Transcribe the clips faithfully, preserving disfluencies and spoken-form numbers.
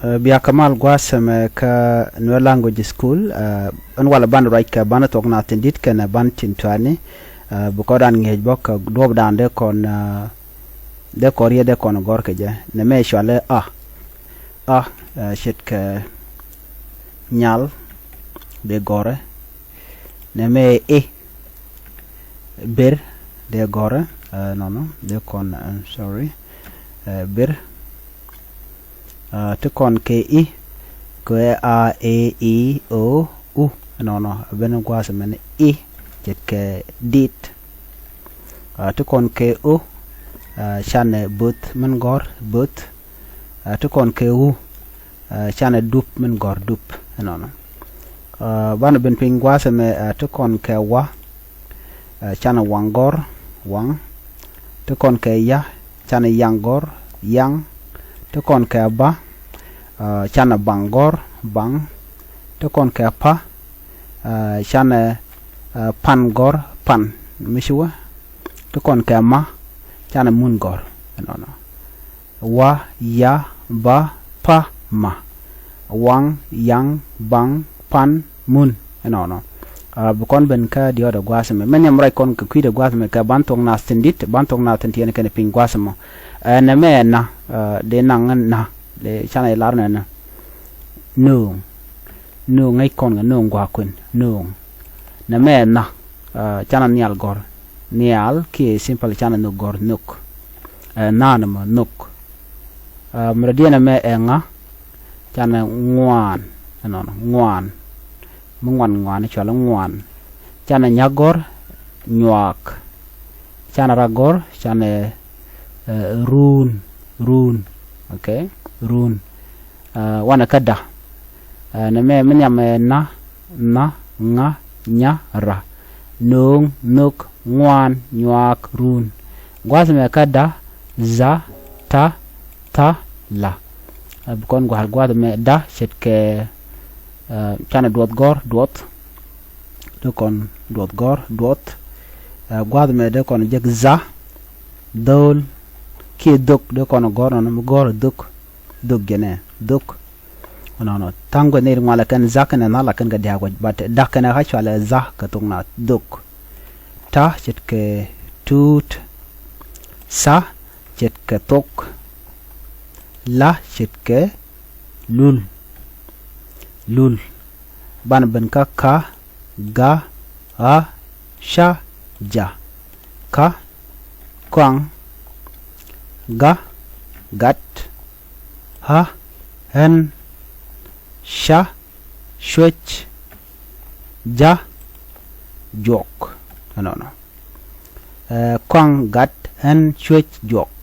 Ɛ, bia kɛ mal gua̱a̱th ɛmɛ kä Nuer Language School. Ɛ, ɛn walɛ banɛ ruac kɛ banɛ thuɔ̱k naath tin di̱t kɛnɛ banɛ tin tuani. Ɛ, bi kɔn dan ŋi̱eec bä kɛ duɔ̱ɔ̱pdan dee kɔn, ɛ, dee kɔn riet dee kɔn gɔ̱r kɛ jɛ. Nɛmɛ cualɛ a. A, ɛ, ce̱tkɛ nyal dee gɔ̱rɛ. Nɛmɛ i̱ ber dee gɔ̱rɛ, ɛ, nɔnɔ dee kɔn, I'm sorry, ɛ, ber. Ɛ, ti kɔn kɛ i̱ kɛ a, e, i, o, u, nɔnɔ ben gua̱a̱th mɛn i̱ ce̱tkɛ dit. Ɛ, ti kɔn kɛ o, ɛ, canɛ bo̱th min gɔ̱r bo̱th. Ɛ, ti kɔn kɛ u, ɛ, canɛ dup min gɔ̱r dup, ɛnɔnɔ. Ɛ, banɛ ben piny gua̱a̱th ɛmɛ, ɛ, ti kɔn kɛ wa, ɛ, canɛ waŋ gɔ̱r waŋ. Ti kɔn kɛ ya, canɛ yaŋ gɔ̱r yaŋ. Ti kɔn kɛ ba, ɛ, canɛ baŋ gɔ̱r baŋ. Ti kɔn kɛ pa, ɛ, canɛ, ɛ, pan gɔ̱r pan. Mi ci wä. Ti kɔn kɛ ma, canɛ mun gɔ̱r, ɛnɔnɔ. Wa, ya, ba, pa, ma. Waŋ, yaŋ, baŋ, pan, mun, ɛnɔnɔ. Ɛ, bi kɔn ben kä diɔ̱ɔ̱dɛ gua̱a̱th ɛmɛ. Mɛ nhiam ruac kɔn kɛ kui̱dɛ gua̱a̱th ɛmɛ kɛ ban thuɔ̱k naath tin di̱t, ban thuɔ̱k naath tin tiɛɛni kɛnɛ piny gua̱a̱th ɛmɔ. Ɛ, nɛmɛ ɛ na, ɛ, dee naŋ na, dee canɛ ilar nɛ na. Nööŋ. Nööŋ ŋäc kɔn kɛ nööŋ gua̱a̱k kuën, nööŋ. Nɛmɛ ɛ na, ɛ, canɛ nhial gɔ̱r. Nhial kiɛ simple canɛ nhök gɔ̱r nhök. Ɛ, na nɛmɛ nhök. Ɛ, mi rɔ diɛn ɛmɛ ɛ ŋa, canɛ ŋuan, ɛnɔnɔ, ŋuan. Mi ŋuan ŋuan cualɛ ŋuan. Canɛ nyuak gɔ̱r, nyuak. Canɛ rak gɔ̱r, canɛ, ɛ, ruun, ruun. Okay, ruun. Ɛ, wanɛ kä da. Ɛ, nɛmɛ mi nhiam ɛ na, na, ŋa, nya, ra. Nööŋ, nhök, ŋuan, nyuak, ruun. Gua̱a̱th mɛ kä da, za, ta, tha, la. Ɛ, bi kɔn gua̱a̱th, gua̱a̱th mɛ da ce̱tkɛ, ɛ, canɛ duɔth gɔ̱r, duɔth. Dee kɔn duɔth gɔ̱r, duɔth. Ɛ, gua̱a̱th mɛ dee kɔn jek za, dho̱o̱l, kiɛ dhök, dee kɔn gɔ̱r nɔnɔ mi gɔ̱r dhök, dhök jɛnɛ, dhök. Nɔnɔ tha̱a̱ŋ guɛth ni ri ŋualɛ kɛn za kɛnɛ nhal a kɛn kɛ dia̱a̱k wec, but dak kɛnɛ ɣa̱c cualɛ za kɛ thok na dhök. Ta ce̱tkɛ tuut. Tha ce̱tkɛ thok. La ce̱tkɛ lul. Lul. Banɛ ben kä ka, ga, ɣa, ca, ja. Ka, kɔaŋ, ga, gat, ɣa, ɣän, ca, cuec, ja, juɔk. Ɛnɔnɔ. Ɛ, kɔaŋ, gat, ɣän, cuec, juɔk.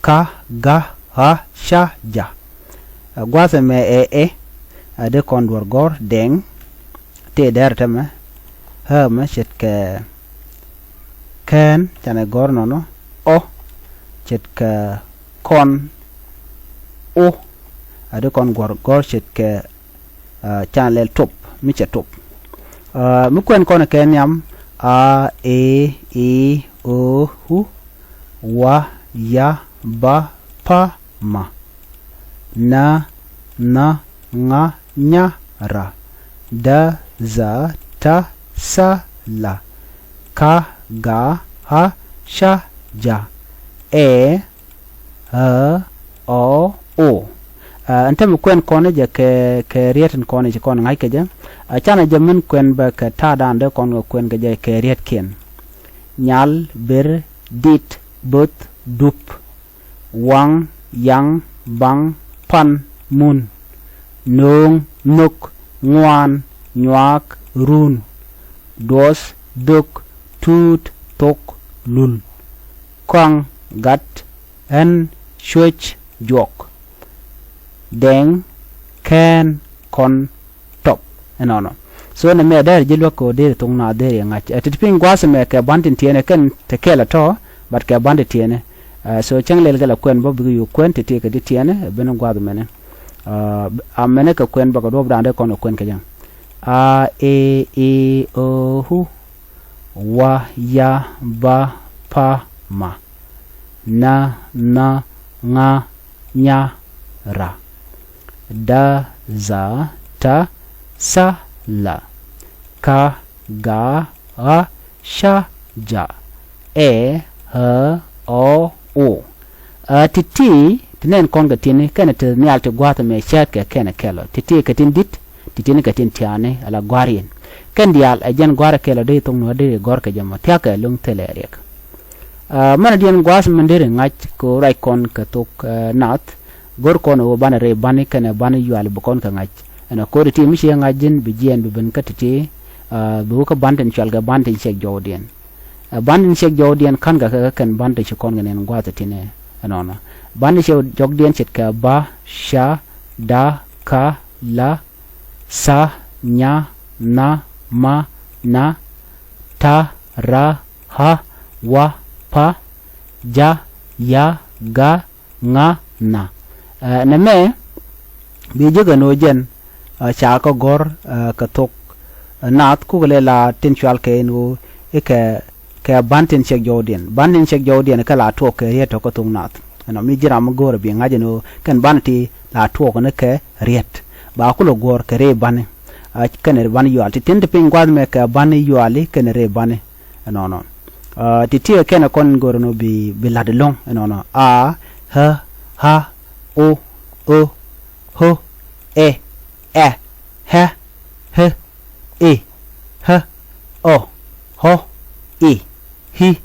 Ka, ga, ɣa, ca, ja. Ɛ, gua̱a̱th ɛmɛ ɛ ɛ, ɛ dee kɔn duɔ̱r gɔ̱r dɛŋ. Tëë dɛr tɛmɛ, ɣä mɛ ce̱tkɛ kɛn, canɛ gɔ̱r nɔnɔ, ɔ, ce̱tkɛ kɔn, o, ɛ dee kɔn guɔ̱r gɔ̱r ce̱tkɛ, ɛ, canɛ lɛl top, mi cɛ top. Ɛ, mi kuɛn kɔn kɛ nhiam, a, e, i, o, u, wa, ya, ba, pa, ma. Na, nha, ŋa, nya, ra. Da, dha, ta, tha, la. Ka, ga, ɣa, ca, ja. Ɛ, ɣä, ɔ, o. Ɛ, ɛn tämɛ kuɛn kɔn jɛ kɛ, kɛ riet in kɔn ci kɔn ŋa̱c kɛ jɛ. Ɛ, canɛ jɛ min kuɛn bɛ kɛ ta̱a̱dan dee kɔn kɛ kuɛn kɛ jɛ kɛ rietkiɛn. Nyal, ber, dit, bo̱th, dup. Waŋ, yaŋ, baŋ, pan, mun. Nööŋ, nhök, ŋuan, nyuaak, run. Duɔth, dhök, tuut, thok, lul. Kɔaŋ, gat, ɣän, cuec, juɔk. Dɛŋ, kɛn, kɔn, top. Ɛnɔnɔ. So nɛmɛ dɛr ji̱ luäk kɛ ɣöö deri thok naath deri ŋa̱c. Ɛ, ti ti piny gua̱a̱th ɛmɛ kɛ ban tin tiɛɛnɛ kɛn te kɛl ɛ tɔ, but kɛ ban tin tiɛɛnɛ. Ɛ, so cäŋ lɛl kɛ la kuɛn bä bikɛ yuk kuɛn ti ti kɛ ti tiɛɛnɛ, ɛ, ben gua̱a̱th ɛmɛnɛ. Ɛ, a mɛnɛ kɛ kuɛn bä kɛ duɔ̱ɔ̱p da̱a̱n dee kɔn kɛ kuɛn kɛ jɛ. A, e, i, o, u, wa, ya, ba, pa, ma. Na, nha, ŋa, nya, ra. da, za, ta, sa, la. Ka, ga, ɣa, ca, ja. Ɛ, ɣä, ɔ, o. Ɛ, ti̱ti̱ ti nɛn kɔn kɛ ti̱ni kɛnɛ ti nhial ti gua̱a̱th ɛmɛ cäätkɛ kɛnɛ kɛl ɔ. Ti̱ti̱ kɛ tin di̱t, ti̱ti̱ni kɛ tin tiaani ala gua̱a̱r yɛn. Kɛn diaal ɛ jɛn gua̱a̱r ɛ kɛl ɔ dee thok nuɔ̱ɔ̱r dee gɔ̱r kɛ jɛ mɔ thia̱kɛ lo̱ŋ thilɛ riɛk. Ɛ, mɛn diɛn gua̱a̱th min deri ŋa̱c kɛ right kɔn kɛ thok, ɛ, naath. Go̱r kɔn ɛ ɣöö banɛ rɛy bani kɛnɛ bani yuali bi kɔn kɛ ŋa̱c. Ɛn ɛ ko̱ri ti mi ciɛ ŋa̱c ji̱n bi jiɛɛn bi ben kä ti̱ti̱, ɛ, bi wä kä ban tin cual kɛ ban tin ciɛk jɔwdiɛn. Ɛ, ban tin ciɛk jɔwdiɛn ka̱n kɛ kɛ kɛn ban tin ci kɔn kɛ nɛn gua̱a̱th ɛ tinɛ ɛnɔnɔ. Ban tin ciɛk jɔwdiɛn ce̱tkɛ ba, ca, da, ka, la, sa, nya, nha, ma, na, ta, ra, ɣa, wa, pa, ja, ya, ga, ŋa, na. Ɛ, nɛmɛ bi jek ɛn ɣöö jɛn, ɛ, ca kɛ gɔ̱r, ɛ, kɛ thok, ɛ, naath kukɛ lɛ la tin cual kɛ ɛn ɣöö i̱ kɛ, kɛ ban tin ciɛk jɔwdiɛn. Ban tin ciɛk jɔwdiɛn kɛ la tuɔɔk kɛ riet tɔ̱ kä thok naath. Ɛnɔ mi ji̱n ram mi go̱o̱rɛ bi ŋa̱c ɛn ɣöö kɛn ban ti la tuɔɔk ni kɛ riet. Ba kulɛ guɔ̱ɔ̱r kɛ rɛy bani. Ɛ, kɛnɛ ban yual ti tin ti piny gua̱a̱th mɛ kɛ bani yuali kɛnɛ rɛy bani. Ɛnɔnɔ. Ɛ, ti ti kɛnɛ kɔn go̱o̱rɛ nɔ bi, bi la̱t ɛlɔ̱ŋ ɛnɔnɔ. A, ɣä, ɣa, o, ö, ɣö, ɛ, ɛ, ɣɛ, ɣe, i̱, ɣä, ɔ, ɣɔ, i̱, i̱,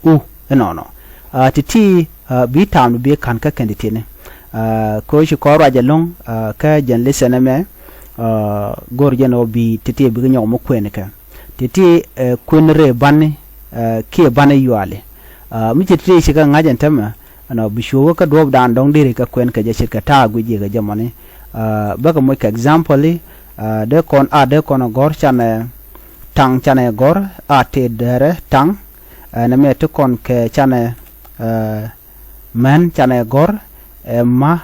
u, ɛnɔnɔ. Ɛ, ti ti, ɛ, bi ta̱a̱m bi ka̱n kä kɛn ti ti̱ni. Ɛ, kɛ ɣöö ci kɔn ruac ɛlɔ̱ŋ, ɛ, kä jɛn lesson ɛmɛ, ɛ, go̱o̱r jɛn ɣöö bi ti ti bikɛ nyɔk mi kuɛɛnikɛ. Ti ti, ɛ, kuën rɛy bani, ɛ, kiɛ bani yuali. Ɛ, mi ci ti ti ci kɛ ŋa̱c ɛn täämɛ, ɛnɔ bi cuo̱o̱kä kä duɔ̱ɔ̱pdan dɔ̱ŋ deri kɛ kuɛn kɛ jɛ ce̱tkɛ ta̱a̱ guic ji̱ kɛ jɛ mɔni. Ɛ, bäkɛ moc kɛ example i̱, ɛ, dee kɔn a dee kɔn ɛ gɔ̱r canɛ taŋ canɛ gɔ̱r a tëë dɛrɛ taŋ. Ɛ, nɛmɛ ti kɔn kɛ canɛ, ɛ, män canɛ gɔ̱r, ɛ, ma,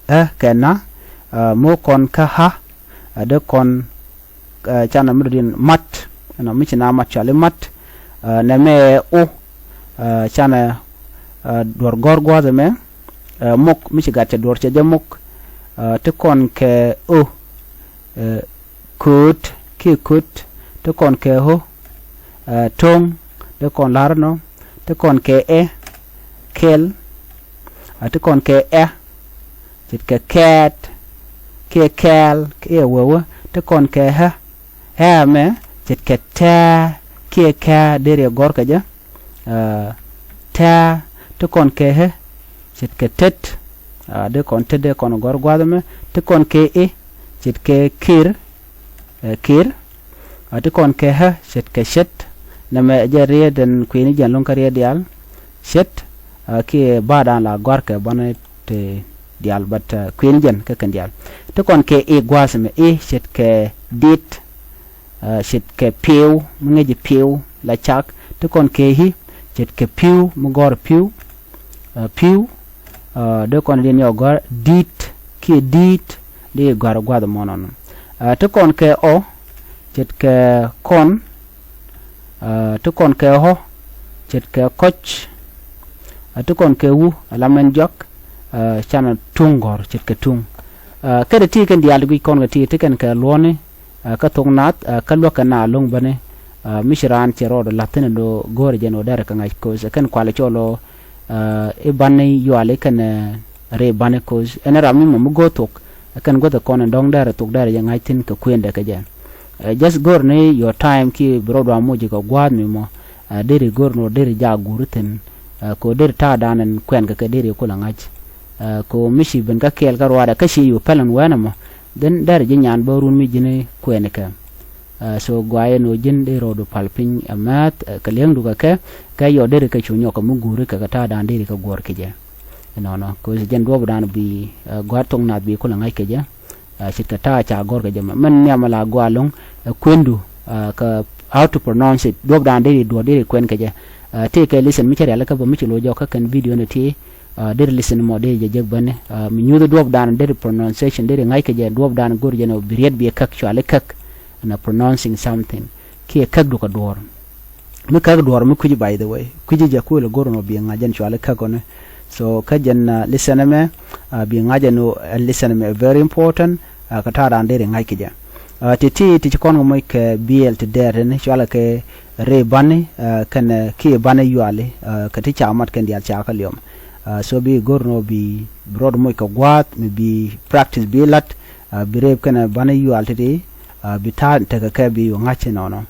ɛ, kɛ na, ɛ, mo̱o̱ kɔn kä ɣä, ɛ, dee kɔn, ɛ, canɛ mi dɔ̱diɛn mat, ɛnɔ mi ci na mat cuali mat, ɛ, nɛmɛ ɛ o, ɛ, canɛ, ɛ, duɔ̱r gɔ̱r gua̱a̱th ɛmɛ, ɛ, mok mi ci gat cɛ duɔ̱r cɛ jɛ mok, ɛ, ti kɔn kɛ o, ɛ, kööt kiɛ kööt, ti kɔn kɛ ɣö, ɛ, to̱ŋ, ti kɔn la̱r ɛnɔ, ti kɔn kɛ ɛ, kɛl, ɛ, ti kɔn kɛ ɛ, ce̱tkɛ kɛɛt, kiɛ kɛɛl, kiɛ wewä, ti kɔn kɛ ɣä, ɣä ɛmɛ, ce̱tkɛ tɛ̱̈ɛ̱̈, kiɛ kɛ̱̈ɛ̱̈, deri ɛ gɔ̱r kɛ jɛ, ɛ, tɛ̱̈ɛ̱̈, ti kɔn kɛ ɣä, ce̱tkɛ tet, ɛ, dee kɔn tet dee kɔn gɔ̱r gua̱a̱th ɛmɛ, ti kɔn kɛ i̱, ce̱tkɛ kir, ɛ, kir, ɛ, ti kɔn kɛ ɣä, ce̱tkɛ ce̱t, nɛmɛ ɛ jɛn riet ɛn kuëëni jɛn lo̱ŋ kä riet diaal, ce̱t, ɛ, kiɛ ba̱a̱dan la gɔ̱a̱r kɛ banɛ ti diaal, but, ɛ, kuëëni jɛn kä kɛn diaal. Ti kɔn kɛ i̱ gua̱a̱th ɛmɛ i̱ ce̱tkɛ dit, ɛ, ce̱tkɛ pi̱w, mi ŋäci pi̱w la cak, ti kɔn kɛ i̱ ce̱tkɛ pi̱w, mi gɔ̱r pi̱w, ɛ, pi̱w, ɛ, dee kɔn diɛn yɔ gɔ̱r di̱t, kiɛ di̱i̱t, dee gɔ̱r gua̱th ɛmɔ nɔnɔ. Ɛ, ti kɔn kɛ ɔ, ce̱tkɛ kɔn, ɛ, ti kɔn kɛ ɣɔ, ce̱tkɛ kɔc, ɛ, ti kɔn kɛ wu, ɛ, la mɛn jɔak, ɛ, canɛ tuŋ gɔ̱r, ce̱tkɛ tuŋ. Ɛ, kɛn ti kɛn diaal ti guic kɔn kɛ ti, ti kɛn kɛ luɔ̱ni, ɛ, kä thok naath, ɛ, kä luäk kɛ na lo̱ŋ bäni, ɛ, mi ci raan cɛ rɔɔdɛ la̱th thi̱n ɛ do̱ go̱o̱rɛ jɛn ɣöö derɛ kɛ ŋa̱c ko̱th, ɛ, kɛn kualɛ cɔl ɣöö, ɛ, i̱ bani yuali kɛnɛ, ɛ, rɛy bani ko̱th. Ɛn ram mi mɔ mi go̱o̱r thok, ɛ, kɛn guäth ɛ kɔn ɛn dɔ̱ŋ derɛ thok derɛ jɛ ŋa̱c thi̱n kɛ kuëndɛ kɛ jɛ. Ɛ, just go̱o̱r ni your time kiɛ bi rɔɔdu a moc kɛ gua̱a̱th mi mɔ, ɛ, deri go̱o̱r ni ɣöö deri jak guuri thi̱n, ɛ, kɛ ɣöö deri ta̱a̱dan ɛn kuɛn kɛ kɛ deri kulɛ ŋa̱c. Ɛ, kɛ ɣöö mi ci ben kä kɛɛl kä ruaadɛ kä ci yo̱o̱ pɛl ɛn wɛɛn ɛmɔ, then derɛ ji̱ nyan bä run mi ji̱n kuɛɛnikɛ. Ɛ, so guayɛ ni ɣöö ji̱n dee rɔɔdu pal piny ɛ määth, ɛ, kɛ li̱eŋdu kɛ kɛ, kɛ yɔ deri kɛ cu nyɔk kɛ mi guuri kɛ kɛ ta̱a̱dan deri kɛ guɔ̱ɔ̱r kɛ jɛ. Ɛnɔnɔ kɛ ɣöö ci jɛn duɔ̱ɔ̱pdan bi, ɛ, gua̱a̱th thok naath bi kulɛ ŋa̱c kɛ jɛ. Ɛ, ce̱tkɛ ta̱a̱ ca gɔ̱r kɛ jɛ mɛ. Mɛn nhiam la gɔaa lo̱ŋ, ɛ, kuendu, ɛ, kɛ how to pronounce it. Duɔ̱ɔ̱pdan deri duɔ̱ɔ̱r deri kuɛn kɛ jɛ. Ɛ, tëëkɛ lesson mi cä rialikä bä mi ci lo̱c jɔk kä kɛn video ni ti, ɛ, deri lesson mɔ deri jɛ jek bäni. Ɛ, mi nyuuth duɔ̱ɔ̱pdan deri pronunciation deri ŋa̱c kɛ jɛ duɔ̱ɔ̱pdan go̱r jɛ ni bi riet bi käk cuali käk. Ɛn a pronouncing something. Kiɛ käk du kɛ duɔ̱ɔ̱r. Mi käk duɔ̱ɔ̱r mi kui̱ci, by the way. Kui̱ci jɛ kuël go̱r nɔ bi ŋa̱c jɛn cuali käk ɔni. So kä jɛn, uh, lesson ɛmɛ, uh, bi ŋa̱c ɛn ɣöö, uh, lesson ɛmɛ very important, uh, kä ta̱a̱ raan deri ŋa̱c kɛ jɛ. Uh, ti̱ti̱ ti ci kɔn kɛ moc kɛ biɛl ti dɛɛr tini cualɛ kɛ rëë bani, uh, kɛnɛ kiɛ bani yuali, uh, kɛ ti ca mat kɛn diaal ca kä liɔm. Uh, so bi go̱r nɔ bi, bi rɔɔd moc kɛ gua̱a̱th mi bi practice bi la̱t, uh, bi rëëp kɛnɛ bani yual ti̱ti̱, uh, bi ta̱a̱ tekɛ kɛ bi ŋa̱c inɔnɔ.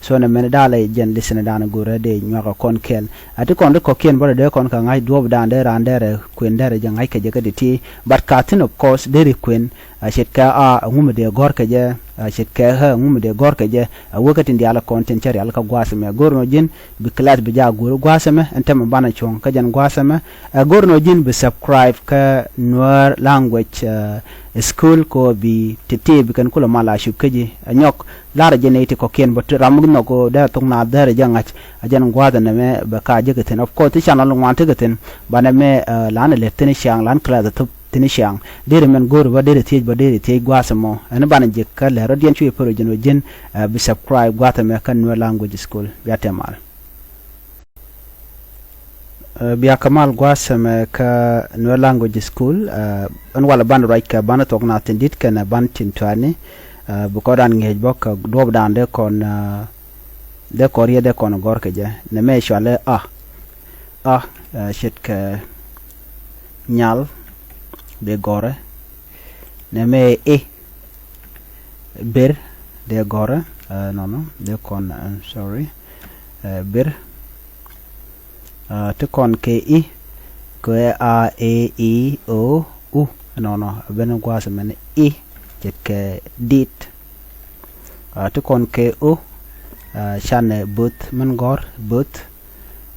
So nɛ mɛn dalɛ jɛn lesson dan go̱rɛ dee nyuakɛ kɔn kɛl. A ti kɔn ti kɔ̱kiɛn bä dee kɔn kɛ ŋa̱c duɔ̱ɔ̱p dan dee raan dee rɛ kuën dee rɛ jɛ ŋa̱c kɛ jɛ kä ti̱ti̱. But ka thi̱n of course deri kuën, a ce̱tkɛ a ŋumɛ dee gɔ̱r kɛ jɛ, a ce̱tkɛ ɣä ŋumɛ dee gɔ̱r kɛ jɛ. A wek kä tin diaal kɔn tin cä rial kä gua̱a̱th ɛmɛ. Go̱r nɔ ji̱n bi class bi jaak go̱r gua̱a̱th ɛmɛ, ɛn tɛmɛ banɛ cuɔ̱ŋ kä jɛn gua̱a̱th ɛmɛ. A go̱r nɔ ji̱n bi subscribe kä Nuer language, uh, school kɔ bi ti̱ti̱ bi kɛn kulɛ mal a cup kä ji̱. A nyɔk Larɛ jɛ nɛy ti kɔ̱kiɛn bä ti ram mi nhɔk dee thok naath dee rɛ jɛ ŋa̱c. A jɛn gua̱a̱th ɛn ɛmɛ bɛ ka jek ithin. Of course ti channel ŋuan tekɛ thi̱n, banɛ mɛ, uh, lan ɛ lät thi̱n ciaŋ, lan class ɛ thop thi̱n ciaŋ. Derɛ mɛn go̱o̱ri bä, derɛ thiec bä, derɛ thiec gua̱a̱th ɛmɔ. Ɛn banɛ jek kä lɛ rɔ̱diɛn cuɛ pär jɛn wä ji̱n, uh, bi subscribe gua̱a̱th ɛmɛ kä Nuer Language School. Bia tɛmal. Uh, bia kɛ mal gua̱a̱th ɛmɛ kä Nuer Language School, uh, ɛn walɛ ban ruac kɛ ban thok naath tin di̱t kɛnɛ ban tin tuani, uh, bi kɔn dan ŋi̱eec bä kɛ duɔ̱ɔ̱p dan dee kɔn, uh, dee kɔn riet dee kɔn gɔ̱r kɛ jɛ. Nɛ mɛ cualɛ a, a, uh, ce̱tkɛ nyal dee gɔ̱rɛ. Nɛ mɛ i̱, bir dee gɔ̱rɛ, uh, nɔnɔ dee kɔn, uh, sorry, uh, bir. Uh, ti kɔn kɛ i̱, kɛ a, e, i, o, u. Nɔnɔ a ben gua̱a̱th mɛn i̱, ce̱tkɛ dit. Uh, ti kɔn kɛ o, uh, canɛ bo̱th min gɔ̱r, bo̱th.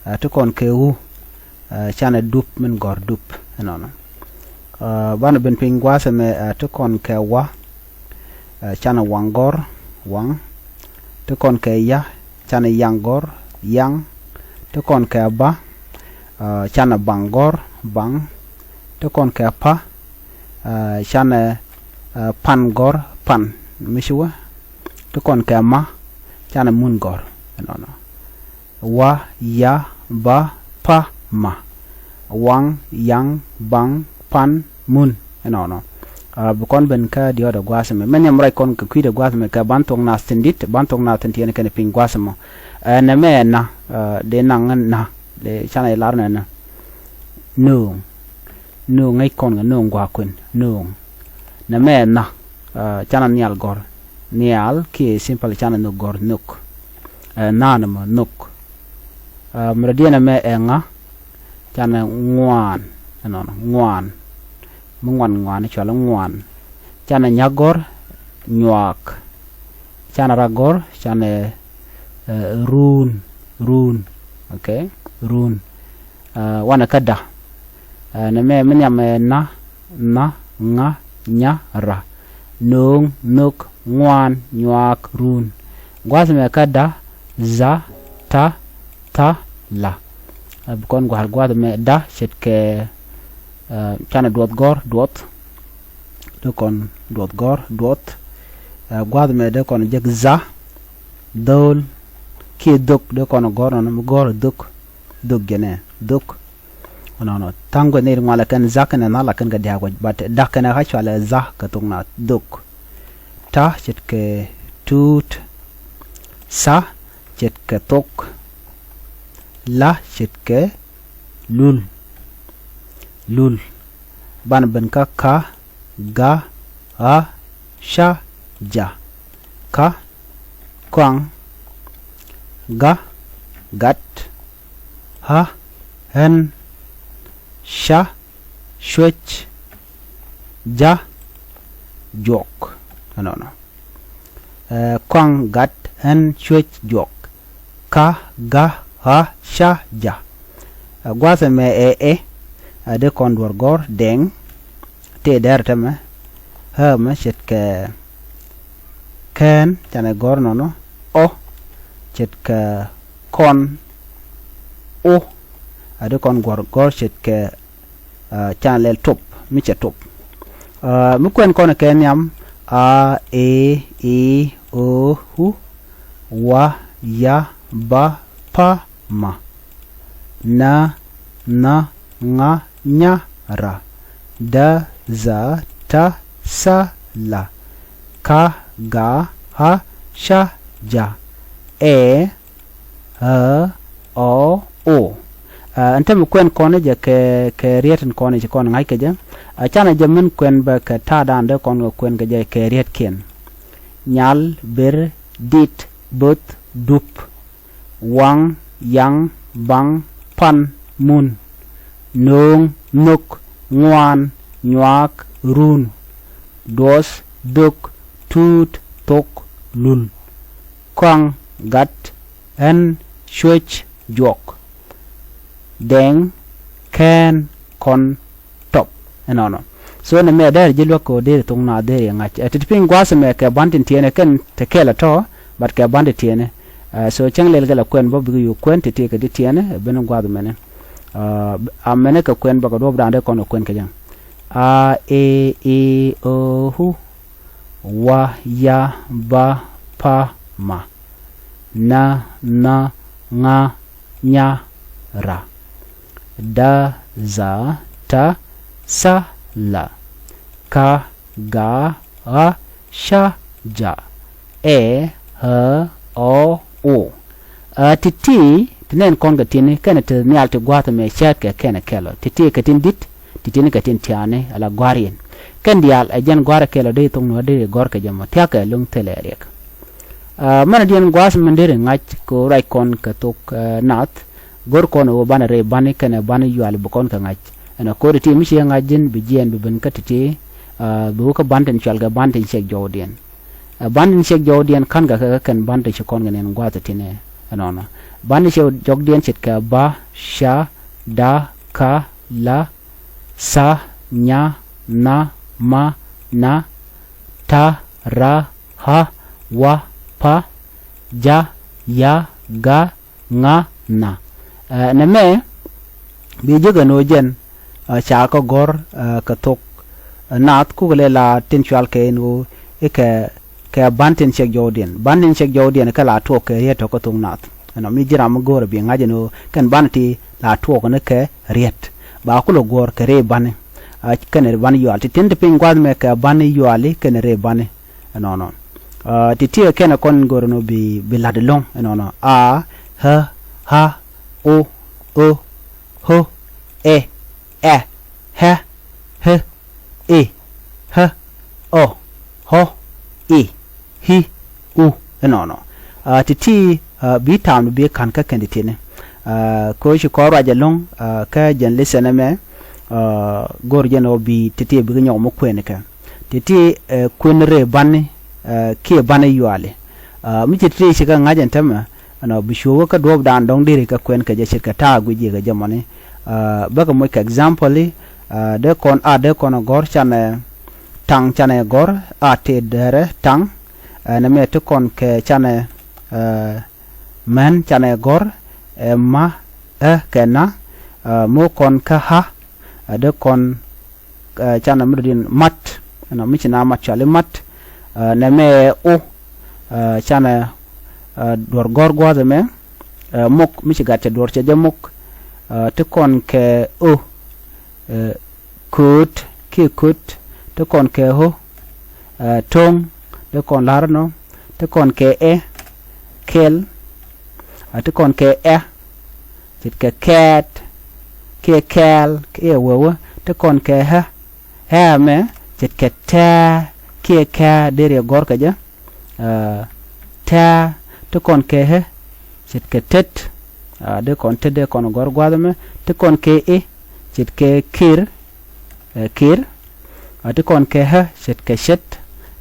Uh, ti kɔn kɛ u, uh, canɛ dup min gɔ̱r, dup. Nɔnɔ. Uh, banɛ ben piny gua̱a̱th ɛmɛ, uh, ti kɔn kɛ wa, uh, canɛ waŋ gɔ̱r, waŋ. Ti kɔn kɛ ya, canɛ yaŋ gɔ̱r, yaŋ. Ti kɔn kɛ ba, uh, canɛ baŋ gɔ̱r, baŋ. Ti kɔn kɛ pa, uh, canɛ, uh, pan gɔ̱r, pan. Mi ci wä. Ti kɔn kɛ ma, canɛ mun gɔ̱r. Nɔnɔ. Wa, ya, ba, pa, ma. Waŋ, yaŋ, baŋ, pan, mun. Ɛnɔnɔ. Uh, bi kɔn ben kä diɔ̱ɔ̱dɛ gua̱a̱th ɛmɛ. Mɛ nhiam ruac kɔn kɛ kui̱dɛ gua̱a̱th ɛmɛ kɛ ban thok naath tin di̱t, ban thok naath tin tiɛɛni kɛnɛ piny gua̱a̱th ɛmɔ. Uh, nɛ mɛ na, uh, dee naŋ na, dee canɛ lar nɛ na. Nööŋ. Nööŋ ŋäc kɔn kɛ nööŋ gua̱a̱k kuën, nööŋ. Nɛ mɛ na, uh, canɛ nhial gɔ̱r. Nhial kiɛ simple canɛ nhök gɔ̱r, nhök. Uh, na nɛ mɔ, nhök. Uh, mi rɔ diɛn ɛmɛ ɛ ŋa, canɛ ŋuan. Ɛnɔnɔ, ŋuan. Mi ŋuan ŋuan, cualɛ ŋuan. Canɛ nyak gɔ̱r, nyuaak. Canɛ rak gɔ̱r, canɛ, uh, ruun, ruun. Okay, ruun. Uh, wanɛ kä da. Uh, nɛ mɛ mi nhiam ɛ na, na, ŋa, nya, ra. Nööŋ, nhök, ŋuan, nyuaak, ruun. Gua̱a̱th mɛ kä da, za, ta, tha, la. Uh, bi kɔn gua̱a̱th, gua̱a̱th mɛ da ce̱tkɛ, uh, canɛ duɔth gɔ̱r, duɔth. Dee kɔn duɔth gɔ̱r, duɔth. Uh, gua̱a̱th mɛ dee kɔn jek za, dho̱o̱l. Kiɛ dhök dee kɔn gɔ̱r nɔnɔ mi gɔ̱r dhök. Dhök jɛnɛ, dhök. Nɔnɔ. Tha̱a̱ŋ guɛth ni ri ŋualɛ kɛn za kɛnɛ na la kɛn kɛ dia̱a̱k wec. But da kɛnɛ kä cualɛ za kɛ thok naath, dhök. Ta ce̱tkɛ tuut. Sa ce̱tkɛ thok. La ce̱tkɛ lul. Lul. Banɛ ben kä ka, ga, ɣa, ca, ja. Ka, kɔaŋ, ga, gat, ɣa, ɣän, ca, cuec, ja, juɔk. Ɛnɔnɔ. Ɛ, kɔaŋ, gat, ɣän, cuec, juɔk. Ka, ga, ɣa, ca, ja. Ɛ, gua̱a̱th ɛmɛ ɛ, ɛ, ɛ, dee kɔn duɔ̱r gɔ̱r, dɛŋ. Tëë dɛr tɛmɛ, ɣä mɛ ce̱tkɛ kɛn, canɛ gɔ̱r nɔnɔ, ɔ, ce̱tkɛ kɔn, o, a di kɔn gɔ̱r, gɔ̱r ce̱tkɛ, ah, canɛ lɛl top, mi cɛ top. Ah, mi kuɛn kɔn kɛ nhiam, a, e, i, o, u, wa, ya, ba, pa, ma. Na, nha, ŋa, nya, ra. Da, za, ta, sa, la. Ka, ga, ɣa, ca, ja. Ɛ, ɣä, ɔ, o. Ɛ, ɛn täämɛ kuɛn kɔn jɛ kɛ, kɛ riet in kɔn ci kɔn ŋa̱c kɛ jɛ. Ɛ, canɛ jɛ min kuɛn bä kɛ ta̱a̱dan dee kɔn kɛ kuɛn kɛ jɛ kɛ rietkiɛn. Nyal, ber, dit, both, dup. Waŋ, yaŋ, baŋ, pan, mun. Nööŋ, nhök, ŋuan, nyuaak, run. Duɔth, dhök, tuut, thok, lul. Kɔaŋ, gat, ɣän, cuec, juɔk. Dɛŋ, kɛn, kɔn, tɔp. Ɛnɔnɔ. So nɛmɛ dɛr ji̱ luäk kɛ ɣöö deri thok naath deri ŋa̱c. Ɛ, ti ti piny gua̱a̱th ɛmɛ kɛ ba̱n tin tiɛɛnɛ kɛn te kɛl ɛ tɔ̱, but kɛ ba̱n tin tiɛɛnɛ. Ɛ, so cäŋ lɛl kɛ la kuɛn bä bikɛ yo̱o̱ kuɛn ti ti kɛ ti tiɛɛnɛ, ɛ, ben gua̱a̱th ɛmɛnɛ. Ɛ, a mɛnɛ kɛ kuɛn bä kɛ duɔ̱ɔ̱pdan dee kɔn kɛ kuɛn kɛ jɛ. A, e, i, o, u. Wa, ya, ba, pa, ma. Na, nha, ŋa, nya, ra. Da, za, ta, sa, la. Ka, ga, ɣa, ca, ja. Ɛ, ɣä, ɔ, o. Ɛ, ti̱ti̱, ti nɛn kɔn kɛ ti̱ni, kɛnɛ ti nhial ti gua̱a̱th ɛmɛ cäät kɛ kɛnɛ kɛl ɔ. Ti̱ti̱ kɛ tin di̱t, ti̱ti̱ni kɛ tin tiaani, ala gua̱a̱r yɛn. Kɛn diaal, ɛ jɛn gua̱a̱r ɛ kɛl ɔ dee thok nuɔ̱ɔ̱r dee gɔ̱r kɛ jɛ mɔ, thia̱kɛ lo̱ŋ thilɛ riɛk. Ɛ, mɛn diɛn gua̱a̱th min deri ŋa̱c kɛ ɣöö ruac kɔn kɛ thok, ɛ, naath, go̱r kɔn ɣöö banɛ rɛy bani kɛnɛ bani yuali bi kɔn kɛ ŋa̱c. Ɛn ɛ ko̱ri ti mi ci ŋa̱c ji̱n bi jiɛɛn bi ben kä ti̱ti̱, ɛ, bi wä kä ban tin cual kɛ ban tin ciɛk jɔwdiɛn. Ɛ, ban tin ciɛk jɔwdiɛn ka̱n kɛ kɛ kɛn ban tin ci kɔn kɛ nɛn gua̱a̱th ti̱nɛ ɛnɔnɔ. Ban tin ciɛk jɔwdiɛn ce̱tkɛ ba, ca, da, ka, la, sa, nya, nha, ma, na, ta, ra, ɣa, wa, pa, ja, ya, ga, ŋa, na. Ɛ, nɛmɛ bi jek ɛn ɣöö jɛn, ɛ, ca kɛ gɔ̱r, ɛ, kɛ thok, ɛ, naath kukɛ lɛ la tin cual kɛ ɛn ɣöö ikɛ kɛ ban tin ciɛk jɔwdiɛn. Ban tin ciɛk jɔwdiɛn kɛ la tuɔɔk kɛ riet tɔ̱ kä thok naath. Ɛnɔ mi ji̱ ram mi go̱o̱rɛ bi ŋa̱c ɛn ɣöö kɛn ban ti la tuɔɔk ni kɛ riet. Ba kulɛ guɔ̱ɔ̱r kɛ rɛy bani. A, kɛnɛ ban yual. Ti tin ti piny gua̱a̱th mɛ kɛ ban yuali kɛnɛ rɛy bani. Ɛnɔnɔ. A, ti ti kɛnɛ kɔn go̱o̱rɛ nɔ bi, bi la̱t ɛlɔ̱ŋ. Ɛnɔnɔ. A, ɣä, ɣa, o, ö, ho, ɛ, ɛ, ɣɛ, ɣe, i̱, ɣä, ɔ, ɣɔ, i̱, i̱, u. Ɛnɔnɔ. A, ti̱ti̱, a, bi ta̱a̱m bi ka̱n kä kɛn ti̱ti̱ni. A, kɛ ɣöö ci kɔn ruac ɛlɔ̱ŋ, a, kä jɛn lesson ɛmɛ, a, go̱r jɛn ɣöö bi ti̱ti̱ bikɛ nyɔk mi kuɛn kɛ. Ti̱ti̱, ɛ, kuɛn rɛy bani, ɛ, kiɛ bani yuali. A, mi ci ti̱ti̱ ci kɛ ŋa̱c ɛn tämɛ, ɛnɔ bi cuɔ̱ɔ̱k kä duɔ̱ɔ̱pdan dɔ̱ŋ diri kɛ kuɛn kɛ jɛ ce̱tkɛ ta̱a̱ guic ji̱ kɛ jɛ mɔni. A, bäkɛ moc kɛ example i̱, a, dee kɔn, a, dee kɔn a gɔ̱r canɛ, taŋ canɛ gɔ̱r, a, tëë dɛrɛ taŋ. Ɛ, nɛmɛ ti kɔn kɛ canɛ, ɛ, män canɛ gɔ̱r, ɛ, ma, ɛ, kɛ na, ɛ, mo̱o̱ kɔn kä ɣä, ɛ, dee kɔn, ɛ, canɛ mi dɔ̱diɛn mat, ɛnɔ mi ci na mat cuali mat, ɛ, nɛmɛ ɛ o, ɛ, canɛ, ɛ, duɔ̱r gɔ̱r gua̱a̱th ɛmɛ, ɛ, mok mi ci gat cɛ duɔ̱r cɛ jɛ mok, ɛ, ti kɔn kɛ o, ɛ, kööt kiɛ kööt, ti kɔn kɛ ɣö, ɛ, to̱ŋ, ti kɔn la̱r ɛnɔ, ti kɔn kɛ ɛ, kɛl, ɛ, ti kɔn kɛ ɛ, ce̱tkɛ kɛɛt, kiɛ kɛɛl, kiɛ wewä, ti kɔn kɛ ɣä, ɣä ɛmɛ, ce̱tkɛ tɛ̱̈ɛ̱̈, kiɛ kɛ̱̈ɛ̱̈, deri ɛ gɔ̱r kɛ jɛ, ɛ, tɛ̱̈ɛ̱̈, ti kɔn kɛ ɣä, ce̱tkɛ tet, ɛ, dee kɔn tet dee kɔn gɔ̱r gua̱a̱th ɛmɛ, ti kɔn kɛ i̱, ce̱tkɛ kir, ɛ, kir, ɛ, ti kɔn kɛ ɣä, ce̱tkɛ ce̱t,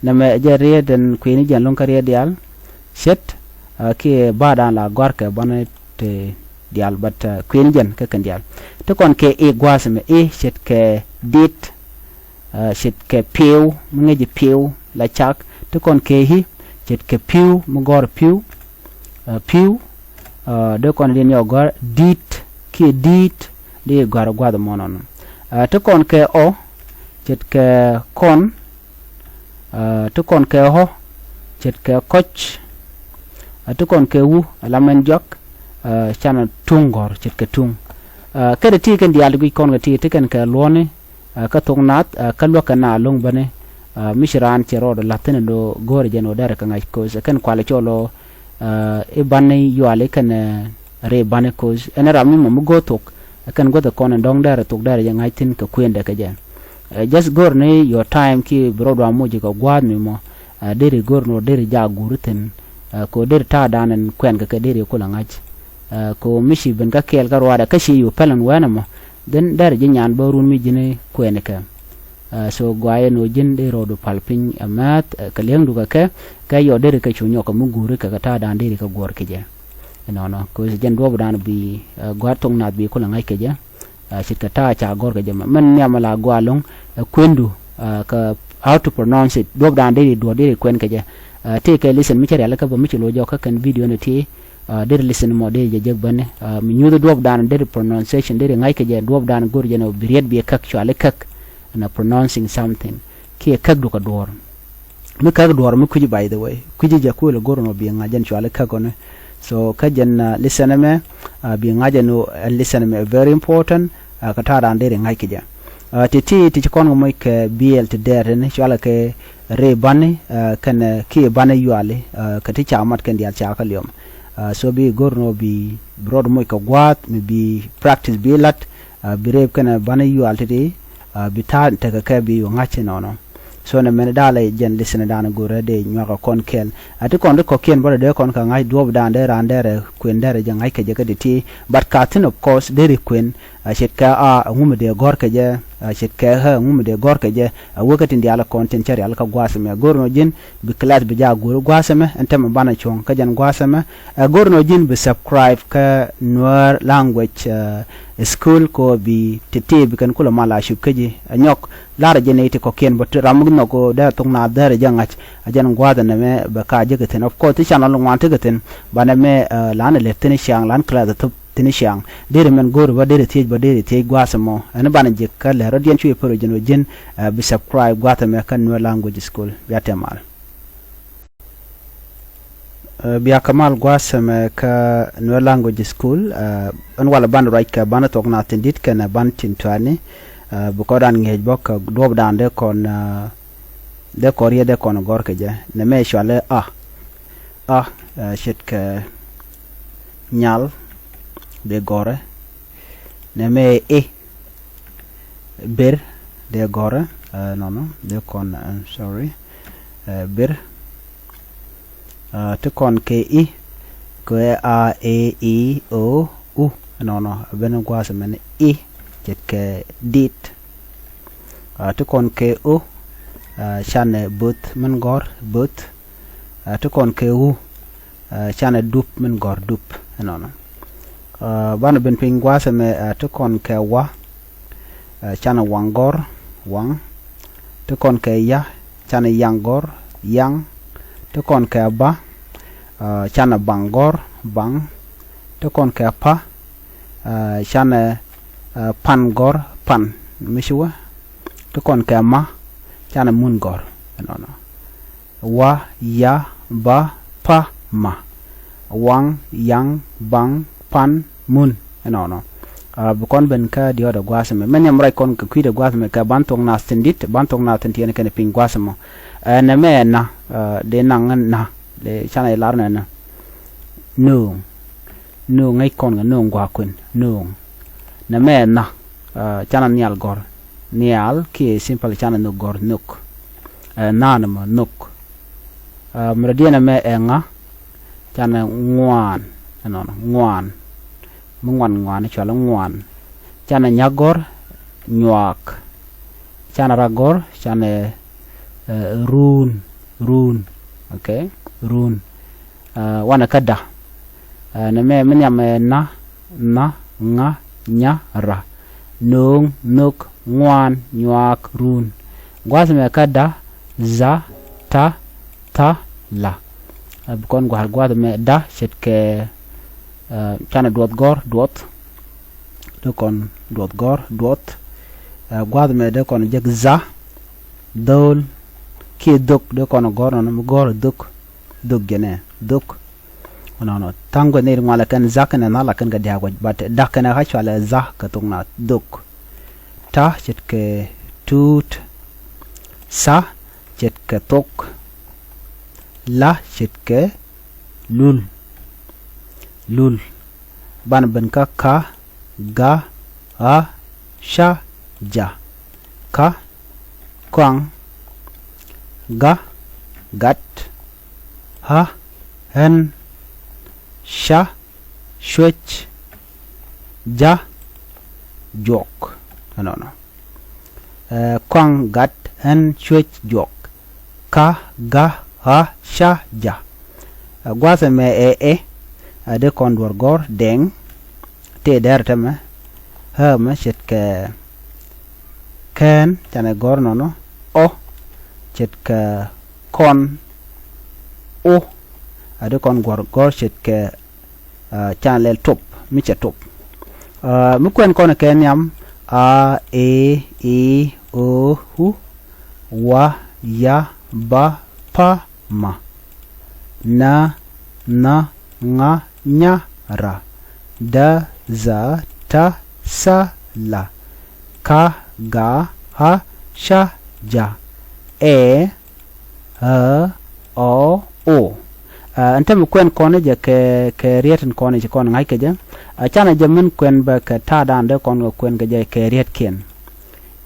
nɛmɛ ɛ jɛn riet ɛn kui̱ni jɛn lo̱ŋ kä riet diaal, ce̱t, ɛ, kiɛ ba̱a̱dan la gɔ̱a̱r kɛ banɛ ti diaal, but, ɛ, kui̱ni jɛn kä kɛn diaal. Ti kɔn kɛ i̱ gua̱a̱th ɛmɛ i̱ ce̱tkɛ dit, ɛ, ce̱tkɛ pi̱w, mi ŋäci pi̱w la cak. Ti kɔn kɛ i̱ ce̱tkɛ pi̱w, mi gɔ̱r pi̱w, ɛ, pi̱w, ɛ, dee kɔn diɛn yɔ gɔ̱r di̱t, kiɛ di̱i̱t, dee gɔ̱r gua̱a̱th ɛmɔ nɔnɔ. Ɛ, ti kɔn kɛ ɔ, ce̱tkɛ kɔn, ɛ, ti kɔn kɛ ɣɔ, ce̱tkɛ kɔc, ɛ, ti kɔn kɛ wu, ɛ, la mɛn jɔak, ɛ, canɛ tuŋ gɔ̱r, ce̱tkɛ tuŋ. Kä ti ti kɛn diaal ti guic kɔn kɛ ti ti kɛn kɛ luɔ̱ni kä thok nath kä luäk kɛ na lo̱ŋ bäni. Mi ci raan cɛ rɔɔdɛ la̱th thi̱n ɛ lo̱ go̱o̱rɛ jɛn ɣöö derɛ kɛ ŋa̱c ko̱c ɛ kɛn kualɛ cɔl ɣöö i̱ bani yuali kɛn ri bani ko̱c ɛn ram ni mɔ mi go̱o̱r thok ɛ kɛn guäth ɛ kɔn in dɔ̱ŋ derɛ thok derɛ jɛ ŋa̱c thi̱n kɛ kuendɛ kɛ jɛ. Just go̱o̱r ni your time ki bi rɔɔd wa moc kɛ gua̱a̱th mi mɔ. Deri go̱o̱r ni ɣöö deri jak guuri thi̱n kɛ ɣöö deri ta̱a̱ dan in kuɛn kɛ kɛ deri kulɛ ŋa̱c. Kɛ ɣöö mi ci ben kä kɛɛl kä ruaadɛ kä ci yo̱ pɛl in wɛn ɛmɔ dhin derɛ ji̱ nyan bä run mi ji̱n kuɛn kɛ. So guayɛ ni ɣöö ji̱n deri rɔɔdu pal piny ɛ määth kɛ li̱eŋdu kɛ kɛ kɛ yɔt deri kɛ cu nyɔk kɛ mi guuri kɛ kɛ ta̱a̱ dan deri kɛ guɔ̱r kɛ jɛ. Inɔnɔ kɛ ɣöö ci jɛn duɔ̱ɔ̱p dan bi gua̱a̱th thok nath bi kulɛ ŋa̱c kɛ jɛ. Ce̱tkɛ ta̱a̱ ca gɔ̱r kɛ jɛ mɛ mɛn nhiam la gɔaa lo̱ŋ ɛ kuendu kɛ how to pronounce it duɔ̱p dan deri duɔ̱r deri kuɛn kɛ jɛ. Tëë kɛ listen mi cä rialikä bä mi ci lo̱c jɔkä kɛn video ni ti deri listen mɔ deri jɛ jek bäni mi nyuuth duɔ̱p dan deri pronunciation deri ŋa̱c kɛ jɛ duɔ̱p dan go̱r jɛ ni bi riet bi ɛ käk cuali käk. Na pronouncing something kiɛ käk du kɛ duɔ̱r. Mi käk duɔ̱ɔ̱r mi kui̱ci, by the way, kui̱ci jɛ kuël go̱r nɔ bi ŋa̱c jɛn cuali käk ɔni. So kä jɛn listen ɛmɛ bi ŋa̱c jɛn ɔ listen ɛmɛ very important. Kä ta̱a̱ raan deri ŋa̱c kɛ jɛ ti ti ti ci kɔn kɛ moc kɛ biɛl ti dɛɛr tini cualɛ kɛ ri bani kɛn kiɛ bani yuali kɛ ti ca mat kɛn diaal ca kä liɔm. So bi go̱r nɔ bi rɔɔd moc kɛ gua̱a̱th mi bi practice bi la̱t bi reep kɛn bani yual titi bi ta̱a̱ tekɛ kɛ bi yu ŋa̱c inɔnɔ. So nɛ mɛn dalɛ jɛn listen dan go̱rɛ dee nyuakɛ kɔn kɛl. A ti kɔn ti kɔkiɛn bä dee kɔn kɛ ŋa̱c duɔ̱ɔ̱p dan dee raan dee rɛ kuën dee rɛ jɛ ŋa̱c kɛ jɛ kä ti ti. But ka thin of course dee ri kuën a ce̱tkɛ a ŋumɛ dee gɔ̱r kɛ jɛ a ce̱tkɛ ɣä ŋumɛ dee gɔ̱r kɛ jɛ. A wä kä tin diaal kɔn tin cä rial kä gua̱a̱th ɛmɛ go̱r nɔ ji̱n bi class bi jaak go̱r gua̱a̱th ɛmɛ ɛn tɛmɛ banɛ cuɔ̱ŋ kä jɛn gua̱a̱th ɛmɛ. Ɛ go̱r nɔ ji̱n bi subscribe kä Nuer language school kɔ bi ti ti bi kɛn kulɛ mal a cup kä ji̱ ɛ nyɔk. Lar jɛ nɛy ti kɔkiɛn bä ti ram mi nhɔk dee thok na dee rɛ jɛ ŋa̱c. A jɛn gua̱a̱th ɛnɛ mɛ bɛ ka jek ithin of course ti channel ŋuan ti kɛ thin. Banɛ mɛ lan ɛ lɛt thin ciaŋ lan class ɛ thop thin ciaŋ. Deri mɛn go̱o̱ri bä deri thiec bä deri thiec gua̱a̱th ɛmɔ ɛn banɛ jek kä lɛr rɔ diɛn cuɛ pär jɛn wä ji̱n. Bi subscribe gua̱a̱th ɛmɛ kä Nuer language school bia tɛmal. Bia kɛ mal gua̱a̱th ɛmɛ kä Nuer language school. Ɛn walɛ banɛ ruac kɛ banɛ thok na thin di̱t kɛnɛ ban tin tuani. Bi kɔn dan ŋi̱eec bä kɛ duɔ̱p dan dee kɔn dee kɔn riet dee kɔn gɔ̱r kɛ jɛ nɛ mɛ cualɛ a a ce̱tkɛ nyal dee gɔ̱rɛ. Nɛ mɛ i̱ ber dee gɔ̱rɛ nɔnɔ dee kɔn sorry. Ber ti kɔn kɛ i̱ kɛ a e i o u nɔnɔ a ben gua̱a̱th mɛn i̱ ce̱tkɛ dit. Ti kɔn kɛ o canɛ both min gɔ̱r both. Ti kɔn kɛ wu canɛ dup min gɔ̱r dup. Ɛnɔnɔ banɛ ben piny gua̱a̱th ɛmɛ ti kɔn kɛ wa canɛ waŋ gɔ̱r waŋ. Ti kɔn kɛ ya canɛ yaŋ gɔ̱r yaŋ. Ti kɔn kɛ ba canɛ baŋ gɔ̱r baŋ. Ti kɔn kɛ pa canɛ pan gɔ̱r pan mi ci wä. Ti kɔn kɛ ma canɛ mun gɔ̱r. Ɛnɔnɔ wa ya ba pa ma waŋ yaŋ baŋ pan mun. Ɛnɔnɔ bi kɔn ben kä diɔt ɛ gua̱a̱th ɛmɛ mɛ niɛm ruac kɔn kɛ kui̱dɛ gua̱a̱th ɛmɛ kɛ ban thok nath thin di̱t ban thok nath thin tiɛn kɛn piny gua̱a̱th ɛmɔ. Ɛnɛ mɛ ɛna dee naŋ na dee canɛ lar nɛnɛ. Nööŋ nööŋ ŋäc kɔn kɛ nööŋ gua̱a̱ kuën nööŋ. Nɛ mɛ ɛna canɛ nhial gɔ̱r nhial kiɛ simple canɛ nhök gɔ̱r nhök. Ɛ nhan ɛmɔ nhök. Mɛ rɔ diɛn ɛmɛ ɛ ŋa canɛ ŋuan. Ɛnɔnɔ ŋuan mi ŋuan ŋuan cualɛ ŋuan. Canɛ nyak gɔ̱r nyuak. Canɛ rak gɔ̱r canɛ ruun ruun. Okay ruun. Wanɛ kä da nɛ mɛ mi nhiam ɛ na na ŋa nya ra. Nööŋ nhök ŋuan nyuak ruun. Gua̱a̱th mɛ kä da za ta tha la. Bi kɔn gua̱a̱th gua̱a̱th mɛ da ce̱tkɛ canɛ duɔth gɔ̱r duɔth. Dee kɔn duɔth gɔ̱r duɔth. Gua̱a̱th mɛ dee kɔn jek za dho̱o̱l kiɛ dhök dee kɔn gɔ̱r nɔnɔ mi gɔ̱r dhök. Dhök jɛnɛ dhök. Nɔnɔ tha̱a̱ŋ guɛth ni ri ŋualɛ kɛn dha kɛnɛ nhal a kɛn kɛ dia̱a̱k wec, but dak kɛnɛ ɣä cɔalɛ dha kɛ thok Naath, dhok. Ta ce̱tkɛ tuut. Tha ce̱tkɛ thok. La ce̱tkɛ lul. Lul. Banɛ ben kä ka, ga, ɣa, ca, ja. Ka, kɔaŋ. Ga, gat. Ɣa, ɣän. Ca, cuec. Ja, juɔk. Ɛnɔnɔ. Ɛ, kɔaŋ, gat, ɣän, cuec, juɔk. Ka, ga, ɣa, ca, ja. Ɛ, gua̱a̱th ɛmɛ ɛ ɛ, ɛ dee kɔn duɔ̱r gɔ̱r dɛŋ. Tëë dɛr tɛmɛ. Ɣä mɛ ce̱tkɛ kɛn, canɛ gɔ̱r nɔnɔ. Ɔ ce̱tkɛ kɔn. O a dee kɔn guɔ̱r gɔ̱r ce̱tkɛ, ɛ, canɛ lɛl top, mi cɛ top. Ɛ, mi kuɛn kɔn kɛ nhiam, a, e, i, o, u, wa, ya, ba, pa, ma. Na, nha, ŋa, nya, ra. Da, dha, ta, tha, la. Ka, ga, ɣa, ca, ja. Ɛ, ɣä, ɔ, o. Ɛ, ɛn tämɛ kuɛn kɔn jɛ kɛ, kɛ riet in kɔn ci kɔn ŋa̱c kɛ jɛ. Ɛ, canɛ jɛ min kuɛn bä kɛ ta̱a̱dan dee kɔn kɛ kuɛn kɛ jɛ kɛ rietkiɛn.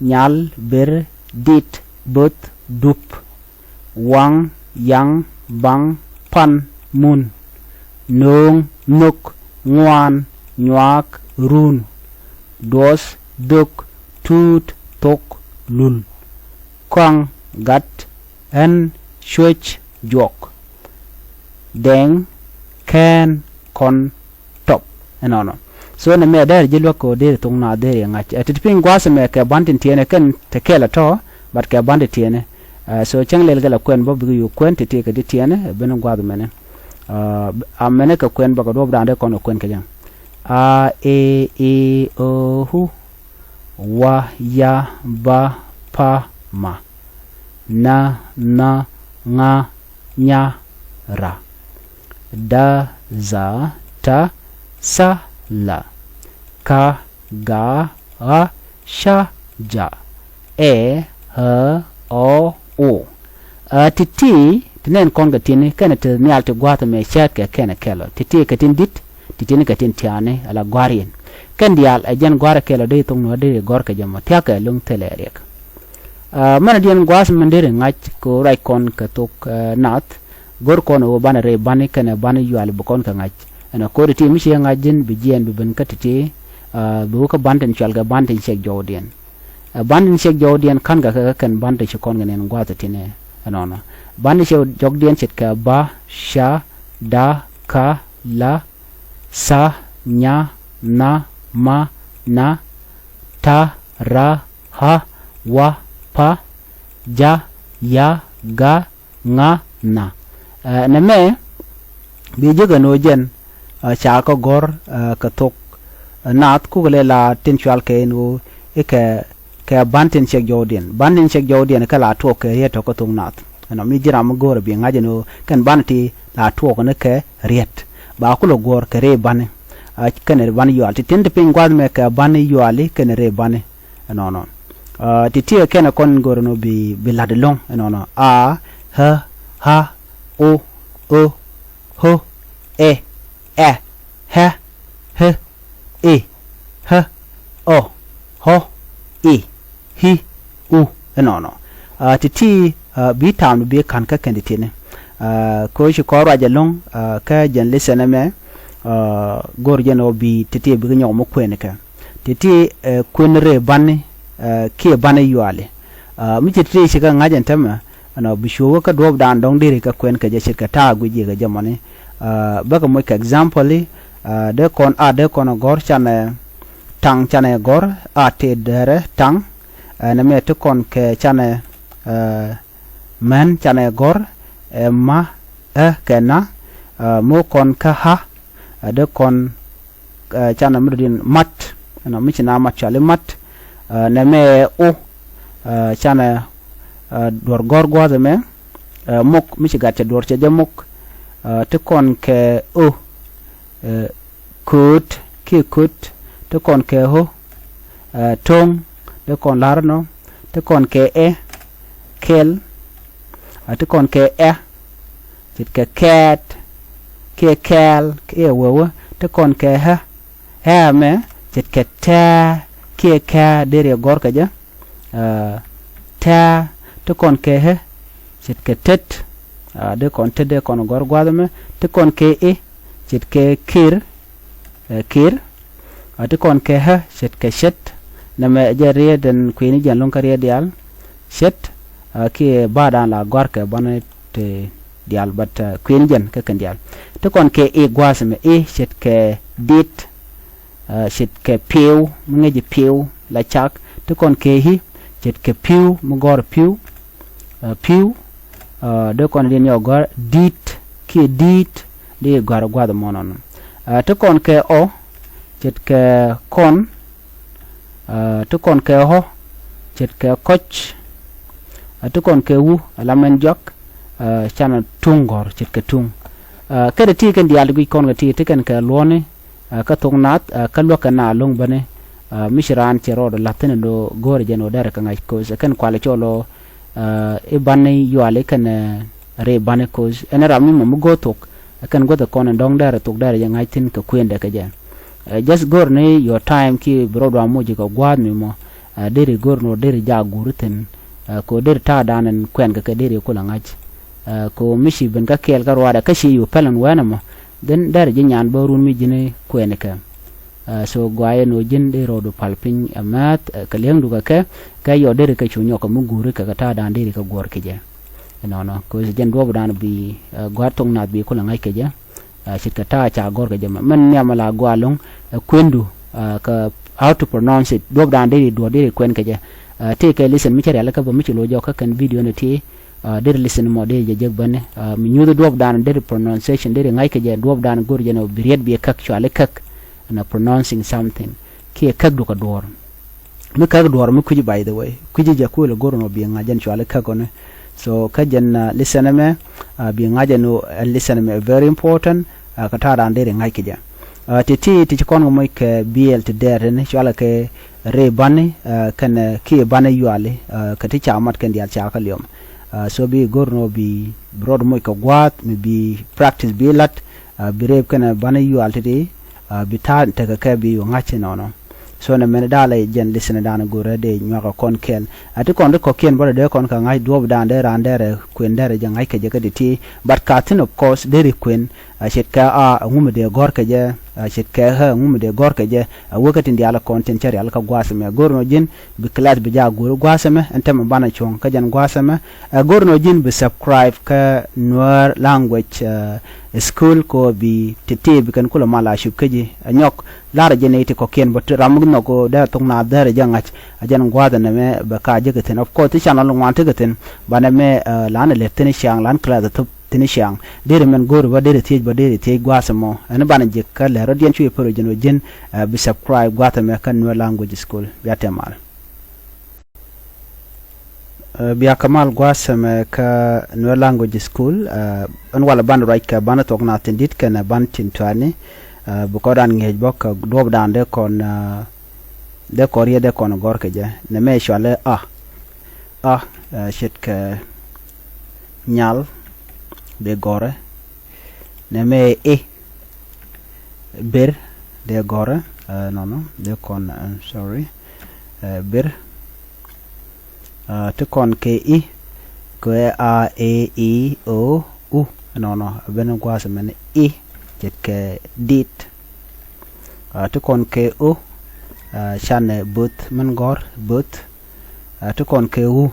Nyal, ber, dit, bo̱th, dup. Waŋ, yaŋ, baŋ, pan, mun. Nööŋ, nhök, ŋuan, nyuaak, run. Duɔth, dhök, tuut, thok, lul. Kɔaŋ, gat, ɣän, cuec, juɔk. Dɛŋ, kɛn, kɔn, top. Ɛnɔnɔ. So nɛmɛ dɛr ji̱ luäk kɛ ɣöö deri thok Naath deri ŋa̱c. Ɛ, ti ti piny gua̱a̱th ɛmɛ kɛ ba̱n tin tiɛɛnɛ kɛn te kɛl ɛ tɔ̱, but kɛ ba̱n tin tiɛɛnɛ. Ɛ, so cäŋ lɛl kɛ la kuɛn bä bikɛ yo̱o̱ kuɛn ti ti kɛ ti tiɛɛnɛ, ɛ, ben gua̱a̱th ɛmɛnɛ. Ɛ, a mɛnɛ kɛ kuɛn bä kɛ duɔ̱ɔ̱pdan dee kɔn kɛ kuɛn kɛ jɛ. A, e, i, o, u, wa, ya, ba, pa, ma. Na, nha, ŋa, nya, ra. Da, dha, ta, tha, la. Ka, ga, ɣa, ca, ja. Ɛ, ɣä, ɔ, o. Ɛ, ti̱ti̱ ti nɛn kɔn kɛ ti̱ni kɛnɛ ti nhial ti gua̱a̱th ɛmɛ cäät kɛ kɛnɛ kɛl ɔ. Ti̱ti̱ kɛ tin di̱t, ti̱ti̱ni kɛ tin tiaani ala gua̱a̱r yɛn. Kɛn diaal ɛ jɛn gua̱a̱r ɛ kɛl ɔ dee thok Nuäär dee gɔ̱r kɛ jɛ mɔ thia̱kɛ lo̱ŋ thilɛ riɛk. Ɛ, mɛnɛ diɛn gua̱a̱th min deri ŋa̱c kɛ ɣöö ruac kɔn kɛ thok, ɛ, Naath. Go̱r kɔn ɣöö banɛ rɛy ba̱ni kɛnɛ ba̱ni yuali bi kɔn kɛ ŋa̱c. Ɛn ɛ ko̱ri ti mi ciɛ ŋa̱c ji̱n bi jiɛɛn bi ben kä ti̱ti̱, ɛ, bi wä kä ba̱n tin cual kɛ ba̱n tin ciɛk jɔwdiɛn. Ɛ, ba̱n tin ciɛk jɔwdiɛn ka̱n kɛ kɛ kɛn ba̱n tin ci kɔn kɛ nɛn gua̱a̱th ti̱ni ɛnɔnɔ. Ba̱n tin ciɛk jɔwdiɛn ce̱tkɛ ba, ca, da, ka, la, tha, nya, nha, ma, na, ta, ra, ɣa, wa, pa, ja, ya, ga, ŋa, na. Ɛ, nɛmɛ bi jek ɛn ɣöö jɛn, ɛ, ca kɛ gɔ̱r, ɛ, kɛ thok, ɛ, Naath kukɛ lɛ la tin cual kɛ ɛn ɣöö i̱ kɛ, kɛ ba̱n tin ciɛk jɔwdiɛn. Ba̱n tin ciɛk jɔwdiɛn kɛ la tuɔɔk kɛ riet tɔ̱ kä thok Naath. Ɛnɔ mi ji̱ ram mi go̱o̱rɛ bi ŋa̱c ɛn ɣöö kɛn ba̱n ti la tuɔɔk ni kɛ riet. Ba kulɛ guɔ̱ɔ̱r kɛ rɛy ba̱ni. Ɛ, kɛnɛ ba̱n yual. Ti tin ti piny gua̱a̱th mɛ kɛ ba̱n yuali kɛnɛ rɛy ba̱ni. Ɛnɔnɔ. Ɛ, ti ti kɛnɛ kɔn go̱o̱rɛ nɔ bi, bi la̱t ɛlɔ̱ŋ. Ɛnɔnɔ. A, ɣä, ɣa, o, ö, ho, ɛ, ɛ, ɣɛ, ɣä, ɛ, ɣä, ɔ, ɣɔ, i, hi, u. Ɛnɔnɔ. Ɛ, ti ti, ɛ, bi ta̱a̱m bi ka̱n kä kɛn ti ti̱ni. Ɛ, kɛ ɣöö ci kɔn ruac ɛlɔ̱ŋ, ɛ, kä jɛn lesson ɛmɛ, ɛ, go̱r jɛn ɣöö bi ti ti bikɛ nyɔk mi kuɛn kɛ. Ti ti, ɛ, kuɛn rɛy ba̱ni, ɛ, kiɛ ba̱ni yuali. Ɛ, mi ci ti ti ci kɛ ŋa̱c ɛn täämɛ, ɛnɔ bi cuɛ wä kä duɔ̱ɔ̱pdan dɔ̱ŋ deri kɛ kuɛn kɛ jɛ ce̱tkɛ ta̱a̱ guic yɛ kɛ jɛ mɔni. Ɛ, bäkɛ moc kɛ example i̱, ɛ, dee kɔn a dee kɔn ɛ gɔ̱r canɛ taŋ canɛ gɔ̱r a tëë dɛrɛ taŋ. Ɛ, nɛmɛ ti kɔn kɛ canɛ, ɛ, män canɛ gɔ̱r, ɛ, ma, ɛ, kɛ na, ɛ, mi wä kɔn kä ɣä, ɛ, dee kɔn, ɛ, canɛ mi dɔ̱diɛn mat, ɛnɔ mi ci na mat cuali mat, ɛ, nɛmɛ ɛ o, ɛ, canɛ, ɛ, duɔ̱r gɔ̱r gua̱a̱th ɛmɛ, ɛ, mok mi ci gat cɛ duɔ̱r cɛ jɛ mok, ɛ, ti kɔn kɛ o, Ɛ, kööt kiɛ köt, ti kɔn kɛ ɣöö, ɛ, to̱ŋ, ti kɔn la̱r ɛnɔ, ti kɔn kɛ ɛ, kɛl, a ti kɔn kɛ ɛ, ce̱tkɛ kɛɛt, kiɛ kɛɛl, kiɛ wewä, ti kɔn kɛ ɣä, ɣä mɛ, ce̱tkɛ tɛ̱̈ɛ̱̈, kiɛ kɛ̱̈ɛ̱̈, deri gɔ̱r kɛ jɛ, ɛ, tɛ̱̈ɛ̱̈, ti kɔn kɛ ɣä, ce̱tkɛ tet, a, dee kɔn tet dee kɔn gɔ̱r gua̱a̱th ɛmɛ, ti kɔn kɛ i̱, ce̱tkɛ kir, ɛ, kir, a, ti kɔn kɛ ɣä, ce̱tkɛ ce̱t, nɛmɛ jɛ riet ɛn kui̱ni jɛn lo̱ŋ kä riet diaal, ce̱t, a, kiɛ ba̱a̱dan la gɔ̱a̱r kɛ banɛ ti diaal, but, a, kui̱ni jɛn kä kɛn diaal. Ti kɔn kɛ i̱ gua̱a̱th ɛmɛ, i̱ ce̱tkɛ dit, a, ce̱tkɛ piw, mi ŋäci piw la cak, ti kɔn kɛ i̱ ce̱tkɛ piw, mi gɔ̱r piw, a, piw, a, dee kɔn diɛn yɔ gɔ̱r di̱t, kiɛ di̱i̱t, dee gɔ̱r gua̱a̱th ɛmɔ nɔnɔ. A, ti kɔn kɛ ɔ, ce̱tkɛ kɔn, a, ti kɔn kɛ ɣɔ̱, ce̱tkɛ kɔc, a, ti kɔn kɛ wu, a, la mɛn jɔak, a, canɛ tuŋ gɔ̱r, ce̱tkɛ tuŋ. A, kä ti ti kɛn diaal ti guic kɔn kɛ ti, ti kɛn kɛ luɔ̱ni, a, kä thok naath, a, kä luäk kɛ na lo̱ŋ bäni, a, mi ci raan cɛ rɔɔdɛ la̱th thi̱n ɛn do̱ go̱o̱rɛ jɛn ɣöö derɛ kɛ ŋa̱c ko̱th ɛ kɛn kualɛ cɔl ɣöö, a, i̱ bani yuali kɛn, ɛ, ri bani ko̱th ɛn ram mi mɔ mi go̱o̱r thok ɛ kɛn guäth ɛ kɔn ɛn dɔ̱ŋ derɛ thok derɛ jɛ ŋa̱c thi̱n kɛ kuëndɛ kɛ jɛ. Ɛ, just go̱o̱r ni your time kiɛ bi rɔɔdu a moc kɛ gua̱a̱th mi mɔ, a, deri go̱o̱r ni ɣöö deri jak guuri thi̱n, a, kɛ ɣöö deri ta̱a̱dan ɛn kuɛn kɛ kɛ deri kulɛ ŋa̱c. A, kɛ ɣöö mi ci ben kä kɛɛl kä ruaadɛ kä ci yo̱o̱ pɛl ɛn wɛɛn ɛmɔ, then derɛ ji̱ nyan bä run mi ji̱n kuɛn kɛ. A, so guayɛ ni ɣöö ji̱n dee rɔɔdu pal piny ɛ määth, a, kɛ li̱eŋdu kɛ kɛ, kɛ yɔ deri kɛ cu nyɔk kɛ mi guuri kɛ kɛ ta̱a̱dan deri kɛ guɔ̱r kɛ jɛ. Ɛnɔnɔ, kɛ ɣöö jɛn duɔ̱ɔ̱pdan bi, a, gua̱a̱r thok naath bi kulɛ ŋa̱c kɛ jɛ. A, ce̱tkɛ ta̱a̱ ca gɔ̱r kɛ jɛ mɛ. Mɛn nhiam la gɔaa lo̱ŋ, a, kuëndu, a, kɛ how to pronounce it. Duɔ̱ɔ̱pdan deri duɔ̱ɔ̱r deri kuɛn kɛ jɛ. A, tëëkɛ listen mi cä rialikä bä mi ci lo̱c jɔk kä kɛn video ni ti, a, deri listen mɔ deri jɛ jek bäni. A, mi nyuuth duɔ̱ɔ̱pdan deri pronunciation deri ŋa̱c kɛ jɛ duɔ̱ɔ̱pdan go̱r jɛ ni bi riet bi käk cuali käk. Na pronouncing something. Kiɛ käk du kɛ duɔ̱ɔ̱r. Mi käk duɔ̱ɔ̱r mi kui̱ci, by the way. Kui̱ci jɛ kuël go̱r nɔ bi ŋa̱c jɛn cuali käk ɔni. So kä jɛn, a, listen ɛmɛ, a, bi ŋa̱c jɛn ɔ, ɛ, listen ɛmɛ very important, a, kɛ ta̱a̱ raan deri ŋa̱c kɛ jɛ. A, ti ti ti ci kɔn kɛ moc kɛ biɛl ti dɛɛr tini cualɛ kɛ rɛy bani, a, kɛn, a, kiɛ bani yuali, a, kɛ ti ca mat kɛn diaal ca kä liɔm. A, so bi go̱r nɔ bi, bi rɔɔd moc kɛ gua̱a̱th mi bi practice bi la̱t, a, bi rɛy kɛn bani yual titi, a, bi ta̱a̱ tekɛ kɛ bi yu ŋa̱c inɔnɔ. So nɛ mɛn dalɛ jɛn listen dan go̱rɛ dee nyuakɛ kɔn kɛɛl. A ti kɔn ti kɔ̱kiɛn bä dee kɔn kɛ ŋa̱c duɔ̱ɔ̱pdan dee raan dɛrɛ kuën dɛrɛ jɛ ŋa̱c kɛ jɛ kä ti ti. But ka thi̱n of course deri kuën, a, ce̱tkɛ a, a ŋu mi dee gɔ̱r kɛ jɛ, a, ce̱tkɛ ɣä a ŋu mi dee gɔ̱r kɛ jɛ, a wä kä tin diaal kɔn tin cä rial kä gua̱a̱th ɛmɛ. Go̱r nɔ ji̱n bi class bi jaak guuri gua̱a̱th ɛmɛ, ɛn tɛmɛ banɛ cuɔ̱ŋ kä jɛn gua̱a̱th ɛmɛ. A, go̱r nɔ ji̱n bi subscribe kä Nuer language, a, school kɛ ɣöö bi ti ti bi kɛn kulɛ mal a cup kä ji̱. A nyɔk, Larɛ jɛ nɛy ti kɔ̱kiɛn bä ti ram mi nhɔk dee thok naath dee rɛ jɛ ŋa̱c. A jɛn gua̱a̱th ɛn ɛmɛ bɛ ka jek kɛ thi̱n. Of course, ti channel ŋuan tekɛ thi̱n. Banɛ mɛ, ɛ, lan ɛ lɛp thi̱n ciaŋ, lan class ɛ thop thi̱n ciaŋ. Derɛ mɛn go̱o̱ri bä derɛ thiec bä derɛ thiec gua̱a̱th ɛmɔ. Ɛn banɛ jek kä lɛr rɔ̱diɛn cuɛ pär ɔ jɛn ɔ ji̱n, ɛ, bi subscribe gua̱a̱th ɛmɛ kä Nuer Language School. Bia tɛm mal. Ɛ, bia kɛ mal gua̱a̱th ɛmɛ kä Nuer Language School, ɛ, ɛn walɛ ban ruac kɛ ban thuɔ̱k na thi̱n di̱t kɛnɛ ban tin tuani, ɛ, bi kɔn dan ŋi̱eec bä kɛ duɔ̱ɔ̱pdan dee kɔn, ɛ, dee kɔn riet dee kɔn gɔ̱r kɛ jɛ. Nɛmɛ cualɛ a. A, ɛ, ce̱tkɛ nyal dee gɔ̱rɛ. Nɛmɛ i̱. Ber dee gɔ̱rɛ, ɛ, nɔnɔ, dee kɔn, ɛ, sorry. Ɛ, ber. Ɛ, ti kɔn kɛ i̱, kɛ a, e, i, o, u. Nɔnɔ, ɛ ben gua̱a̱th mɛn i̱, ce̱tkɛ dit. Ɛ, ti kɔn kɛ o, ɛ, canɛ bo̱th min gɔ̱r, bo̱th. Ɛ, ti kɔn kɛ u,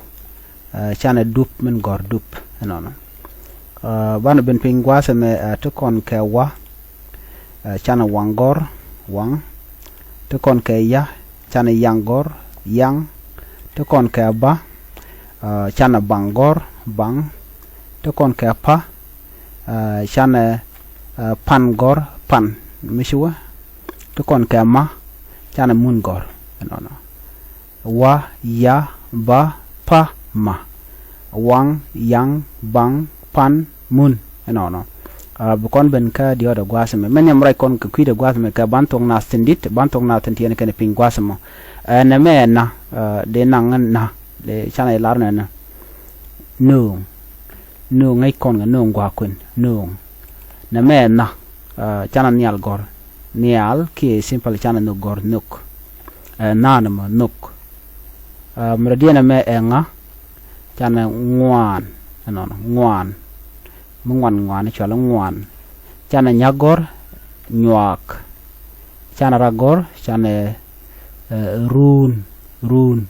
ɛ, canɛ dup min gɔ̱r dup. Ɛnɔnɔ. Ɛ, banɛ ben piny gua̱a̱th ɛmɛ, ɛ, ti kɔn kɛ wa, ɛ, canɛ waŋ gɔ̱r, waŋ. Ti kɔn kɛ ya, canɛ yaŋ gɔ̱r, yaŋ. Ti kɔn kɛ ba, ɛ, canɛ baŋ gɔ̱r, baŋ. Ti kɔn kɛ pa, ɛ, canɛ, ɛ, pan gɔ̱r, pan. Mi ci wä. Ti kɔn kɛ ma, canɛ mun gɔ̱r. Ɛnɔnɔ. Wa, ya, ba, pa, ma. Waŋ, yaŋ, baŋ, pan, mun. Ɛnɔnɔ. Bi kɔn ben kä diɔt ɛ gua̱a̱th ɛmɛ. Mɛ nhiam ruac kɔn kɛ kui̱dɛ gua̱a̱th ɛmɛ kɛ ban thok naath tin di̱t, ban thok naath tin tiɛɛni kɛn piny gua̱a̱th ɛmɔ. Ɛ nɛmɛ ɛ na, dee naŋ na, dee canɛ lar nɛnɛ. Nööŋ. Nööŋ ŋäc kɔn kɛ nööŋ gua̱a̱k kuën, nööŋ. Nɛmɛ ɛ na, canɛ nhial gɔ̱r. Nhial kiɛ simple canɛ nhök gɔ̱r, nhök. Ɛ na nɛmɔ, nhök. Mɛ rɔ diɛn ɛmɛ ɛ ŋa, canɛ ŋuan, ɛnɔnɔ, ŋuan. Mi ŋuan ŋuan cual ŋuan. Canɛ nyäk gɔ̱r, nyuak. Canɛ rak gɔ̱r, canɛ, ɛ, run, run.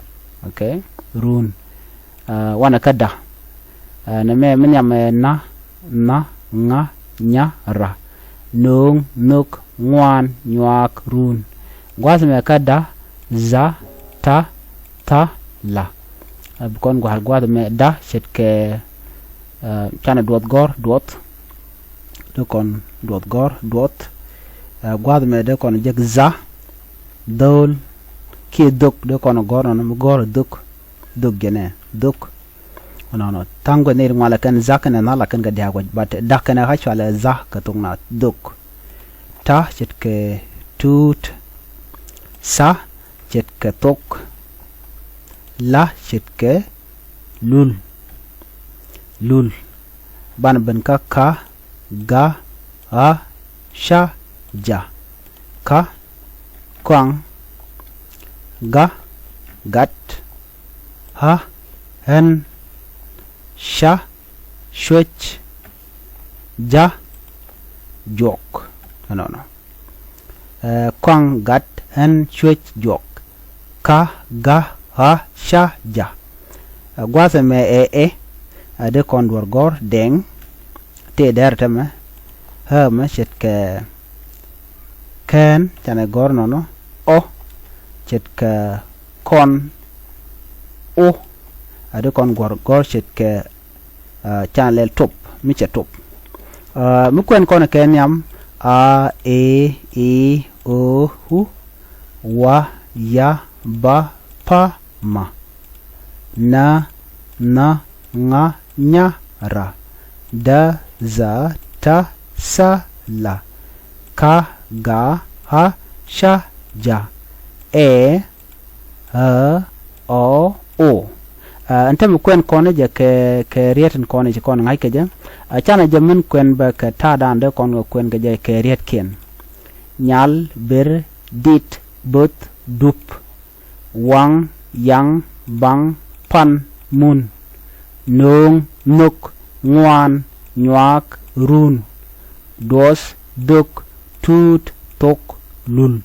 Okay, run. Ɛ, wanɛ kä da. Ɛ, nɛmɛ mi nhiam ɛ na, na, ŋa, nya, ra. Nööŋ, nhök, ŋuan, nyuak, run. Gua̱a̱th mɛ kä da, za, ta, tha, la. Ɛ, bi kɔn gua̱a̱th, gua̱a̱th mɛ da ce̱tkɛ, ɛ, canɛ duɔth gɔ̱r, duɔth. Dee kɔn duɔth gɔ̱r, duɔth. Ɛ, gua̱a̱th mɛ dee kɔn jek za, dho̱o̱l, kiɛ dhök, dee kɔn gɔ̱r nɔnɔ, mi gɔ̱r dhök, dhök jɛnɛ, dhök. Nɔnɔ, tha̱a̱ŋ guɛth ni ri ŋualɛ kɛn za kɛnɛ na la kɛn kɛ dia̱a̱k wec, but da kɛnɛ ɣä cualɛ za kɛ thok naath, dhök. Ta ce̱tkɛ tuut, tha ce̱tkɛ thok, la ce̱tkɛ lul, lul. Banɛ ben kä ka, ga, ɣa, ca, ja. Ka, kɔaŋ, ga, gat, ɣa, ɣän, ca, cuec, ja, juɔk. Ɛnɔnɔ. Ɛ, kɔaŋ, gat, ɣän, cuec, juɔk. Ka, ga, ɣa, ca, ja. Ɛ, gua̱a̱th ɛmɛ ɛ ɛ, ɛ dee kɔn duɔ̱r gɔ̱r, dɛŋ. Tëë dɛr tɛmɛ, ɣä mɛ ce̱tkɛ kɛn, canɛ gɔ̱r nɔnɔ, ɔ, ce̱tkɛ kɔn, o, ɛ dee kɔn guɔ̱r gɔ̱r ce̱tkɛ, ɛ, canɛ lɛl top, mi cɛ top. Ɛ, mi kuɛn kɔn kɛ nhiam, a, e, i, o, u, wa, ya, ba, pa, ma. Na, nha, ŋa, nya, ra. Da, dha, ta, tha, la. Ka, ga, ɣa, ca, ja. Ɛ, ɣä, ɔ, o. Ɛ, ɛn täämɛ kuɛn kɔn jɛ kɛ, kɛ riet in kɔn ci kɔn ŋa̱c kɛ jɛ. Ɛ, canɛ jɛ min kuɛn bä kɛ ta̱a̱dan dee kɔn kɛ kuɛn kɛ jɛ kɛ rietkiɛn. Nyal, ber, dit, böth, dup. Waŋ, yaŋ, baŋ, pan, mun. Nööŋ, nhök, ŋuan, nyuak, run. Duɔth, dhök, tuut, thok, lul.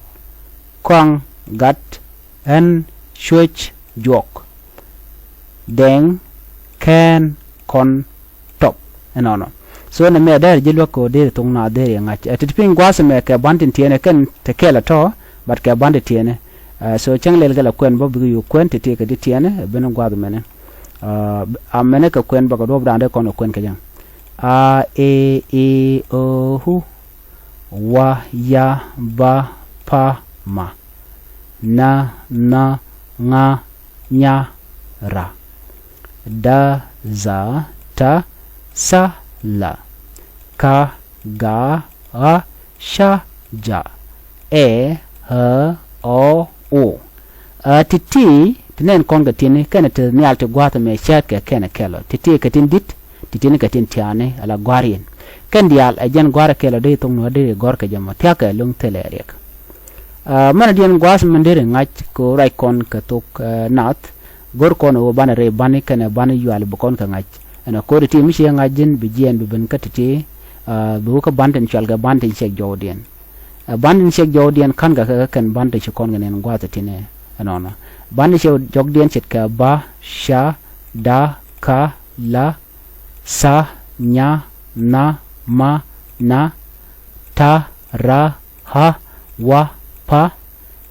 Kɔaŋ, gat, ɣän, cuec, juɔk. Dɛŋ, kɛn, kɔn, top. Ɛnɔnɔ. So nɛmɛ dɛr ji̱ luäk kɛ ɣöö deri thok naath deri ŋa̱c. Ɛ, ti ti piny gua̱a̱th ɛmɛ kɛ ban tin tiɛɛnɛ kɛn te kɛl ɛ tɔ̱, but kɛ ban tin tiɛɛnɛ. Ɛ, so cäŋ lɛl kɛ la kuɛn bä bikɛ yo̱o̱ kuɛn ti ti kɛ ti tiɛɛnɛ, ɛ ben gua̱a̱th ɛmɛnɛ. Ɛ, a mɛnɛ kɛ kuɛn bä kɛ duɔ̱ɔ̱p da̱a̱n dee kɔn kɛ kuɛn kɛ jɛ. A, e, i, o, u. Wa, ya, ba, pa, ma. Na, nha, ŋa, nya, ra. Da, dha, ta, tha, la. Ka, ga, ɣa, ca, ja. Ɛ, ɣä, ɔ, o. Ɛ, ti̱ti̱, ti nɛn kɔn kɛ ti̱ni, kɛnɛ ti nhial ti gua̱a̱th ɛmɛ cäätkɛ kɛnɛ kɛl ɔ. Ti̱ti̱ kɛ tin di̱t, ti̱ti̱ni kɛ tin tiaani, ala gua̱a̱r yɛn. Kɛn diaal, ɛ jɛn gua̱a̱r ɛ kɛl ɔ dee thok nuɔ̱ɔ̱r deri gɔ̱r kɛ jɛ mɔ, thia̱kɛ lo̱ŋ thilɛ riɛk. Ɛ, mɛnɛ diɛn gua̱a̱th min deri ŋa̱c kɛ ɣöö ruac kɔn kɛ thok, ɛ, naath, go̱r kɔn ɣöö banɛ rɛy bani kɛnɛ bani yuali bi kɔn kɛ ŋa̱c. Ɛn ɛ ko̱ri ti mi ciɛ ŋa̱c ji̱n bi jiɛɛn bi ben kä ti̱ti̱, ɛ, bi wä kä ban tin cual kɛ ban tin ciɛk jɔwdiɛn. Ɛ, ban tin ciɛk jɔwdiɛn ka̱n kɛ kɛ kɛn ban tin ci kɔn kɛ nɛn gua̱a̱th ti̱nɛ ɛnɔnɔ. Ban tin ciɛk jɔwdiɛn ce̱tkɛ ba, ca, da, ka, la, tha, nya, nha, ma, na, ta, ra, ɣa, wa, pa,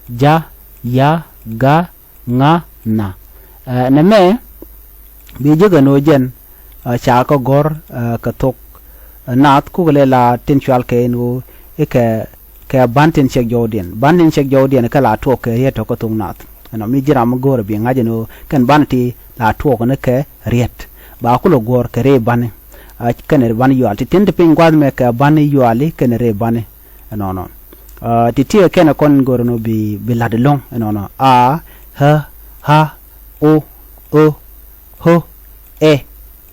ja, ya, ga, ŋa, na. Ɛ, nɛmɛ bi ji̱ kɛ no̱o̱ jɛn, ɛ, ca kɛ gɔ̱r, ɛ, kɛ thok, ɛ, naath kukɛ lɛ la tin cual kɛ in ɣöö i̱ kɛ, kɛ ban tin ciɛk jɔwdiɛn. Ban tin ciɛk jɔwdiɛn kɛ la tuɔɔk kɛ riet tɔ̱ kä thok naath. Ɛnɔ mi ji̱ ram mi go̱o̱rɛ bi ŋa̱c ɛn ɣöö kɛn ban ti la tuɔɔk ni kɛ riet. Ba kulɛ guɔ̱ɔ̱r kɛ rɛy bani. Aa, kɛnɛ ri bani yual. Ti tin ti piny gua̱a̱th mɛ kɛ bani yuali kɛnɛ ri bani. Ɛnɔnɔ. Aa, ti ti kɛnɛ kɔn go̱r nɔ bi, bi la̱t ɛlɔ̱ŋ. Ɛnɔnɔ. A, ɣä, ɣa̱, o, ö, ɣö, ɛ,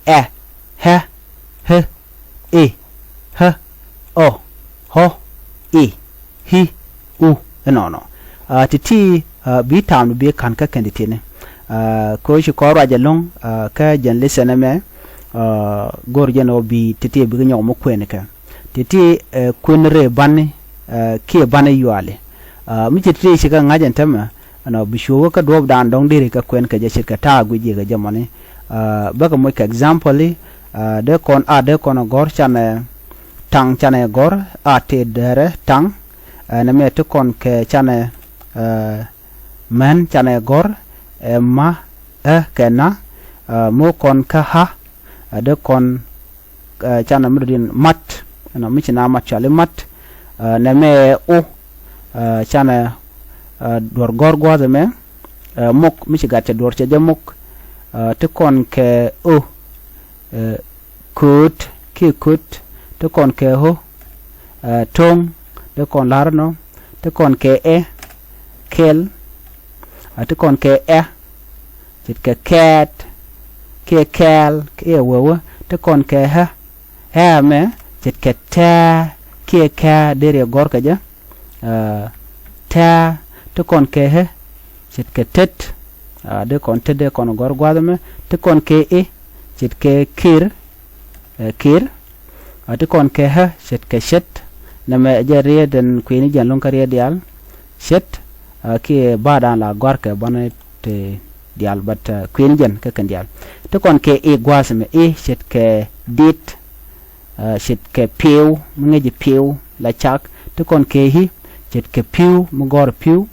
ɛ, ɣɛ, ɣe, i̱, ɣä, ɔ, ɣɔ, i̱, i̱, u. Ɛnɔnɔ. Aa, ti ti, aa, bi ta̱a̱m bi ka̱n kä kɛn ti tini. Aa, kɛ ɣöö ci kɔn ruac ɛlɔ̱ŋ, aa, kä jɛn lesson ɛmɛ, aa, go̱r jɛn ɣöö bi ti ti bikɛ nyɔk mi kuɛn kɛ. Ti ti, ɛ, kuɛn rɛy bani, ɛ, kiɛ bani yuali. Aa, mi ci ti ti ci kɛ ŋa̱c ɛn täämɛ, ɛnɔ bi cuɛ wä kä duɔ̱ɔ̱pdan dɔ̱ŋ deri kɛ kuɛn kɛ jɛ ce̱tkɛ ta̱a̱ guic ji̱ kɛ jɛ mɔni. Aa, bäkɛ moc kɛ example i̱, aa, dee kɔn a dee kɔn ɛ gɔ̱r canɛ taŋ canɛ gɔ̱r a tëë dɛrɛ taŋ. Aa, nɛmɛ ti kɔn kɛ canɛ, aa, män canɛ gɔ̱r ɛ ma ɛ kɛ na, aa, mi kɔn kä ɣä, aa, dee kɔn, aa, canɛ mi dɔ̱diɛn mat, ɛnɔ mi ci na mat cɔali mat, aa, nɛmɛ ɛ o, aa, canɛ, aa, duɔ̱r gɔ̱r gua̱a̱th ɛmɛ, aa, mok mi ci gat cɛ duɔ̱r cɛ jɛ mok, aa, ti kɔn kɛ o, aa, kööt kiɛ kööt, ti kɔn kɛ ɣö, aa, to̱ŋ, ti kɔn la̱r ɛnɔ, ti kɔn kɛ ɛ, kɛl, aa, ti kɔn kɛ ɛ, ce̱tkɛ kɛɛt, kiɛ kɛɛl, kiɛ wewä, ti kɔn kɛ ɣä, ɣä ɛmɛ, ce̱tkɛ tɛ̱̈ɛ̱̈, kiɛ kɛ̱̈ɛ̱̈, deri ɛ gɔ̱r kɛ jɛ, aa, tɛ̱̈ɛ̱̈, ti kɔn kɛ ɣä, ce̱tkɛ tet, aa, dee kɔn tet dee kɔn gɔ̱r gua̱a̱th ɛmɛ, ti kɔn kɛ i̱, ce̱tkɛ kir, ɛ, kir, aa, ti kɔn kɛ ɣä, ce̱tkɛ ce̱t, nɛmɛ ɛ jɛ riet ɛn kui̱ni jɛn lo̱ŋ kä riet diaal, ce̱t, aa, kiɛ ba̱a̱dan la gɔ̱a̱rkɛ bäni ti diaal, but, aa, kui̱ni jɛn kä kɛn diaal. Ti kɔn kɛ i̱ gua̱a̱th ɛmɛ i̱ ce̱tkɛ dit, aa, ce̱tkɛ pi̱w, mi ŋäci pi̱w la cak, ti kɔn kɛ i̱ ce̱tkɛ pi̱w, mi gɔ̱r pi̱w,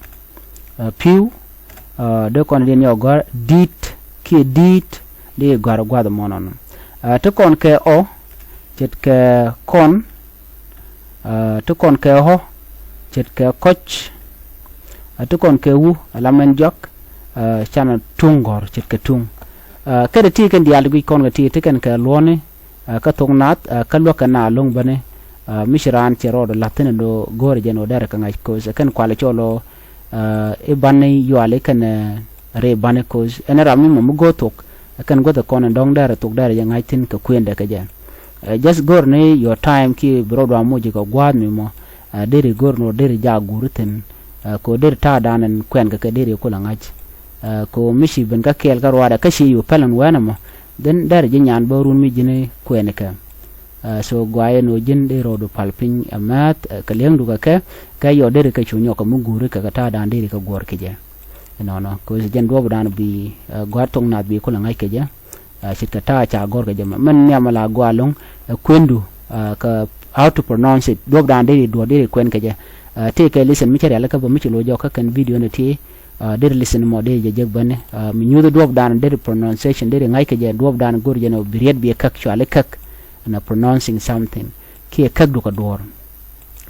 aa, pi̱w, aa, dee kɔn diɛn yɔ gɔ̱r dit, kiɛ di̱i̱t, dee gɔ̱a̱r gua̱a̱th ɛmɔ nɔnɔ. Aa, ti kɔn kɛ ɔ, ce̱tkɛ kɔn, aa, ti kɔn kɛ ɣɔ, ce̱tkɛ kɔc, aa, ti kɔn kɛ wu, ala mɛn jɔak, aa, canɛ tuŋ gɔ̱r, ce̱tkɛ tuŋ. Aa, kɛ ti ti kɛn diaal ti guic kɔn kɛ ti, ti kɛn kɛ luɔ̱ni, aa, kä thok naath, aa, kä luäk kɛ na lo̱ŋ bäni, aa, mi ci raan cɛ rɔɔdɛ la̱th thi̱n ɛn ɣöö go̱o̱rɛ jɛn ɣöö derɛ kɛ ŋa̱c, 'cause ɛ kɛn kualɛ cɔl ɣöö, aa, i̱ bani yuali kɛnɛ, aa, ri bani, 'cause ɛn ram mi mɔ mi go̱o̱r thok, ɛ kɛn guäth ɛ kɔn ɛn dɔ̱ŋ derɛ thok derɛ jɛ ŋa̱c thi̱n kɛ kuëndɛ kɛ jɛ. Aa, just go̱o̱r ni your time kiɛ bi rɔɔdu a moc kɛ gua̱a̱th mi mɔ, aa, deri go̱o̱r ni ɣöö deri jak guuri thi̱n, aa, kɛ ɣöö deri ta̱a̱dan ɛn kuɛn kɛ kɛ deri kulɛ ŋa̱c. Aa, kɛ ɣöö mi ci ben kä kɛɛl kä ruaadɛ kä ci yo̱o̱ pɛl ɛn wɛnɛ mɔ, then derɛ ji̱ nyan bä run mi ji̱n kuɛn kɛ. Aa, so guayɛ ni ɣöö ji̱n dee rɔɔdu pal piny ɛ määth, aa, kɛ li̱eŋdu kɛ kɛ, kɛ yɔ deri kɛ cu nyɔk kɛ mi guuri kɛ kɛ ta̱a̱dan deri kɛ guɔ̱r kɛ jɛ. Ɛnɔnɔ, kɛ ɣöö ci jɛn duɔ̱ɔ̱pdan bi, aa, gua̱a̱r thok naath bi kulɛ ŋa̱c kɛ jɛ. Aa, ce̱tkɛ ta̱a̱ ca gɔ̱r kɛ jɛ mɛ. Mɛn nhiam la gɔaa lo̱ŋ, aa, kuendu, aa, kɛ how to pronounce it. Duɔ̱ɔ̱pdan deri duɔ̱ɔ̱r deri kuɛn kɛ jɛ. Aa, tëëkɛ lesson mi cä rialikä bä mi ci lo̱c jɔk kä kɛn video ni ti, aa, deri lesson mɔ deri jɛ jek bäni. Aa, mi nyuuth duɔ̱ɔ̱pdan deri pronunciation deri ŋa̱c kɛ jɛ, duɔ̱ɔ̱pdan go̱r jɛ ni bi riet bi käk cuali käk. Na pronouncing something. Kiɛ käk dukɛ duɔ̱ɔ̱r.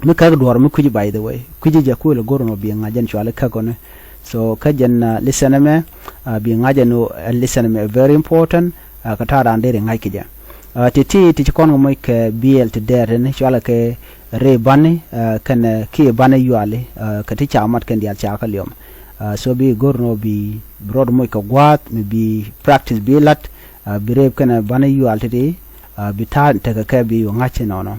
Mi käk duɔ̱ɔ̱r mi kui̱ci, by the way. Kui̱ci jɛ kuël go̱r nɔ bi ŋa̱c jɛn cuali käk ɔni. So kä jɛn, aa, lesson ɛmɛ, aa, bi ŋa̱c jɛn ɔ, aa, lesson ɛmɛ very important, aa, kɛ ta̱a̱ raan deri ŋa̱c kɛ jɛ. Aa, ti ti ti ci kɔn kɛ moc kɛ biɛl ti dɛɛr tini cualɛ kɛ ri bani, aa, kɛnɛ kiɛ bani yuali, aa, kɛ ti ca mat kɛn diaal ca kä liɔm. Aa, so bi go̱r nɔ bi, bi rɔɔd moc kɛ gua̱a̱th mi bi practice bi la̱t, aa, bi rep kɛnɛ bani yual titi, aa, bi ta̱a̱ tekɛ kɛ bi yu ŋa̱c inɔnɔ.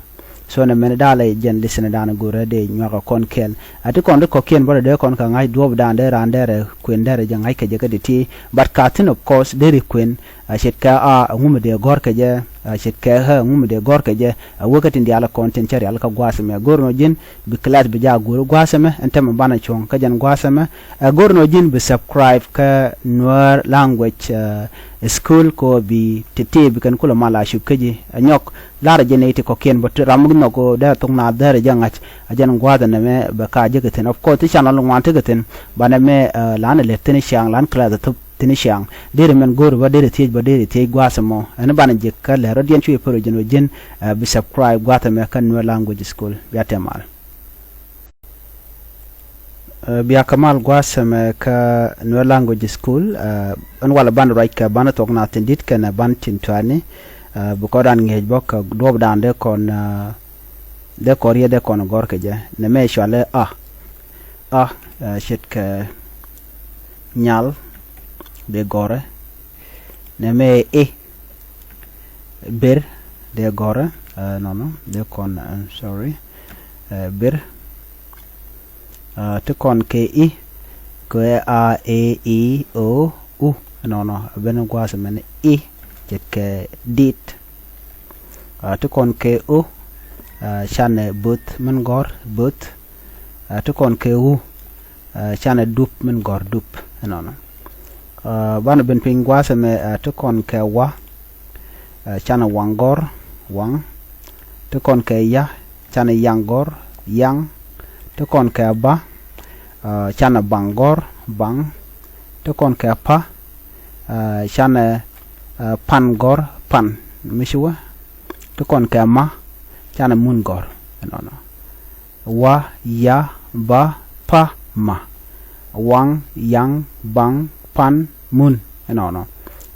So nɛ mɛn da̱a̱ lɛ jɛn lesson dan go̱rɛ dee nyuak kɛ kɔn kɛɛl. A ti kɔn ti kɔ̱kiɛn bä dee kɔn kɛ ŋa̱c duɔ̱ɔ̱p dan dee raan dɛrɛ kuën dɛrɛ jɛ ŋa̱c kɛ jɛ kä ti ti. But ka thi̱n of course deri kuën, a ce̱tkɛ a, a ŋu mi dee gɔ̱r kɛ jɛ, a ce̱tkɛ ɣä a ŋu mi dee gɔ̱r kɛ jɛ, a wä kä tin diaal kɔn tin cä rial kä gua̱a̱th mɛ go̱r nɔ ji̱n, bi class bi ja go̱r gua̱a̱th mɛ, ɛn tɛmɛ banɛ cuɔ̱ŋ kä jɛn gua̱a̱th mɛ, a go̱r nɔ ji̱n bi subscribe kä Nuer language, aa, school kɔ bi ti ti bi kɛn kulɛ mal a cup kä ji̱, a nyɔk, Lar jɛ nɛy ti kɔ̱kiɛn bä ti ram mi nhɔk dee thok naath dee rɛ jɛ ŋa̱c. A jɛn gua̱a̱th ɛn ɛmɛ bɛ ka jek kɛ thi̱n. Of course, ti channel ŋuan tekɛ thi̱n. Banɛ mɛ, eh, lan lɛ thi̱n ciaŋ, lan class ɛ thop thi̱n ciaŋ. Derɛ mɛn go̱o̱ri bä, derɛ thiec bä, derɛ thiec gua̱a̱th ɛmɔ. Ɛn banɛ jek kä lɛ rɔ̱diɛn cuɛ pär jɛn wä ji̱n, eh, bi subscribe gua̱a̱th ɛmɛ kä Nuer Language School. Bia tɛmal. Eh, bia kɛ mal gua̱a̱th ɛmɛ kä Nuer Language School, eh, ɛn walɛ banɛ ruac kɛ banɛ thuɔ̱k naath tin di̱t kɛnɛ banɛ tin tuaani. Ɛ, bi kɔn dan ŋi̱eec bä kɛ duɔ̱ɔ̱p dan dee kɔn, ɛ, dee kɔn riet dee kɔn gɔ̱r kɛ jɛ. Nɛmɛ cualɛ a. A, ɛ, ce̱tkɛ nyal dee gɔ̱rɛ. Nɛmɛ i̱, ber dee gɔ̱rɛ. Ɛ, nɔnɔ dee kɔn, ɛ, sorry. Ɛ, ber. Ɛ, ti kɔn kɛ i̱, kɛ a, e, i, o, u. Nɔnɔ, ɛ ben gua̱a̱th mɛn i̱, ce̱tkɛ dit. Ɛ, ti kɔn kɛ o, ɛ, canɛ bo̱th min gɔ̱r, bo̱th. Ɛ, ti kɔn kɛ u, ɛ, canɛ dup min gɔ̱r, dup. Nɔnɔ. Ɛ, banɛ ben piny gua̱a̱th mɛ, ɛ, ti kɔn kɛ wa, ɛ, canɛ waŋ gɔ̱r, waŋ. Ti kɔn kɛ ya, canɛ yaŋ gɔ̱r, yaŋ. Ti kɔn kɛ ba, ɛ, canɛ baŋ gɔ̱r, baŋ. Ti kɔn kɛ pa, ɛ, canɛ, ɛ, pan gɔ̱r, pan. Mi ci wä. Ti kɔn kɛ ma, canɛ mun gɔ̱r. Nɔnɔ. Wa, ya, ba, pa, ma. Waŋ, yaŋ, baŋ, pan, mun. Ɛnɔnɔ.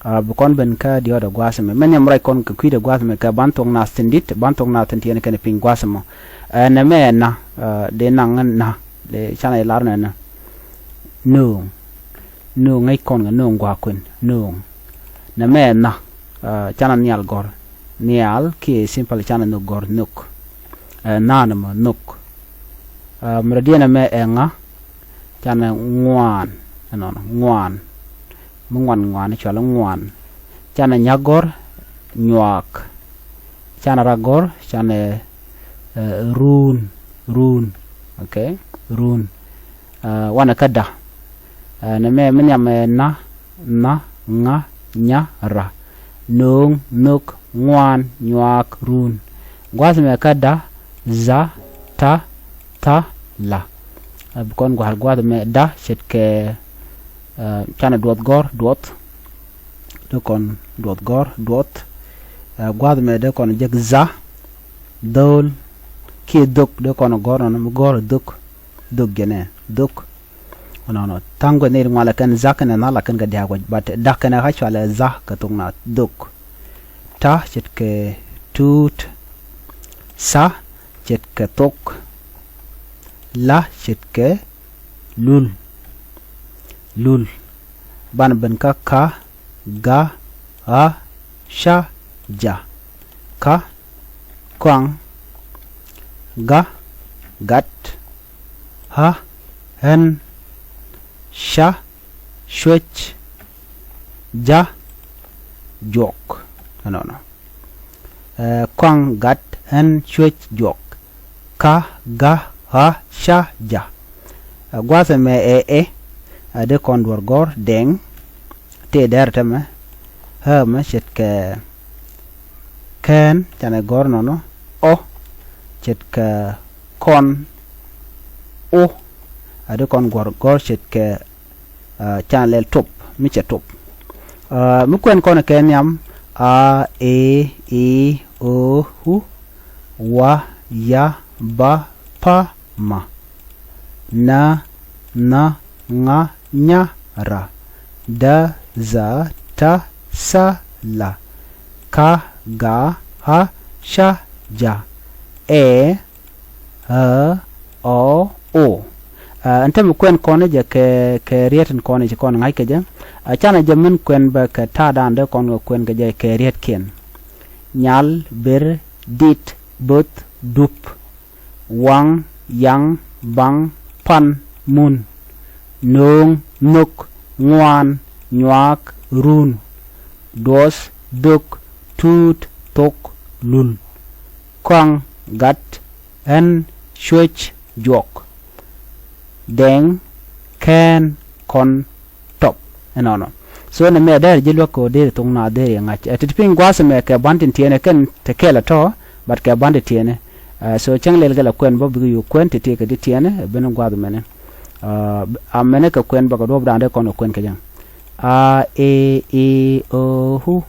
Ɛ, bi kɔn ben kä diɔ̱ɔ̱dɛ gua̱a̱th mɛ. Mɛ nhiam ruac kɔn kɛ kui̱dɛ gua̱a̱th mɛ kɛ ban thok naath tin di̱t, ban thok naath tin tiɛɛni kɛnɛ piny gua̱a̱th mɔ. Ɛ, nɛmɛ ɛ na, ɛ, dee naŋ na, dee canɛ lar nɛ na. Nööŋ. Nööŋ ŋäc kɔn kɛ nööŋ gua̱a̱k kuën. Nööŋ. Nɛmɛ ɛ na, ɛ, canɛ nhial gɔ̱r. Nhial kiɛ simple canɛ nhök gɔ̱r, nhök. Ɛ, na nɛmɔ nhök. Ɛ, mi rɔ diɛn ɛmɛ ɛ ŋa, canɛ ŋuan. Ɛnɔnɔ, ŋuan. Mi ŋuan ŋuan, cualɛ ŋuan. Canɛ nyäk gɔ̱r, nyuaak. Canɛ rak gɔ̱r, canɛ, ɛ, ruun, ruun. Okay? Ruun. Ɛ, wanɛ kä da. Ɛ, nɛmɛ mi nhiam ɛ na, na, ŋa, nya, ra. Nööŋ, nhök, ŋuan, nyuaak, ruun. Gua̱a̱th mɛ kä da, dha, ta, tha, la. Ɛ, bi kɔn gua̱a̱r gua̱a̱th mɛ da, ce̱tkɛ, ɛ, canɛ duɔth gɔ̱r, duɔth. Dee kɔn duɔth gɔ̱r, duɔth. Ɛ, gua̱a̱th mɛ dee kɔn jek dha, dho̱o̱l. Kiɛ dhök dee kɔn gɔ̱r nɔnɔ mi gɔ̱r dhök. Dhök jɛnɛ, dhök. Nɔnɔ. Tha̱a̱ŋ gua̱th ni ri ŋualɛ kɛn dha kɛnɛ na la kɛn kɛ dia̱a̱k wec, but da kɛnɛ ɣä cualɛ dha kɛ thok naath, dhök. Ta ce̱tkɛ tuut. Tha ce̱tkɛ thok. La ce̱tkɛ lul. Lul. Banɛ ben kä ka, ga, ɣa, ca, ja. Ka, kɔaŋ. Ga, gat. Ɣa, ɣän. Ca, cuec. Ja, juɔk. Ɛnɔnɔ. Ɛ, kɔaŋ, gat, ɣän, cuec, juɔk. Ka, ga, ɣa, ca, ja. Ɛ, gua̱a̱th ɛmɛ ɛ ɛ, ɛ dee kɔn duɔ̱r gɔ̱r, dɛŋ. Tëë dɛr tɛmɛ. Ɣä mɛ ce̱tkɛ kɛn, canɛ gɔ̱r nɔnɔ. Ɔ ce̱tkɛ kɔn. O ɛ dee kɔn duɔ̱r gɔ̱r ce̱tkɛ, ɛ, canɛ lɛl top, mi cɛ top. Ɛ, mi kuɛn kɔn kɛ nhiam, a, e, i, o, u, wa, ya, ba, pa, ma. Na, nha, ŋa, nya, ra. Da, dha, ta, tha, la. Ka, ga, ɣa, ca, ja. Ɛ, ɣä, ɔ, o. Ɛ, ɛn tämɛ kuɛn kɔn jɛ kɛ, kɛ riet in kɔn ci kɔn ŋa̱c kɛ jɛ. Ɛ, canɛ jɛ min kuɛn bɛ kɛ ta̱a̱ da̱a̱n dee kɔn kɛ kuɛn kɛ jɛ kɛ rietkiɛn. Nyal, ber, dit, bo̱th, dup. Waŋ, yaŋ, baŋ, pan, mun. Nööŋ, nhök, ŋuan, nyuaak, run. Duɔth, dhök, tuut, thok, lul. Kɔaŋ, gat, ɣän, cuec, juɔk. Dɛŋ, kɛn, kɔn, top. Ɛnɔnɔ. So nɛmɛ dɛr ji̱ luäk kɛ ɣöö deri thok naath deri ŋa̱c. Ɛ, ti ti piny gua̱a̱th ɛmɛ kɛ ban tin tiɛɛnɛ kɛn te kɛl ɛ tɔ̱, but kɛ ban tin tiɛɛnɛ. Ɛ, so cäŋ lɛl kɛ lɛ kuɛn bä bikɛ yo̱o̱k kuɛn ti ti kɛ ti tiɛɛnɛ, ɛ, ben gua̱a̱th ɛmɛnɛ. Ɛ, a mɛnɛ kɛ kuɛn bä kɛ duɔ̱ɔ̱p da̱a̱n dee kɔn kɛ kuɛn kɛ jɛ. A, e, i, o, u.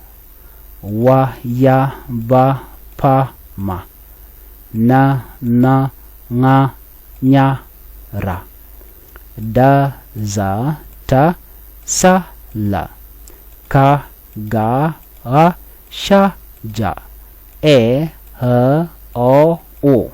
Wa, ya, ba, pa, ma. Na, nha, ŋa, nya, ra. Da, dha, ta, tha, la. Ka, ga, ɣa, ca, Ja. Ɛ, ɣä, ɔ, o.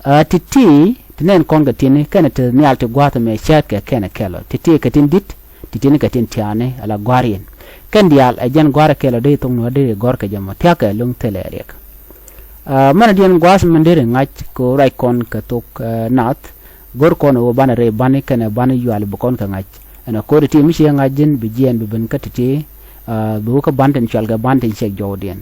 Ɛ, ti̱ti̱, ti nɛn kɔn kɛ ti̱ni, kɛnɛ ti nhial ti gua̱a̱th ɛmɛ cäätkɛ kɛnɛ kɛl ɔ. Ti̱ti̱ kɛ tin di̱t, ti̱ti̱ni kɛ tin tiaani, ala gua̱a̱r yɛn. Kɛn diaal ɛ jɛn gua̱a̱r ɛ kɛl ɔ dee thok nuɔ̱ɔ̱r dee gɔ̱r kɛ jɛ mɔ, thia̱kɛ lo̱ŋ thilɛ riɛk. Ɛ, mɛn diɛn gua̱a̱th mɛn deri ŋa̱c kɛ right kɔn kɛ thok, ɛ, naath, go̱r kɔn ɛ ɣöö banɛ rɛy bani kɛnɛ bani yuali bi kɔn kɛ ŋa̱c. Ɛn ɛ ko̱ri ti mi ciɛ ŋa̱c ji̱n bi jiɛɛn bi ben kä ti̱ti̱, ɛ, bi wä kä ban tin cual kɛ ban tin ciɛk jɔwdiɛn.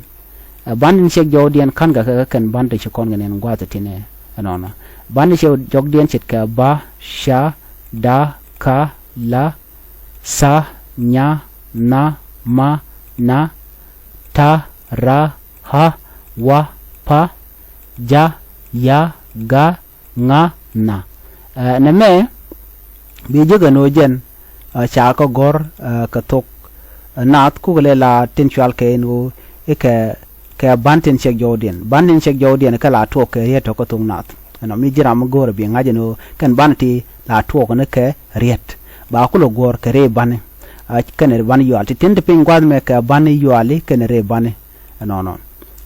Ɛ, ban tin ciɛk jɔwdiɛn ka̱n kɛ kɛ kɛn ban tin ci kɔn kɛ nɛn gua̱a̱th ɛ tinɛ ɛnɔnɔ. Ban tin ciɛk jɔwdiɛn ce̱tkɛ ba, ca, da, ka, la, tha, nya, nha, ma, na, ta, ra, ha, wa, pa, ja, ya, ga, ŋa, na. Ɛ, nɛmɛ bi jek ɛn ɣöö jɛn, ɛ, ca kɛ gɔ̱r, ɛ, kɛ thok, ɛ, naath kukɛ lɛ la tin cual kɛ ɛn ɣöö i̱ kɛ, kɛ ban tin cɛk jɔwdiɛn. Ban tin cɛk jɔwdiɛn kɛ la tuɔɔk kɛ riet tɔ̱ kä thok naath. Ɛnɔ mi ji̱ ram mi go̱o̱rɛ bi ŋa̱c ɛn ɣöö kɛn ban ti la tuɔɔk ni kɛ riet. Ba kulɛ guɔ̱ɔ̱r kɛ rɛy bani. Ɛ, kɛnɛ ban yual. Ti tin ti piny gua̱th mɛ kɛ ban yuali kɛnɛ rɛy bani. Ɛnɔnɔ.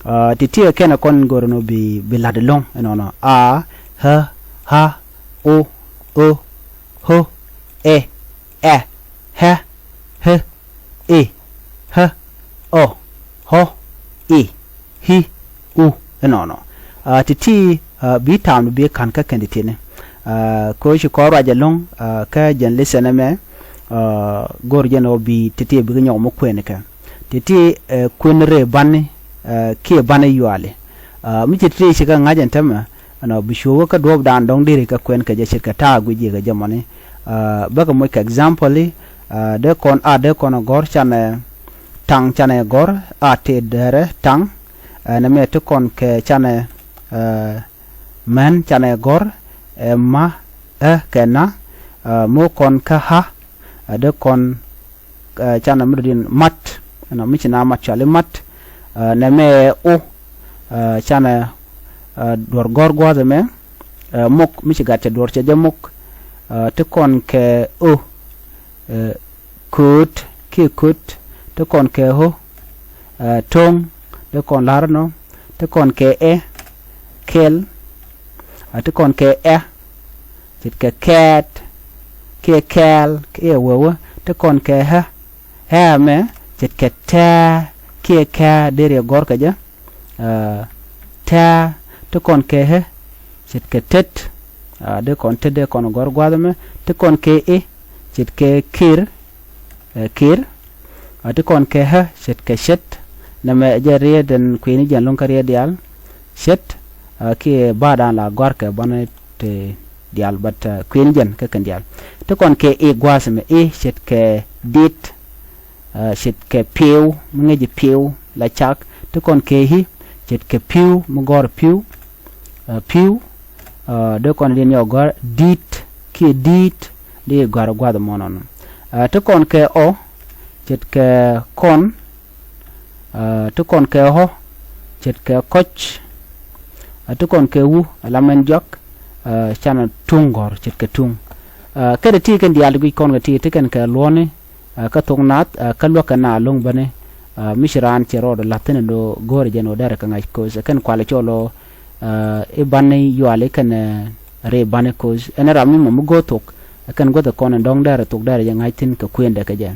Ɛ, ti tiɛ kɛnɛ kɔn go̱o̱rɛ nɔ bi, bi la̱t ɛlɔ̱ŋ. Ɛnɔnɔ. A, ɣä, ɣa̱, o, ö, ɣö, ɛ, ɛ, ɣä, ɣä, i, ɣä, ɔ, ɣɔ, i, i̱, u. Ɛnɔnɔ. Ɛ, ti̱ti̱, ɛ, bi ta̱a̱m bi ka̱n kä kɛn ti̱ti̱ni. Ɛ, kɛ ɣöö ci kɔn ruac ɛlɔ̱ŋ, ɛ, kä jɛn lesson ɛmɛ, ɛ, go̱r jɛn ɣöö bi ti̱ti̱ bikɛ nyɔk mi kuɛn kɛ. Ti̱ti̱, ɛ, kuɛn rɛy bani, ɛ, kiɛ bani yuali. Ɛ, mi ci ti̱ti̱ ci kɛ ŋa̱c ɛn täämɛ, ɛnɔ bi cuɔ̱ɔ̱k kä duɔ̱ɔ̱pdan dɔ̱ŋ deri kɛ kuɛn kɛ jɛ ce̱tkɛ ta̱a̱ guic ji̱ kɛ jɛ mɔni. Ɛ, bäkɛ moc kɛ example i̱, ɛ, dee kɔn a dee kɔn ɛ gɔ̱r canɛ taŋ canɛ gɔ̱r a tëë dɛrɛ taŋ. Ɛ, nɛmɛ ti kɔn kɛ canɛ, ɛ, män canɛ gɔ̱r, ɛ, ma, ɛ, kɛ na, ɛ, mi kɔn kä ɣä, ɛ, dee kɔn, ɛ, canɛ mi dɔ̱diɛn mat, ɛnɔ mi ci na mat cɔali mat, ɛ, nɛmɛ ɛ o, ɛ, canɛ, ɛ, duɔ̱r gɔ̱r gua̱a̱th ɛmɛ, ɛ, mok mi ci gat cɛ duɔ̱r cɛ jɛ mok, ɛ, ti kɔn kɛ o, ɛ, kööt kiɛ kööt, ti kɔn kɛ ɣö, ɛ, to̱ŋ, ti kɔn la̱r ɛnɔ, ti kɔn kɛ ɛ, kɛl, ɛ, ti kɔn kɛ ɛ, ce̱tkɛ kɛɛt, kiɛ kɛɛl, kiɛ wewä, ti kɔn kɛ ɣä, ɣä ɛmɛ, ce̱tkɛ tɛ̱̈ɛ̱̈, kiɛ kɛ̱̈ɛ̱̈, deri ɛ gɔ̱r kɛ jɛ, ɛ, tɛ̱̈ɛ̱̈, ti kɔn kɛ ɣä, ce̱tkɛ tet, ɛ, dee kɔn tet dee kɔn gɔ̱r gua̱a̱th ɛmɛ, ti kɔn kɛ i̱, ce̱tkɛ kir, ɛ, kir, ɛ, ti kɔn kɛ ɣä, ce̱tkɛ ce̱t, nɛmɛ ɛ jɛ riet ɛn kui̱ni jɛn lo̱ŋ kä riet diaal, ce̱t, ɛ, kiɛ ba̱a̱dan la gɔ̱a̱r kɛ bänɛ ti diaal, but, ɛ, kui̱ni jɛn kä kɛn diaal. Ti kɔn kɛ i̱ gua̱a̱th ɛmɛ i̱ ce̱tkɛ dit, ɛ, ce̱tkɛ pi̱w, mi ŋäci pi̱w la cak, ti kɔn kɛ i̱ ce̱tkɛ pi̱w, mi gɔ̱r pi̱w, ɛ, pi̱w, ɛ, dee kɔn diɛn yɔ gɔ̱r di̱t, kiɛ di̱i̱t, dee gɔ̱a̱r gua̱a̱th ɛmɔ nɔnɔ. Ɛ, ti kɔn kɛ ɔ, ce̱tkɛ kɔn, ɛ, ti kɔn kɛ ɣɔ, ce̱tkɛ kɔc, ɛ, ti kɔn kɛ wu, ɛ, la mɛn jɔak, ɛ, canɛ tuŋ gɔ̱r, ce̱tkɛ tuŋ. Ɛ, kɛnɛ ti kɛn diaal ti guic kɔn kɛ ti, ti kɛn kɛ luɔ̱ni, ɛ, kä thok naath, ɛ, kä luäk kɛ na lo̱ŋ bäni, ɛ, mi ci raan cɛ rɔɔdɛ la̱th thi̱n ɛn ɣöö go̱o̱rɛ jɛn ɣöö derɛ kɛ ŋa̱c, 'cause ɛ kɛn kualɛ cɔl ɣöö, ɛ, i̱ bani yuali kɛnɛ, ɛ, rɛy bani, 'cause ɛn ram mi mɔ mi go̱o̱r thok, ɛ kɛn guäth ɛ kɔn ɛn dɔ̱ŋ derɛ thok derɛ jɛ ŋa̱c thi̱n kɛ kuëndɛ kɛ jɛ.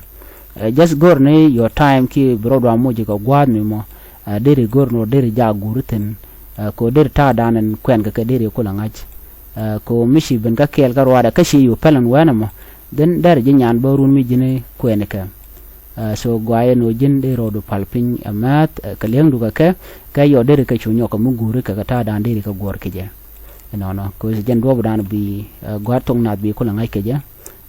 Ɛ, just go̱o̱r ni your time kiɛ bi rɔɔdu a moc kɛ gua̱a̱th mi mɔ, ɛ, deri go̱o̱r ni ɣöö deri jak guuri thi̱n, ɛ, kɛ ɣöö deri ta̱a̱dan ɛn kuɛn kɛ kɛ deri kulɛ ŋa̱c. Ɛ, kɛ ɣöö mi ci ben kä kɛɛl kä ruaadɛ kä ci yo̱o̱ pɛl ɛn wɛnɛ mɔ, then derɛ ji̱ nyan bä run mi ji̱n kuɛn kɛ. Ɛ, so guayɛ ni ɣöö ji̱n dee rɔɔdu pal piny ɛ määth, ɛ, kɛ li̱eŋdu kɛ kɛ, kɛ yɔ deri kɛ cu nyɔk kɛ mi guuri kɛ kɛ ta̱a̱dan deri kɛ guɔ̱ɔ̱r kɛ jɛ. Ɛnɔnɔ, kɛ ɣöö jɛn duɔ̱ɔ̱pdan bi, ɛ, gua̱a̱r thok naath bi kulɛ ŋa̱c kɛ jɛ.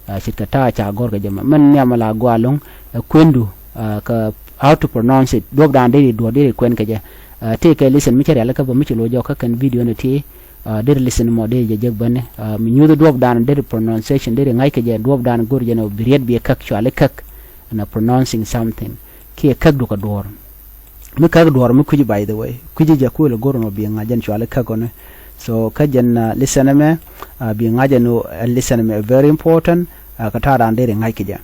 Ɛ, ce̱tkɛ ta̱a̱ ca gɔ̱r kɛ jɛ mɛ. Mɛn nhiam la gɔaa lo̱ŋ, ɛ, kuendu, ɛ, kɛ how to pronounce it. Duɔ̱ɔ̱pdan deri duɔ̱ɔ̱r deri kuɛn kɛ jɛ. Ɛ, tëëkɛ listen mi cä rialikä bä mi ci lo̱c jɔk kä kɛn video ni ti, ɛ, deri listen mɔ deri jɛ jek bäni. Ɛ, mi nyuuth duɔ̱ɔ̱pdan deri pronunciation deri ŋa̱c kɛ jɛ duɔ̱ɔ̱pdan go̱r jɛ ni bi riet bi ɛ käk cuali käk. Ɛn a pronouncing something. Kiɛ käk du kɛ duɔ̱ɔ̱r. Mi käk duɔ̱ɔ̱r mi kui̱ci, by the way. Kui̱ci jɛ kuël go̱r nɔ bi ŋa̱c jɛn cuali käk ɔni. So kä jɛn, ɛ, listen ɛmɛ, ɛ, bi ŋa̱c jɛn, ɛ, listen ɛmɛ very important, ɛ, kɛ ta̱a̱ raan deri ŋa̱c kɛ jɛ.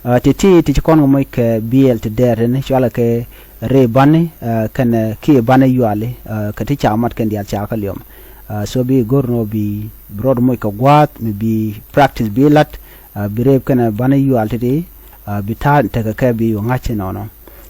Ɛ, ti ti ti ci kɔn kɛ moc kɛ biɛl ti dɛɛr tini cualɛ kɛ, rëë bani, ɛ, kɛnɛ kiɛ bani yuali, ɛ, kɛ ti ca mat kɛn diaal ca kä liɔm. Ɛ, so bi go̱r nɔ bi, bi rɔɔd moc kɛ gua̱a̱th mi bi practice bi lat, ɛ, bi rëëp kɛnɛ bani yual ti̱ti̱, ɛ, bi ta̱a̱ tekɛ kɛ bi wä ŋa̱c inɔnɔ.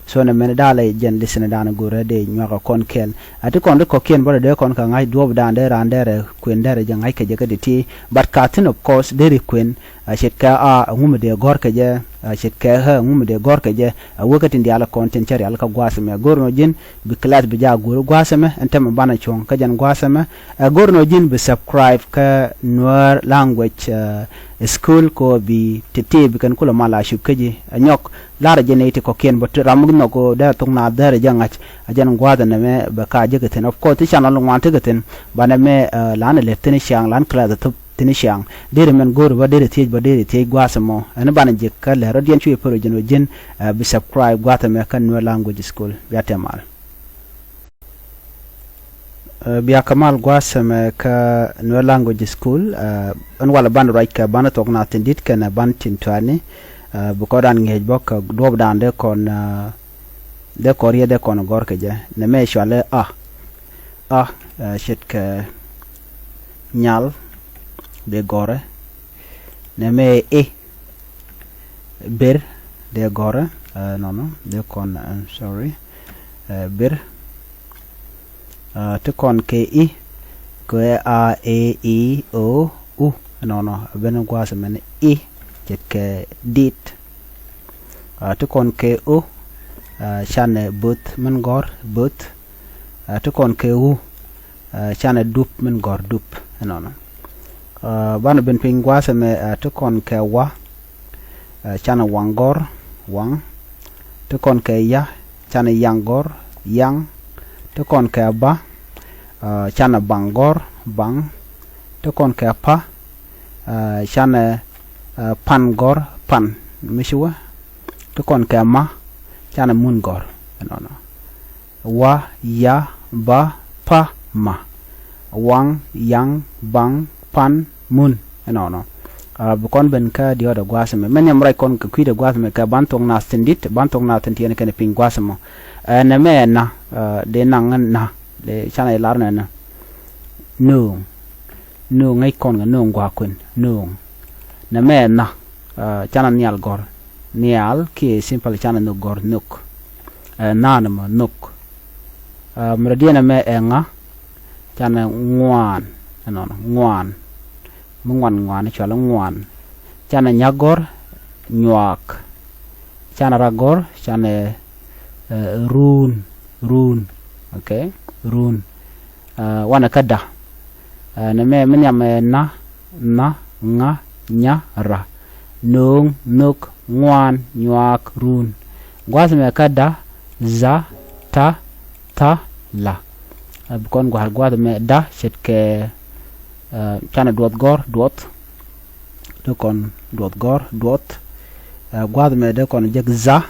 So nɛ mɛn da̱a̱ lɛ jɛn listener da̱a̱n go̱rɛ dee nyuakɛ kɔn kɛɛl. Ɛ ti kɔn ti kɔ̱kiɛn bä dee kɔn kɛ ŋa̱c duɔ̱ɔ̱p da̱a̱n dee raan dee rɛ kuën dee rɛ jɛ ŋa̱c kɛ jɛ kä ti̱ti̱. But ka thi̱n of course dee ri kuën, ɛ, ce̱tkɛ a, ɛŋu mi dee gɔ̱r kɛ jɛ, ɛ, ce̱tkɛ ɣä, ɛŋu mi dee gɔ̱r kɛ jɛ, ɛ, wekɛ tin diaal kɔn tin cä rial kä gua̱a̱th ɛmɛ. Go̱r nɔ ji̱n bi class bi jaak go̱r gua̱a̱th ɛmɛ, ɛn tɛmɛ banɛ cuɔ̱ŋ kä jɛn gua̱a̱th ɛmɛ. Ɛ, go̱r nɔ ji̱n bi subscribe kä Nuer Language, ɛ, School kɔ bi ti̱ti̱ bi kɛn kulɛ mal a cup kä ji̱. Ɛ, nyɔk, la̱rä jɛ nɛy ti kɔ̱kiɛn bä ti ram mi nhɔk kɛ dee thok naath dee rɛ jɛ ŋa̱c. A jɛn gua̱a̱th ɛn ɛmɛ bɛ ka jɛ kɛ thi̱n. Of course, ti channel ŋuan ti kɛ thi̱n. Banɛ mɛ, ɛ, lan ɛ lɛp thi̱n ciaŋ, lan class ɛ thop thi̱n ciaŋ. Derɛ mɛn go̱o̱ri bä, derɛ thiec bä, derɛ thiec gua̱a̱th ɛmɔ. Ɛn banɛ ji̱ kä lɛr rɔ diɛn cuɛ pär jɛn wä ji̱n, ɛ, bi subscribe gua̱a̱th ɛmɛ kä Nuer Language School. Bia tɛm mal. Ɛ, bia kɛ mal gua̱a̱th ɛmɛ kä Nuer Language School, ɛ, ɛn walɛ banɛ ruac kɛ banɛ thok naath tin di̱t kɛnɛ banɛ tin tuani, ɛ, bi kɔn dan ŋi̱eec bä kɛ duɔ̱ɔ̱p dan dee kɔn, ɛ, dee kɔn riet dee kɔn gɔ̱r kɛ jɛ. Nɛ mɛ cualɛ a, a, ɛ, ce̱tkɛ nyal dee gɔ̱rɛ. Nɛ mɛ i, ber dee gɔ̱rɛ, ɛ, nɔnɔ, dee kɔn, ɛ, sorry, ɛ, ber. Ɛ, ti kɔn kɛ i, kɛ a, e, i, o, u, nɔnɔ, ɛ ben gua̱a̱th mɛn i, ce̱tkɛ dit. Ɛ, ti kɔn kɛ o, ɛ, canɛ bo̱th min gɔ̱r, bo̱th. Ɛ, ti kɔn kɛ u, ɛ, canɛ dup min gɔ̱r, dup, ɛnɔnɔ. Ɛ, banɛ ben piny gua̱a̱th ɛmɛ, ɛ, ti kɔn kɛ wa, ɛ, canɛ waŋ gɔ̱r, waŋ. Ti kɔn kɛ ya, canɛ yaŋ gɔ̱r, yaŋ. Ti kɔn kɛ ba, ɛ, canɛ baŋ gɔ̱r, baŋ. Ti kɔn kɛ pa, ɛ, canɛ, ɛ, pan gɔ̱r, pan. Mi ci wä. Ti kɔn kɛ ma, canɛ mun gɔ̱r, ɛnɔnɔ. Wa, ya, ba, pa, ma. Waŋ, yaŋ, baŋ, pan, mun, ɛnɔnɔ. Ɛ, bi kɔn ben kä diɔ̱ɔ̱dɛ gua̱a̱th ɛmɛ. Mɛ nhiam ruac kɔn kɛ kui̱dɛ gua̱a̱th ɛmɛ kɛ ban thok naath tin di̱t, ban thok naath tin tiɛɛni kɛnɛ piny gua̱a̱th ɛmɔ. Ɛ, nɛ mɛ ɛ na, ɛ, dee naŋ na, dee canɛ lar nɛ na. Nööŋ. Nööŋ ŋäc kɔn kɛ nööŋ gua̱a̱k kuën. Nööŋ. Nɛ mɛ ɛ na, ɛ, canɛ nhial gɔ̱r. Nhial kiɛ simple canɛ nhök gɔ̱r, nhök. Ɛ, na̱a̱n ɛmɔ nhök. Ɛ, mi rɔ diɛn ɛmɛ ɛ ŋa, canɛ ŋuan. Ɛnɔnɔ, ŋuan. Mi ŋuan ŋuan, cualɛ ŋuan. Canɛ nyak gɔ̱r, nyuaak. Canɛ rak gɔ̱r, canɛ, ɛ, ruun, ruun. Okay? Ruun. Ɛ, wanɛ kä da. Ɛ, nɛ mɛ mi nhiam ɛ na, na, ŋa, nya, ra. Nööŋ, nhök, ŋuan, nyuaak, ruun. Gua̱a̱th mɛ kä da, za, ta, tha, la. Ɛ, bi kɔn gua̱a̱th, gua̱a̱th mɛ da, ce̱tkɛ, ɛ, canɛ duɔth gɔ̱r, duɔth. Dee kɔn duɔth gɔ̱r, duɔth. Ɛ, gua̱a̱th mɛ dee kɔn jek za,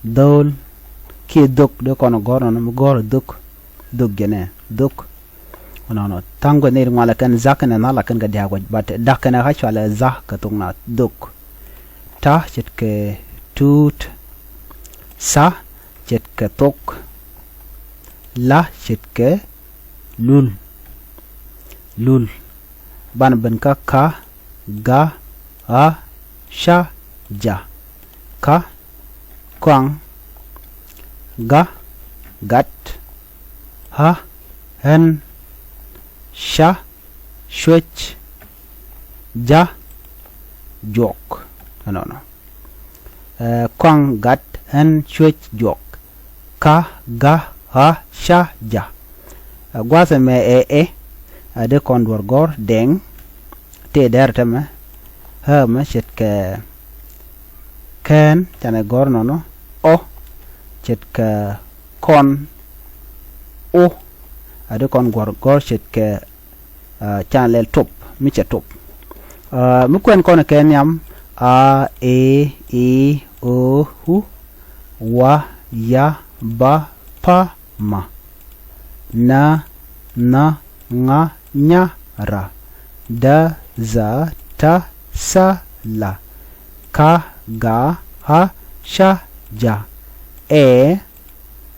dho̱o̱l. Kiɛ dhök, dee kɔn gɔ̱r nɔnɔ, mi gɔ̱r dhök. Dhök jɛnɛ, dhök. Nɔnɔ, tha̱a̱ŋ guɛ nɛy ri ŋualɛ kɛn za kɛnɛ na la kɛn kɛ dia̱a̱k wec, but da kɛnɛ ɣä cualɛ za kɛ thok naath, dhök. Ta ce̱tkɛ tuut. Sa ce̱tkɛ thok. La ce̱tkɛ lul. Lul. Banɛ ben kä ka, ga, ɣa, ca, ja. Ka, kɔaŋ, ga, gat, ɣa, ɣän, ca, cuec, ja, juɔk. Ɛnɔnɔ. Ɛ, kɔaŋ, gat, ɣän, cuec, juɔk. Ka, ga, ɣa, ca, ja. Ɛ, gua̱a̱th ɛmɛ ɛ ɛ, ɛ dee kɔn duɔ̱r gɔ̱r, dɛŋ. Tëë dɛr tɛmɛ, ɣä mɛ ce̱tkɛ kɛn, canɛ gɔ̱r nɔnɔ, ɔ, ce̱tkɛ kɔn, o, ɛ dee kɔn guɔ̱r gɔ̱r ce̱tkɛ, ɛ, canɛ lɛl top, mi cɛ top. Ɛ, mi kuɛn kɔn kɛ nhiam, a, e, i, o, u, wa, ya, ba, pa, ma. Na, na, ŋa, nya, ra. Da, za, ta, sa, la. Ka, ga, ɣa, ca, ja. Ɛ,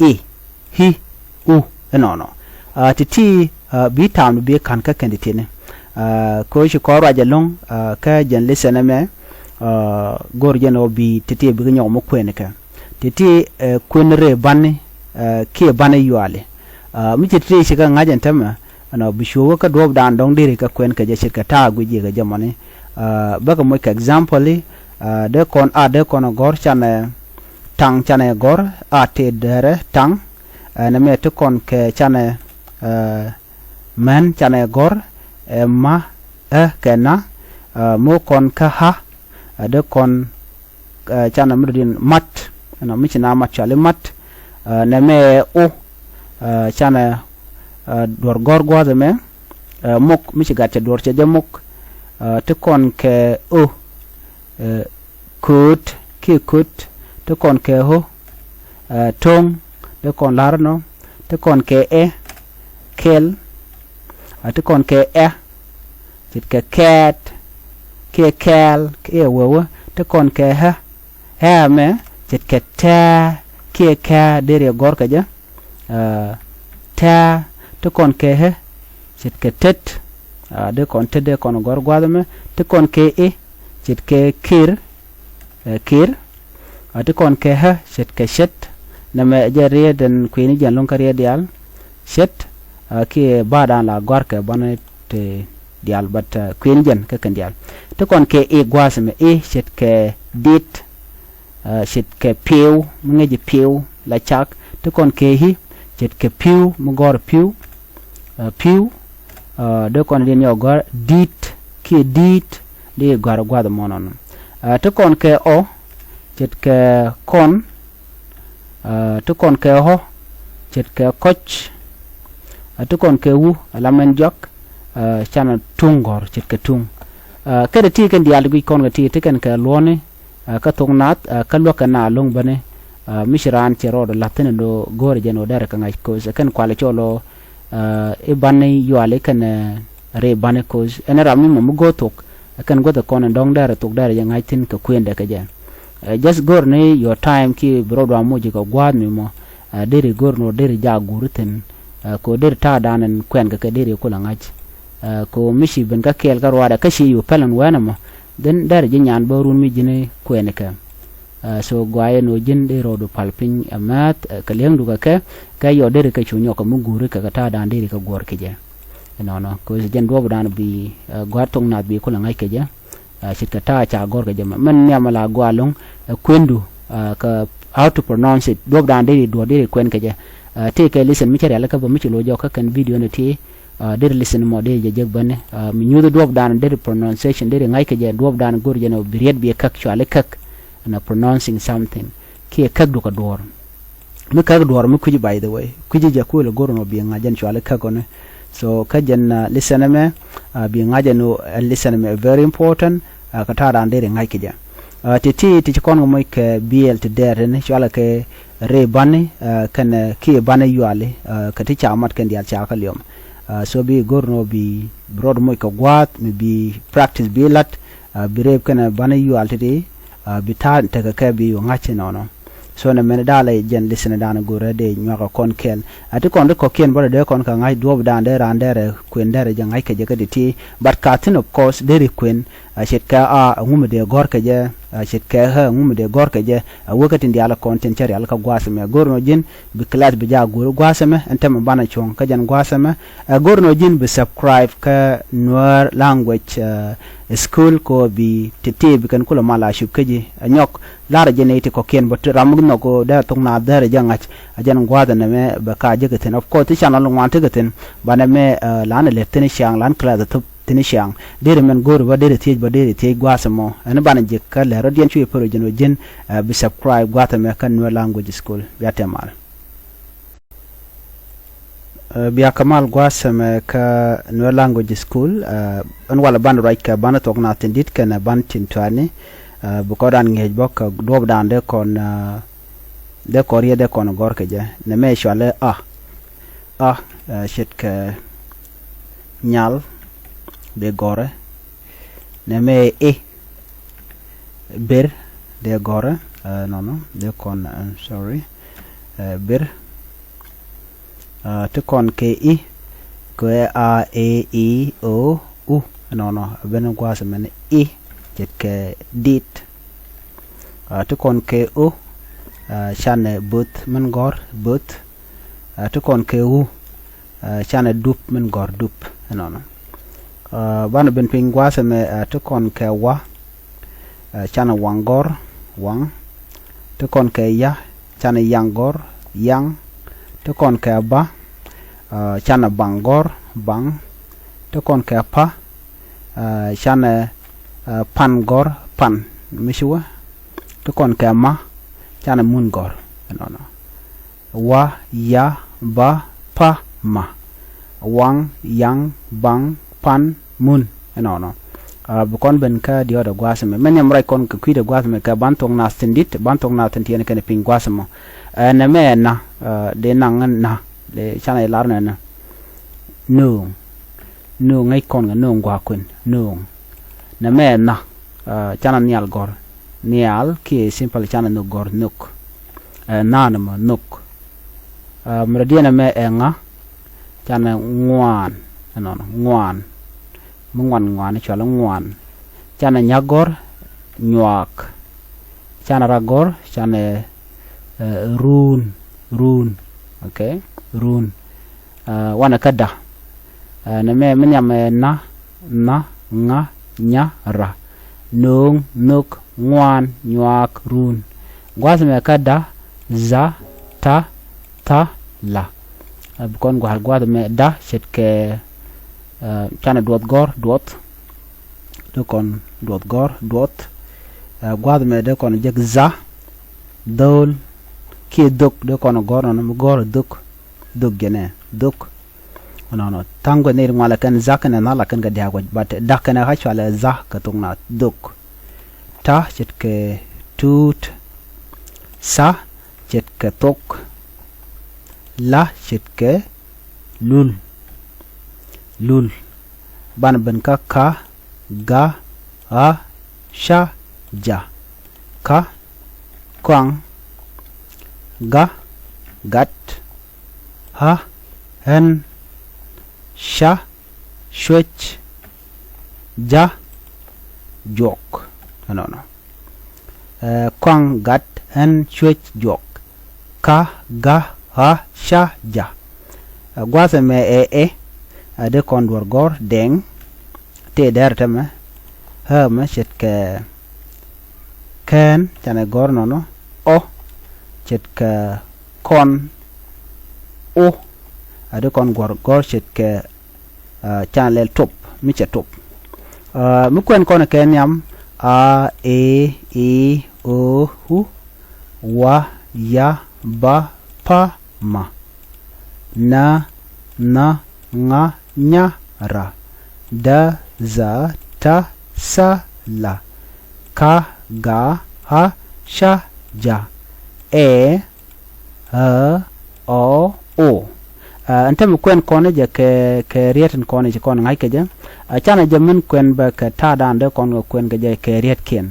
i̱, hi̱, u, inɔnɔ. Aa, ti̱ti̱, aa, bi ta̱a̱m bi ka̱n kä kɛn ti̱ti̱ni. Aa, kɛ ɣöö ci kɔn ruac ɛlɔ̱ŋ, aa, kä jɛn lesson ɛmɛ, aa, go̱r jɛn ɣöö bi ti̱ti̱ bikɛ nyɔk mi kuɛn kɛ. Ti̱ti̱, ɛ, kuɛn rɛy bani, ɛ, kiɛ bani yuali. Aa, mi ci ti̱ti̱ ci kɛ ŋa̱c ɛn täämɛ, ɛnɔ bi cuɛ wä kä duɔ̱ɔ̱pdan dɔ̱ŋ deri kɛ kuɛn kɛ jɛ ce̱tkɛ ta̱a̱ guic ji̱ kɛ jɛ mɔni. Aa, bäkɛ moc kɛ example i̱, aa, dee kɔn a dee kɔn a gɔ̱r canɛ taŋ canɛ gɔ̱r a tëë dɛrɛ taŋ. Aa, nɛmɛ ti kɔn kɛ canɛ, aa, män canɛ gɔ̱r, ɛ, ma, ɛ, kɛ na, aa, mi kɔn kä ha, aa, dee kɔn, aa, canɛ mi dɔ̱diɛn mat, ɛnɔ mi ci na mat cɔali mat, aa, nɛmɛ ɛ o, aa, canɛ, aa, duɔ̱r gɔ̱r gua̱a̱th ɛmɛ, aa, mok mi ci gat cɛ duɔ̱r cɛ jɛ mok, aa, ti kɔn kɛ o, ɛ, kööt kiɛ kööt, ti kɔn kɛ ɣö, ɛ, to̱ŋ, ti kɔn la̱r nɔ, ti kɔn kɛ ɛ, kɛl, ɛ, ti kɔn kɛ ɛ, ce̱tkɛ kɛɛt, kiɛ kɛɛl, kiɛ wewä, ti kɔn kɛ ɣä, ɣä mɛ, ce̱tkɛ tɛ̱̈ɛ̱̈, kiɛ kɛ̱̈ɛ̱̈, deri ɛ gɔ̱r kɛ jɛ, ɛ, tɛ̱̈ɛ̱̈, ti kɔn kɛ ɣä, ce̱tkɛ tet, ɛ, dee kɔn tet dee kɔn gɔ̱r gua̱a̱th ɛmɛ, ti kɔn kɛ i̱, ce̱tkɛ kir, ɛ, kir, ɛ, ti kɔn kɛ ɣä, ce̱tkɛ ce̱t, nɛmɛ jɛ riet ɛn kui̱ni jɛn lo̱ŋ kä riet diaal, ce̱t, ɛ, kiɛ ba̱a̱dan la gɔ̱a̱r kɛ bäni ti diaal, but, ɛ, kui̱ni jɛn kä kɛn diaal. Ti kɔn kɛ i̱ gua̱a̱th ɛmɛ, i̱ ce̱tkɛ dit, ɛ, ce̱tkɛ pi̱w, mi ŋäci pi̱w la cak, ti kɔn kɛ i̱, ce̱tkɛ pi̱w, mi gɔ̱r pi̱w, ɛ, pi̱w, ɛ, dee kɔn diɛn yɔ gɔ̱r di̱t, kiɛ di̱i̱t, dee gɔ̱r gua̱th ɛmɔ nɔnɔ. Ɛ, ti kɔn kɛ ɔ, ce̱tkɛ kɔn, ɛ, ti kɔn kɛ ɣɔ, ce̱tkɛ kɔc, ɛ, ti kɔn kɛ wu, ɛ, la mɛn jɔak, ɛ, canɛ tuŋ gɔ̱r, ce̱tkɛ tuŋ. Ɛ, kɛn ti kɛn diaal ti guic kɔn kɛ ti, ti kɛn kɛ luɔ̱ni, ɛ, kä thok naath, ɛ, kä luäk kɛ na lo̱ŋ bäni, ɛ, mi ci raan cɛ rɔɔdɛ la̱th thi̱n ɛn ɣöö go̱o̱rɛ jɛn ɣöö derɛ kɛ ŋa̱c, 'cause ɛ kɛn kualɛ cɔl ɣöö, I̱ bani yuali kɛnɛ ri bani koc ɛn ram ni mɔ mi go̱o̱r thok. Kɛn guäth kɔn in dɔ̱ŋ dɛrɛ thok dɛrɛ jɛ ŋa̱c thi̱n kɛ kuendɛ kɛ jɛ. Just go̱o̱r ni your time ki bi rɔ duam moc kɛ gua̱a̱th mi mɔ. Deri go̱o̱r ni wä deri jak guuri thi̱n. Ko deri ta̱a̱ dan in kuɛn kɛ kɛ deri kulɛ ŋa̱c. Ko mi ci ben kä kɛɛl kä ruaadɛ kä ci yu pɛlɛn wɛnɛ mɔ. Dhin dɛrɛ ji̱ nyan bä run mi ji̱ni kuɛn kɛ. So guayɛ ni wä ji̱n deri rɔɔdu pal piny ɛ mɛth kɛ li̱eŋdu kɛ kɛ. Kɛ yɔ deri kɛ cu nyɔk kɛ mi guuri kɛ kɛ ta̱a̱ dan deri kɛ guɔ̱r kɛ jɛ. Ɛnɔnɔ kɛ jɛn duɔ̱ɔ̱p dan bi gua̱a̱th thok nath bi kulɛ ŋa̱c kɛ jɛ. Ce̱tkɛ ta̱a̱ ca gɔ̱r kɛ jɛ mɛ mɛn nhiam ala gɔaa lo̱ŋ. Kuendu kɛ how to pronounce it duɔ̱ɔ̱p dan deri duɔ̱ɔ̱r deri kuɛn kɛ jɛ. Tëë kɛ listen mi cɛ rialikä bä mi ci lo̱c jɔk kä kɛn video ni ti. Deri listen mɔ deri jɛ jek bäni mi nyuuth duɔ̱ɔ̱p dan deri pronunciation deri ŋa̱c kɛ jɛ duɔ̱ɔ̱p dan go̱r jɛ ni bi riet bi käk cuali käk. Ɛn a pronouncing something kiɛ käk du kɛ duɔ̱ɔ̱r. Mi käk duɔ̱ɔ̱r mi kui̱ci, by the way, kui̱ci jɛ kuël go̱r nɔ bi ŋa̱c jɛn cuali käk ɔni. So kä jɛn listen mɛ bi ŋa̱c jɛn listen mɛ very important. Kɛ ta̱a̱ dan deri ŋa̱c kɛ jɛ. Ti ti ti ci kɔn kɛ moc kɛ biɛl ti dɛɛr tini cualɛ kɛ ri bani kɛnɛ kiɛ bani yuali kɛ ti ca mat kɛn diaal ca kä liɔm. So bi go̱r nɔ bi rɔɔd moc kɛ gua̱a̱th mi bi practice bi lat. Bi reep kɛnɛ bani yual titi bi ta̱a̱ tekɛ kɛ bi yu ŋa̱c inɔnɔ. So nɛ mɛn dalɛ jɛn listen dan go̱rɛ dee nyuakɛ kɔn kɛɛl. Ati kɔn ti kɔkiɛn bä dee kɔn kɛ ŋa̱c duɔ̱ɔ̱p dan dee raan dɛrɛ kuën dɛrɛ jɛ ŋa̱c kɛ jɛ kä ti ti. But ka thin of course deri kuën. Ce̱tkɛ a ŋumɛ dee gɔ̱r kɛ jɛ. Ce̱tkɛ ɣä ŋumɛ dee gɔ̱r kɛ jɛ. A wekɛ tin diaal kɔn tin cä rial kä gua̱a̱th mɛ go̱r nɔ ji̱n bi class bi ja go̱r gua̱a̱th mɛ ɛn tɛmɛ banɛ cuɔ̱ŋ kä jɛn gua̱a̱th mɛ. Ɛ go̱r nɔ ji̱n bi subscribe kä Nuer language school ko bi ti ti bi kɛn kulɛ mal a cup kä ji̱ ɛ nyɔk. Lar jɛ ni ti kɔkiɛn bä ram mi nhɔk dee thok na dherɛ jɛ ŋa̱c. A jɛn gua̱a̱th ɛn ɛmɛ bɛ ka jɛ kɛ thi̱n, of course ti channel ŋuan ti kɛ thi̱n. Banɛ mɛ lan ɛ lɛt thi̱n ciaŋ lan class ɛ thop thi̱n ciaŋ. Deri mɛn go̱o̱ri bä deri thiec bä deri thiec gua̱a̱th ɛmɔ ɛn banɛ jɛ kä lɛr rɔ diɛn cuɛ pär jɛn wä ji̱n. Bi subscribe gua̱a̱th ɛmɛ kä Nuer language school bia tɛmal. Bia kɛ mal gua̱a̱th ɛmɛ kä Nuer language school. Ɛn walɛ ban ruac kɛ ban thok na thi̱n di̱t kɛnɛ ban tin tuani. Bi kɔn dan ŋi̱eec bä kɛ duɔ̱ɔ̱p dan dee kɔn dee kɔn riet dee kɔn gɔ̱r kɛ jɛ nɛ mɛ cualɛ a a ce̱tkɛ nyal dee gɔ̱rɛ. Nɛ mɛ i̱ ber dee gɔ̱rɛ. Nɔnɔ dee kɔn, I'm sorry. Ber ti kɔn kɛ i̱ kɛ a e i o u. Nɔnɔ ben gua̱a̱th mɛn i̱ ce̱tkɛ dit. Ti kɔn kɛ o canɛ both mɛn gɔ̱r both. Ti kɔn kɛ u canɛ dup min gɔ̱r dup. Ɛnɔnɔ banɛ ben piny gua̱a̱th ɛmɛ. Ti kɔn kɛ wa canɛ waŋ gɔ̱r waŋ. Ti kɔn kɛ ya canɛ yaŋ gɔ̱r yaŋ. Ti kɔn kɛ ba canɛ baŋ gɔ̱r baŋ. Ti kɔn kɛ pa canɛ pan gɔ̱r pan. Mi ci wä ti kɔn kɛ ma canɛ mun gɔ̱r. Ɛnɔnɔ wa ya ba pa ma waŋ yaŋ baŋ pan mun. Ɛnɔnɔ bi kɔn ben kä diɔt ɛ gua̱a̱th ɛmɛ mɛ nhiam ruac kɔn kɛ kui̱dɛ gua̱a̱th ɛmɛ kɛ ban thok nath thi̱n di̱t ban thok nath thi̱n tiɛn kɛn piny gua̱a̱th ɛmɔ. Ɛn ɛmɛ ɛna dee naŋ ɛn na dee canɛ lar nɛ ɛna. Nööŋ nööŋ ŋäc kɔn kɛ nööŋ gua̱a̱ kuën nööŋ. Nɛ mɛ ɛna canɛ nhial gɔ̱r nhial kiɛ simple canɛ nhök gɔ̱r nhök. Ɛ nhan ɛmɔ nhök. Mɛ rɔ diɛn ɛmɛ ɛ ŋa canɛ ŋuan. Ɛnɔnɔ ŋuan mi ŋuan ŋuan i̱ cual i̱ ŋuan. Canɛ nyak gɔ̱r nyuak. Canɛ rak gɔ̱r canɛ ruun ruun. Okay ruun. Wanɛ kä da. Nɛ mɛ mi nhiam ɛ na na ŋa nya ra. Nööŋ nhök ŋuan nyuak ruun. Gua̱th mɛ kä da za ta tha la. Bi kɔn gua̱a̱th gua̱th mɛ da ce̱tkɛ canɛ duɔth gɔ̱r duɔth. Dee kɔn duɔth gɔ̱r duɔth. Gua̱th mɛ dee kɔn jek za dho̱l kiɛ dhök dee kɔn gɔ̱r nɔnɔ mi gɔ̱r dhök. Dhök jɛnɛ dhök. Nɔnɔ tha̱a̱ŋ guɛ nɛy ri ŋualɛ kɛn za kɛnɛ nhal a kɛn kɛ dia̱a̱k guɛc but dak kɛnɛ kä cualɛ za kɛ thok na dhök. Ta ce̱tkɛ tuut. Tha ce̱tkɛ thok. La ce̱tkɛ lul. lul. Banɛ ben kä ka, ga, ɣa, ca, ja. Ka, kɔaŋ, ga, gat, ɣa, ɣän, ca, cuec, ja, juɔk. Ɛnɔnɔ. Ɛ, kɔaŋ, gat, ɣän, cuec, juɔk. Ka, ga, ɣa, ca, ja. Ɛ, gua̱a̱th ɛmɛ ɛ ɛ, ɛ dee kɔn duɔ̱r gɔ̱r dɛŋ. Tëë dɛr tɛmɛ, ɣä mɛ ce̱tkɛ kɛn, canɛ gɔ̱r nɔnɔ, ɔ, ce̱tkɛ kɔn, o, ɛ dee kɔn guɔ̱r gɔ̱r ce̱tkɛ, ɛ, canɛ lɛl top, mi cɛ top. Ɛ, mi kuɛn kɔn kɛ nhiam, a, e, i, o, u, wa, ya, ba, pa, ma, na, nha, ŋa, nya, ra, da, dha, ta, tha, la, ka, ga, ɣa, ca, ja, ɛ, ɣä, ɔ, o. Ɛ, ɛn tämɛ kuɛn kɔn jɛ kɛ, kɛ riet in kɔn ci kɔn ŋa̱c kɛ jɛ. Ɛ, canɛ jɛ min kuɛn bä kɛ ta̱a̱dan dee kɔn kɛ kuɛn kɛ jɛ kɛ rietkiɛn.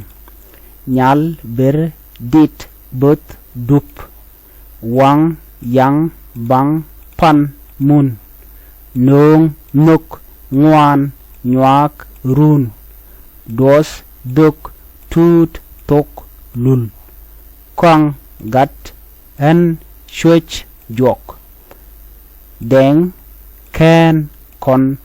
Nyal, ber, dit, bo̱th, dup, waŋ, yaŋ, baŋ, pan, mun, nööŋ, nhök, ŋuan, nyuaak, run, duɔth, dhök, tuut, thok, lul, kɔaŋ, gat, ɣän, cuec, juɔk, dɛŋ, kɛn, kɔn,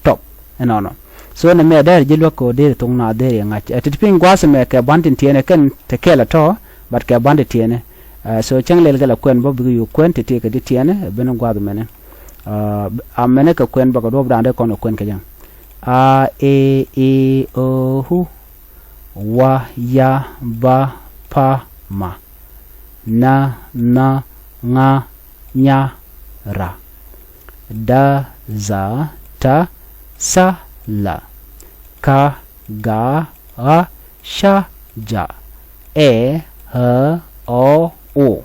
top. Ɛnɔnɔ. So nɛmɛ dɛr ji̱ luäk kɛ ɣöö deri thok naath deri ɛ ŋa̱c. Ɛ, ti ti piny gua̱a̱th ɛmɛ kɛ ba̱n tin tiɛɛnɛ kɛn te kɛl ɛ tɔ̱, but kɛ ba̱n tin tiɛɛnɛ. Ɛ, so cäŋ lɛl kɛ la kuɛn bä bikɛ yo̱o̱k kuɛn ti̱ti̱ kɛ ti tiɛɛnɛ, ɛ, ben gua̱a̱th ɛmɛnɛ. Ɛ, a mɛnɛ kɛ kuɛn bä kɛ duɔ̱ɔ̱pdan dee kɔn kɛ kuɛn kɛ jɛ. A, e, i, o, u, wa, ya, ba, pa, ma, na, nha, ŋa, nya, ra, da, dha, ta, tha, la, ka, ga, ɣa, ca, ja, ɛ, ɣä, ɔ, o.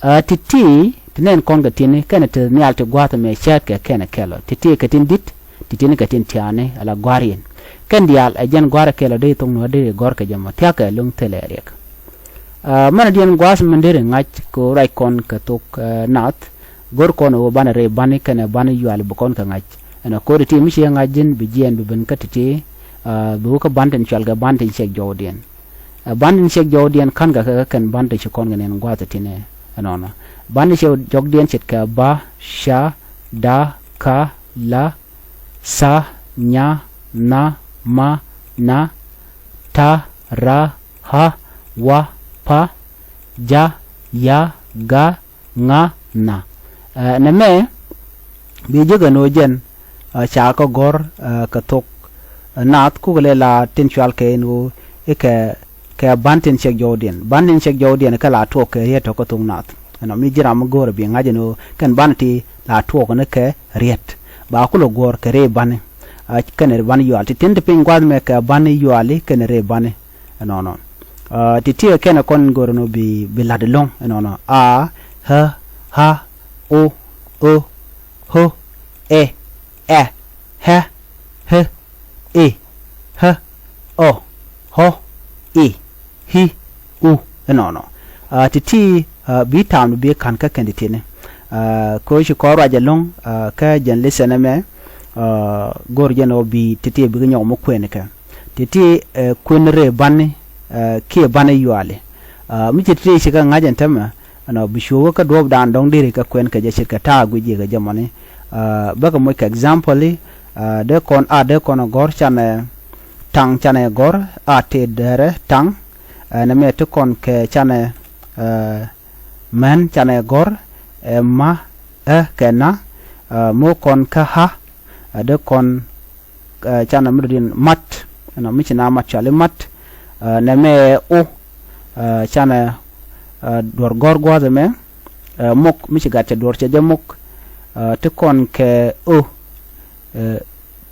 Ɛ, ti̱ti̱ ti nɛn kɔn kɛ ti̱ni kɛnɛ ti nhial ti gua̱a̱th ɛmɛ cäätkɛ kɛnɛ kɛl ɔ. Ti̱ti̱ kɛ tin di̱t, ti̱ti̱ni kɛ tin tiaani ala gua̱a̱r yɛn. Kɛn diaal ɛ jɛn gua̱a̱r ɛ kɛl ɔ dee thok nuɔ̱ɔ̱r dee gɔ̱r kɛ jɛ mɔ thia̱kɛ lo̱ŋ thilɛ riɛk. Ɛ, mɛnɛ diɛn gua̱a̱th min deri ŋa̱c kɛ ɣöö ruac kɔn kɛ thok, ɛ, naath, go̱r kɔn ɣöö banɛ rɛy ba̱ni kɛnɛ ba̱ni yuali bi kɔn kɛ ŋa̱c. Ɛn ɛ ko̱ri ti mi ciɛ ŋa̱c ji̱n bi jiɛɛn bi ben kä ti̱ti̱, ɛ, bi wä kä ba̱n tin cual kɛ ba̱n tin ciɛk jɔwdiɛn. Ɛ, ba̱n tin ciɛk jɔwdiɛn ka̱n kɛ kɛ kɛn ba̱n tin ci kɔn kɛ nɛn gua̱a̱th ɛ tinɛ ɛnɔnɔ. Ba̱n tin ciɛk jɔwdiɛn ce̱tkɛ ba, ca, da, ka, la, tha, nya, nha, ma, na, ta, ra, ɣa, wa, pa, ja, ya, ga, ŋa, na. Ɛ, nɛmɛ bi jek ɛn ɣöö jɛn, ɛ, ca kɛ gɔ̱r, ɛ, kɛ thok, ɛ, naath kukɛ lɛ la tin cual kɛ ɛn ɣöö i̱ kɛ, kɛ ba̱n tin ciɛk jɔwdiɛn. Ba̱n tin ciɛk jɔwdiɛn kɛ la tuɔɔk kɛ riet tɔ̱ kɛ thok naath. Ɛnɔ mi ji̱ ram mi go̱o̱rɛ bi ŋa̱c ɛn ɣöö kɛn ba̱n ti la tuɔɔk ni kɛ riet. Ba kulɛ guɔ̱ɔ̱r kɛ rɛy ba̱ni. Ɛ, kɛnɛ ba̱n yual. Ti tin ti piny gua̱a̱th mɛ kɛ ba̱n yuali kɛnɛ rɛy ba̱ni. Ɛnɔnɔ. Ɛ, ti̱ti̱ ɛ kɛnɛ kɔn go̱r ɛn ɣöö bi, bi la̱t ɛlɔ̱ŋ ɛnɔnɔ. A, ɣä, ɣa, o, ö, ɣö, ɛ, ɛ, ɣɛ, ɣe, i̱, ɣä, ɔ, ɣɔ, i̱, i̱, u, ɛnɔnɔ. Ɛ, ti̱ti̱, ɛ, bi ta̱a̱m bi ka̱n kä kɛn ti̱ti̱ni. Ɛ, kɛ ɣöö ci kɔn ruac ɛlɔ̱ŋ, ɛ, kä jɛn lesson ɛmɛ, ɛ, go̱r jɛn ɣöö bi ti̱ti̱ bikɛ nyɔk mi kuɛn kɛ. Ti̱ti̱, ɛ, kuën rɛy ba̱ni, ɛ, kiɛ ba̱ni yuali. Ɛ, mi ci ti̱ti̱ ci kɛ ŋa̱c ɛn täämɛ, ɛnɔ bi cuɔ̱ɔ̱k kä duɔ̱ɔ̱pdan dɔ̱ŋ deri kɛ kuɛn kɛ jɛ ce̱tkɛ ta̱a̱ guic ji̱ kɛ jɛ mɔni. Ɛ, bäkɛ moc kɛ example i̱, ɛ, dee kɔn a dee kɔn ɛ gɔ̱r canɛ taŋ canɛ gɔ̱r a tëë dɛrɛ taŋ. Ɛ, nɛmɛ ti kɔn kɛ canɛ, ɛ, män canɛ gɔ̱r, ɛ, ma, ɛ, kɛ na, ɛ, mo̱o̱ kɔn kä ɣä, ɛ, dee kɔn, ɛ, canɛ mi dɔ̱diɛn mat, ɛnɔ mi ci na mat cuali mat, ɛ, nɛmɛ ɛ o, ɛ, canɛ, ɛ, duɔ̱r gɔ̱r gua̱a̱th ɛmɛ, ɛ, mok mi ci gat cɛ duɔ̱r cɛ jɛ mok, ɛ, ti kɔn kɛ o, ɛ,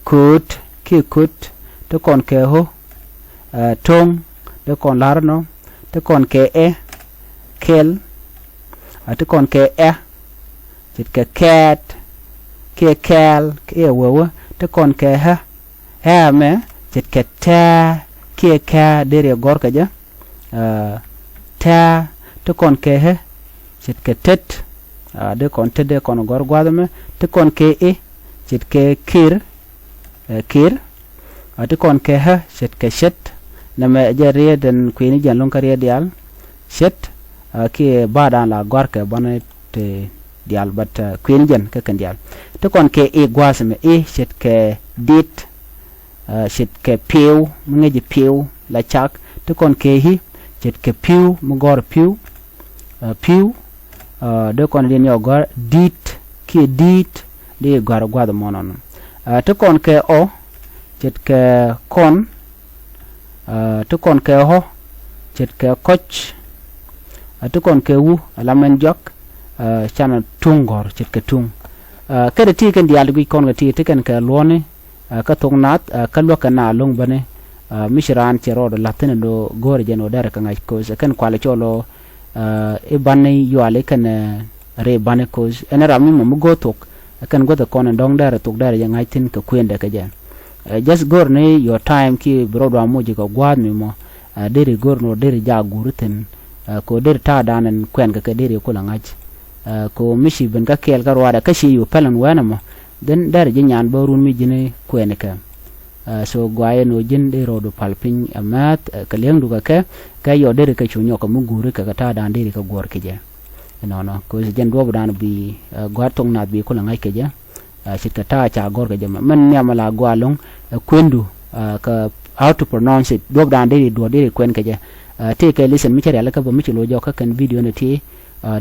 kööt kiɛ köt, ti kɔn kɛ ɣö, ɛ, to̱ŋ, ti kɔn la̱r nɔ, ti kɔn kɛ ɛ, kɛl, ɛ, ti kɔn kɛ ɛ, ce̱tkɛ kɛɛt, kiɛ kɛɛl, kiɛ wewä, Ti kɔn kɛ ɣä, ɣä mɛ ce̱tkɛ tɛ̱̈ɛ̱̈ kiɛ kɛ̱̈ɛ̱̈ deri gɔ̱r kɛ jɛ. Tɛ̱̈ɛ̱̈ ti kɔn kɛ ɣä ce̱tkɛ tet. Dee kɔn tet dee kɔn gɔ̱r gua̱a̱th ɛmɛ. Ti kɔn kɛ i̱ ce̱tkɛ kir, kir. Ti kɔn kɛ ɣä ce̱tkɛ ce̱t. Nɛmɛ jɛ riet ɛn kuëëni jɛn lo̱ŋ kä riet diaal. Ce̱t kiɛ ba̱a̱dan la gɔ̱a̱rkɛ banɛ ti diaal, but kuëëni jɛn kä kɛn diaal. Ti kɔn kɛ i̱ gua̱a̱th ɛmɛ, i̱ ce̱tkɛ dit, ce̱tkɛ piw, mi ŋäci piw la cak. Ti kɔn kɛ i̱ ce̱tkɛ piw, mi gɔ̱r piw. Piw dee kɔn diɛn yɔ gɔ̱r dit kiɛ dit, dee gɔ̱r gua̱a̱th ɛmɔ nɔnɔ. Ti kɔn kɛ ɔ ce̱tkɛ kɔn. Ti kɔn kɛ ɣɔ ce̱tkɛ kɔc. Ti kɔn kɛ wu ala mɛn jɔak. Canɛ tuŋ gɔ̱r ce̱tkɛ tuŋ. Kɛ ti ti kɛn diaal ti guic kɔn kɛ ti ti kɛn kɛ luɔ̱ni kä thok naath kä luäk kɛ na lo̱ŋ bäni. Mi ci raan cɛ rɔɔd la̱th thi̱n ɛn do̱ go̱o̱rɛ jɛn ɣöö derɛ kɛ ŋa̱c, 'cause kɛn kualɛ cɔl ɣöö i̱ bani yuali kɛn ri bani, 'cause ɛn ram mi mɔ mi go̱o̱r thok kɛn guäth kɔn ɛn dɔ̱ŋ derɛ thok derɛ jɛ ŋa̱c thi̱n kɛ kuëndɛ kɛ jɛ. Just go̱o̱r ni your time kiɛ bi rɔɔd wa moc kɛ gua̱a̱th mi mɔ deri go̱o̱r ni ɣöö deri jak guuri thi̱n. Kɛ ɣöö deri ta̱a̱dan ɛn kuɛn kɛ kɛ deri kulɛ ŋa̱c. Kɛ ɣöö mi ci ben kä kɛɛl kä ruaadɛ kä ci yo̱o̱ pɛl ɛn wɛn ɛmɔ, then derɛ ji̱ nyan bä run mi ji̱n kuɛn kɛ. So guayɛ ni ɣöö ji̱n dee rɔɔdu pal piny ɛ määth kɛ li̱eŋdu kɛ kɛ, kɛ yɔ deri kɛ cu nyɔk kɛ mi guuri kɛ kɛ ta̱a̱dan deri kɛ guɔ̱r kɛ jɛ. Ɛnɔnɔ kɛ ɣöö jɛn duɔ̱ɔ̱pdan bi gua̱a̱th thok naath bi kulɛ ŋa̱c kɛ jɛ. Ce̱tkɛ ta̱a̱ ca gɔ̱r kɛ jɛ mɛ mɛn nhiam la gɔaa lo̱ŋ ɛ kuendu kɛ how to pronounce it, duɔ̱ɔ̱pdan deri duɔ̱ɔ̱r deri kuɛn kɛ jɛ. Tëëkɛ listen mi cä rialikä bä mi ci lo̱c jɔk kä kɛn video ni ti.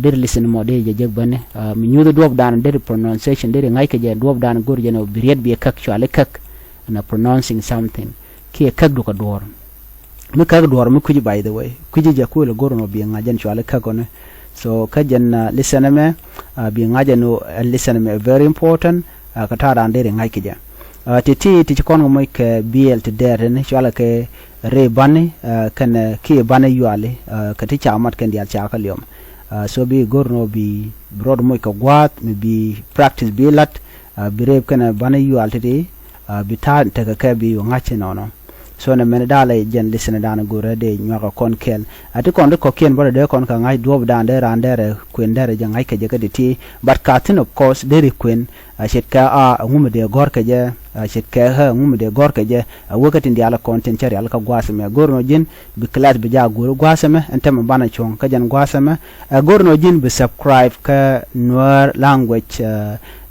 Deri listen mɔ deri jɛ jek bäni mi nyuuth duɔ̱ɔ̱pdan deri pronunciation deri ŋa̱c kɛ jɛ, duɔ̱ɔ̱pdan go̱r jɛ ni bi riet bi ɛ käk cuali käk. Na pronouncing something kiɛ käk dukɛ duɔ̱ɔ̱r. Mi käk duɔ̱ɔ̱r mi kui̱ci, by the way, kui̱ci jɛ kuël go̱r nɔ bi ŋa̱c jɛn cuali käk ɔni. So kä jɛn listen mɛ bi ŋa̱c jɛn ɔ listen mɛ very important. Kɛ ta̱a̱ raan deri ŋa̱c kɛ jɛ. Ti ti ti ci kɔn kɛ moc kɛ biɛl ti dɛɛr tini cualɛ kɛ ri bani kɛn kiɛ bani yuali kɛ ti ca mat kɛn diaal ca kä liɔm. So bi go̱r nɔ bi rɔɔd moc kɛ gua̱a̱th mi bi practice bi lat bi reep kɛn bani yual titi bi ta̱a̱ tekɛ kɛ bi yu ŋa̱c inɔnɔ. So nɛ mɛn dalɛ jɛn listen dan go̱rɛ dee nyuakɛ kɔn kɛl. Ati kɔn di kɔkiɛn bä dee kɔn kɛ ŋa̱c duɔ̱ɔ̱pdan dee raan dɛrɛ kuën dɛrɛ jɛ ŋa̱c kɛ jɛ kä titi. But ka thin of course deri kuën. Ce̱tkɛ a ŋu mi dee gɔ̱r kɛ jɛ, ce̱tkɛ ɣä ŋu mi dee gɔ̱r kɛ jɛ. A wek kä tin diaal kɔn tin cä rial kä gua̱a̱th mɛ go̱r nɔ ji̱n bi class bi ja go̱r gua̱a̱th mɛ ɛn tɛmɛ banɛ cuɔ̱ŋ kä jɛn gua̱a̱th mɛ. Ɛ go̱r nɔ ji̱n bi subscribe kä Nuer language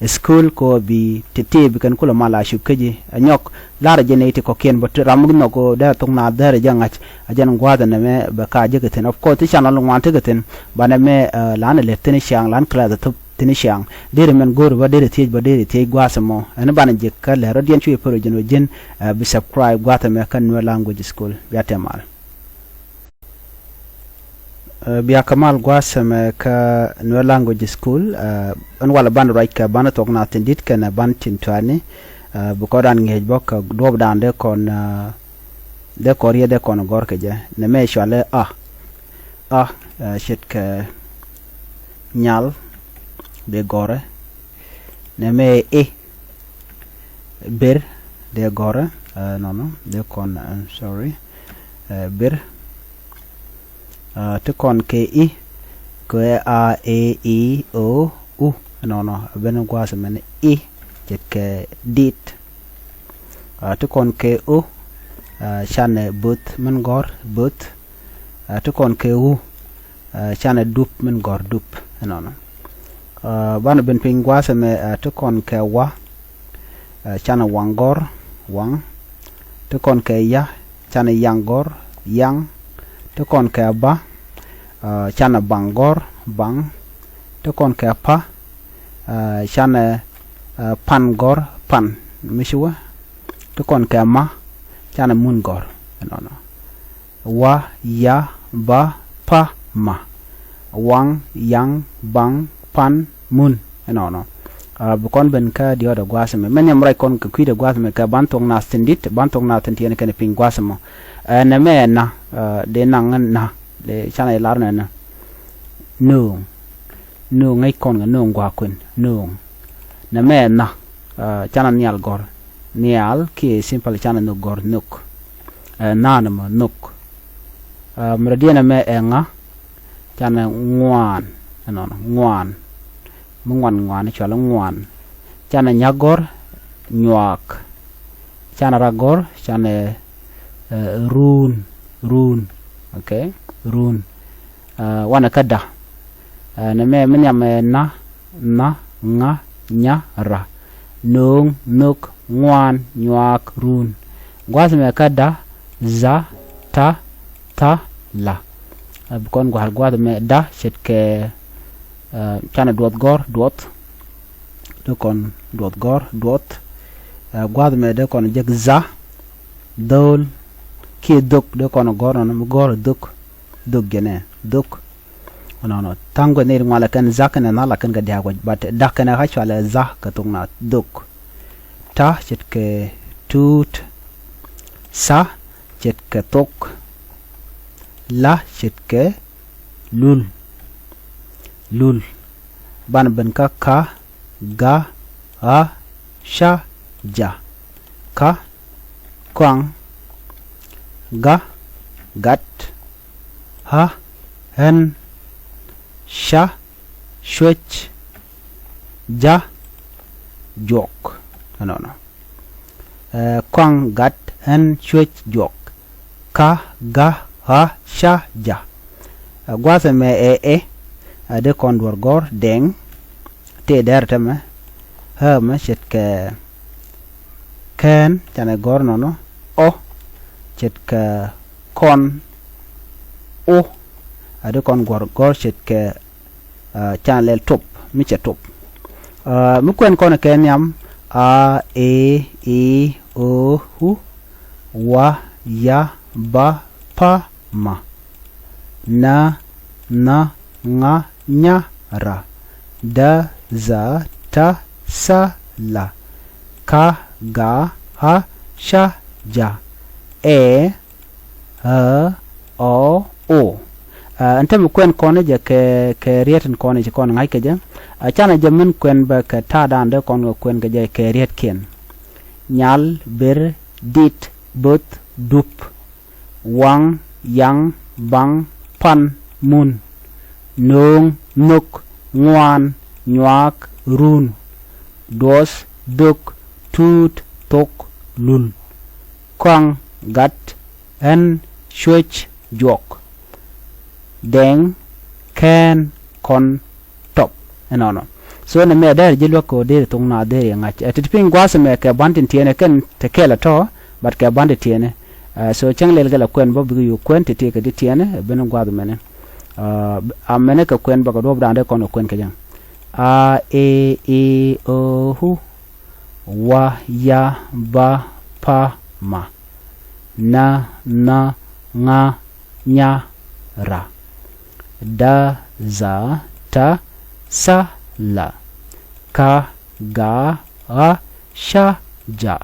school kɔ bi titi bi kɛn kulɛ mal a cup kä ji̱ ɛ nyɔk. Larɛ jɛ nɛy ti kɔkiɛn bä ram mi nhɔk dee thok na dherɛ jɛ ŋa̱c. A jɛn gua̱a̱th ɛn ɛmɛ bɛ ka jɛ kɛ thi̱n, of course ti channel ŋuan tekɛ thi̱n. Banɛ mɛ lanɛ lɛ thi̱n ciaŋ lan class thop thi̱n ciaŋ. Deri mɛn go̱o̱ri bä deri thiec bä deri thiec gua̱a̱th ɛmɔ ɛn banɛ jɛ kä lɛ rɔ̱diɛn cuɛ pär ji̱n wä ji̱n. Bi subscribe gua̱a̱th ɛmɛ kä Nuer language school bia tɛmal. Bia kɛ mal gua̱a̱th ɛmɛ kä Nuer language school. Ɛn walɛ ban ruac kɛ ban thok na thi̱n di̱t kɛnɛ ban tin tuani. Bi kɔn dan ŋi̱eec bä kɛ duɔ̱ɔ̱pdan dee kɔn dee kɔn riet dee kɔn gɔ̱r kɛ jɛ nɛ mɛ cualɛ a a ce̱tkɛ nyal dee gɔ̱rɛ. Nɛ mɛ i̱ ber dee gɔ̱rɛ nɔnɔ dee kɔn, I'm sorry, ber. Ti kɔn kɛ i̱ kɛ a e i o u nɔnɔ ben gua̱a̱th mɛn i̱ ce̱tkɛ dit. Ti kɔn kɛ o canɛ both min gɔ̱r both. Ti kɔn kɛ u canɛ dup min gɔ̱r dup ɛnɔnɔ. Banɛ ben piny gua̱a̱th ɛmɛ ti kɔn kɛ wa canɛ waŋ gɔ̱r waŋ. Ti kɔn kɛ ya canɛ yaŋ gɔ̱r yaŋ. Ti kɔn kɛ ba canɛ baŋ gɔ̱r baŋ. Ti kɔn kɛ pa canɛ pan gɔ̱r pan. Mi ci wä ti kɔn kɛ ma canɛ mun gɔ̱r ɛnɔnɔ. Wa ya ba pa ma waŋ yaŋ baŋ pan mun ɛnɔnɔ. Bi kɔn ben kä diɔt ɛ gua̱a̱th ɛmɛ mɛ nhiam ruac kɔn kɛ kui̱dɛ gua̱a̱th ɛmɛ kɛ ban thok nath thi̱n di̱t ban thok nath thi̱n tiɛn kɛn piny gua̱a̱th ɛmɔ. Ɛn ɛmɛ ɛna dee naŋ na dee canɛ lar nɛ na. Nööŋ nööŋ ŋäc kɔn kɛ nööŋ gua̱a̱ kuën nööŋ. Nɛ mɛ ɛna canɛ nhial gɔ̱r. nhial kiɛ simple canɛ nhök gɔ̱r nhök. Ɛ, nhan ɛmɔ nhök. Ɛ, mi rɔ̱diɛn ɛmɛ ɛ ŋa, canɛ ŋuan. Ɛnɔnɔ ŋuan. Mi ŋuan ŋuan cɔalɛ ŋuan. Canɛ nya̱k gɔ̱r nyuaak. Canɛ rak gɔ̱r canɛ, ɛ, ruun, ruun. Okay? Ruun. Ɛ, wanɛ kä da. Ɛ, nɛmɛ mi nhiam ɛ na, nha, ŋa, nya, ra. Nööŋ, nhök, ŋuan, nyuaak, ruun. Gua̱a̱th mɛ kä da, dha, ta, tha, la. Ɛ, bi kɔn gua̱a̱th, gua̱a̱th mɛ da ce̱tkɛ, ɛ, canɛ duɔth gɔ̱r, duɔth. Dee kɔn duɔth gɔ̱r, duɔth. Ɛ, gua̱a̱th mɛ dee kɔn jek dha, dho̱o̱l, kiɛ dhök, dee kɔn gɔ̱r nɔnɔ mi gɔ̱r dhök, dhök jɛnɛ, dhök. Nɔnɔ tha̱a̱ŋ gua̱th ni ri ŋualɛ kɛn dha kɛnɛ nha la kɛn kɛ dia̱a̱k gua̱c, but da kɛnɛ ɣä cɔalɛ dha kɛ thok naath, dhök. Ta ce̱tkɛ tuut. Tha ce̱tkɛ thok. La ce̱tkɛ lul. Lul. Banɛ ben kä ka, ga, ɣa, ca, ja. Ka, kɔaŋ, ga, gat, ɣa, ɣän, ca, cuec, ja, juɔk. Ɛnɔnɔ. Ɛ, kɔaŋ, gat, ɣän, cuec, juɔk. Ka, ga, ɣa, ca, ja. Ɛ, gua̱a̱th ɛmɛ ɛ ɛ, ɛ, dee kɔn duɔ̱r gɔ̱r dɛŋ. Tëë dɛr tɛmɛ, ɣä mɛ ce̱tkɛ kɛn, canɛ gɔ̱r nɔnɔ. Ɔ ce̱tkɛ kɔn, o. Ɛ, dee kɔn guɔ̱r gɔ̱r ce̱tkɛ, ɛ, canɛ lɛl top, mi cɛ top. Ɛ, mi kuɛn kɔn kɛ nhiam, a, e, i, o, u, wa, ya, ba, pa, ma. Na, nha, ŋa, nya, ra. Da, dha, ta, tha, la. Ka, ga, ɣa, ca, ja. Ɛ, ɣä, ɔ, o. Ɛ, ɛn tämɛ kuɛn kɔn jɛ kɛ, kɛ riet in kɔn ci kɔn ŋa̱c kɛ jɛ. Ɛ, canɛ jɛ min kuɛn bä kɛ ta̱a̱dan dee kɔn kɛ kuɛn kɛ jɛ kɛ rietkiɛn. Nyal, ber, dit, bo̱th, dup. Waŋ, yaŋ, baŋ, pan, mun. Nööŋ, nhök, ŋuan, nyuaak, run. Duɔth, dhök, tuut, thok, lul. Kɔaŋ, gat, ɣän, cuec, juɔk. Dɛŋ, kɛn, kɔn, top. Ɛnɔnɔ. So nɛmɛ dɛr ji̱ luäk kɛ ɣöö deri thok naath deri ŋa̱c. Ɛ, ti ti piny gua̱a̱th ɛmɛ kɛ ba̱n tin tiɛɛnɛ kɛn te kɛl ɛ tɔ̱, but kɛ ba̱n tin tiɛɛnɛ. Ɛ, so cäŋ lɛl kɛ la kuɛn bä bikɛ yo̱o̱k kuɛn ti ti kɛ ti tiɛɛnɛ, ɛ, ben gua̱a̱th ɛmɛnɛ. Ɛ, a mɛnɛ kɛ kuɛn bä kɛ duɔ̱ɔ̱p da̱a̱n dee kɔn kɛ kuɛn kɛ jɛ. A, e, i, o, u, wa, ya, ba, pa, ma. Na, nha, ŋa, nya, ra. Da, dha, ta, tha, la. Ka, ga, ɣa, ca, ja.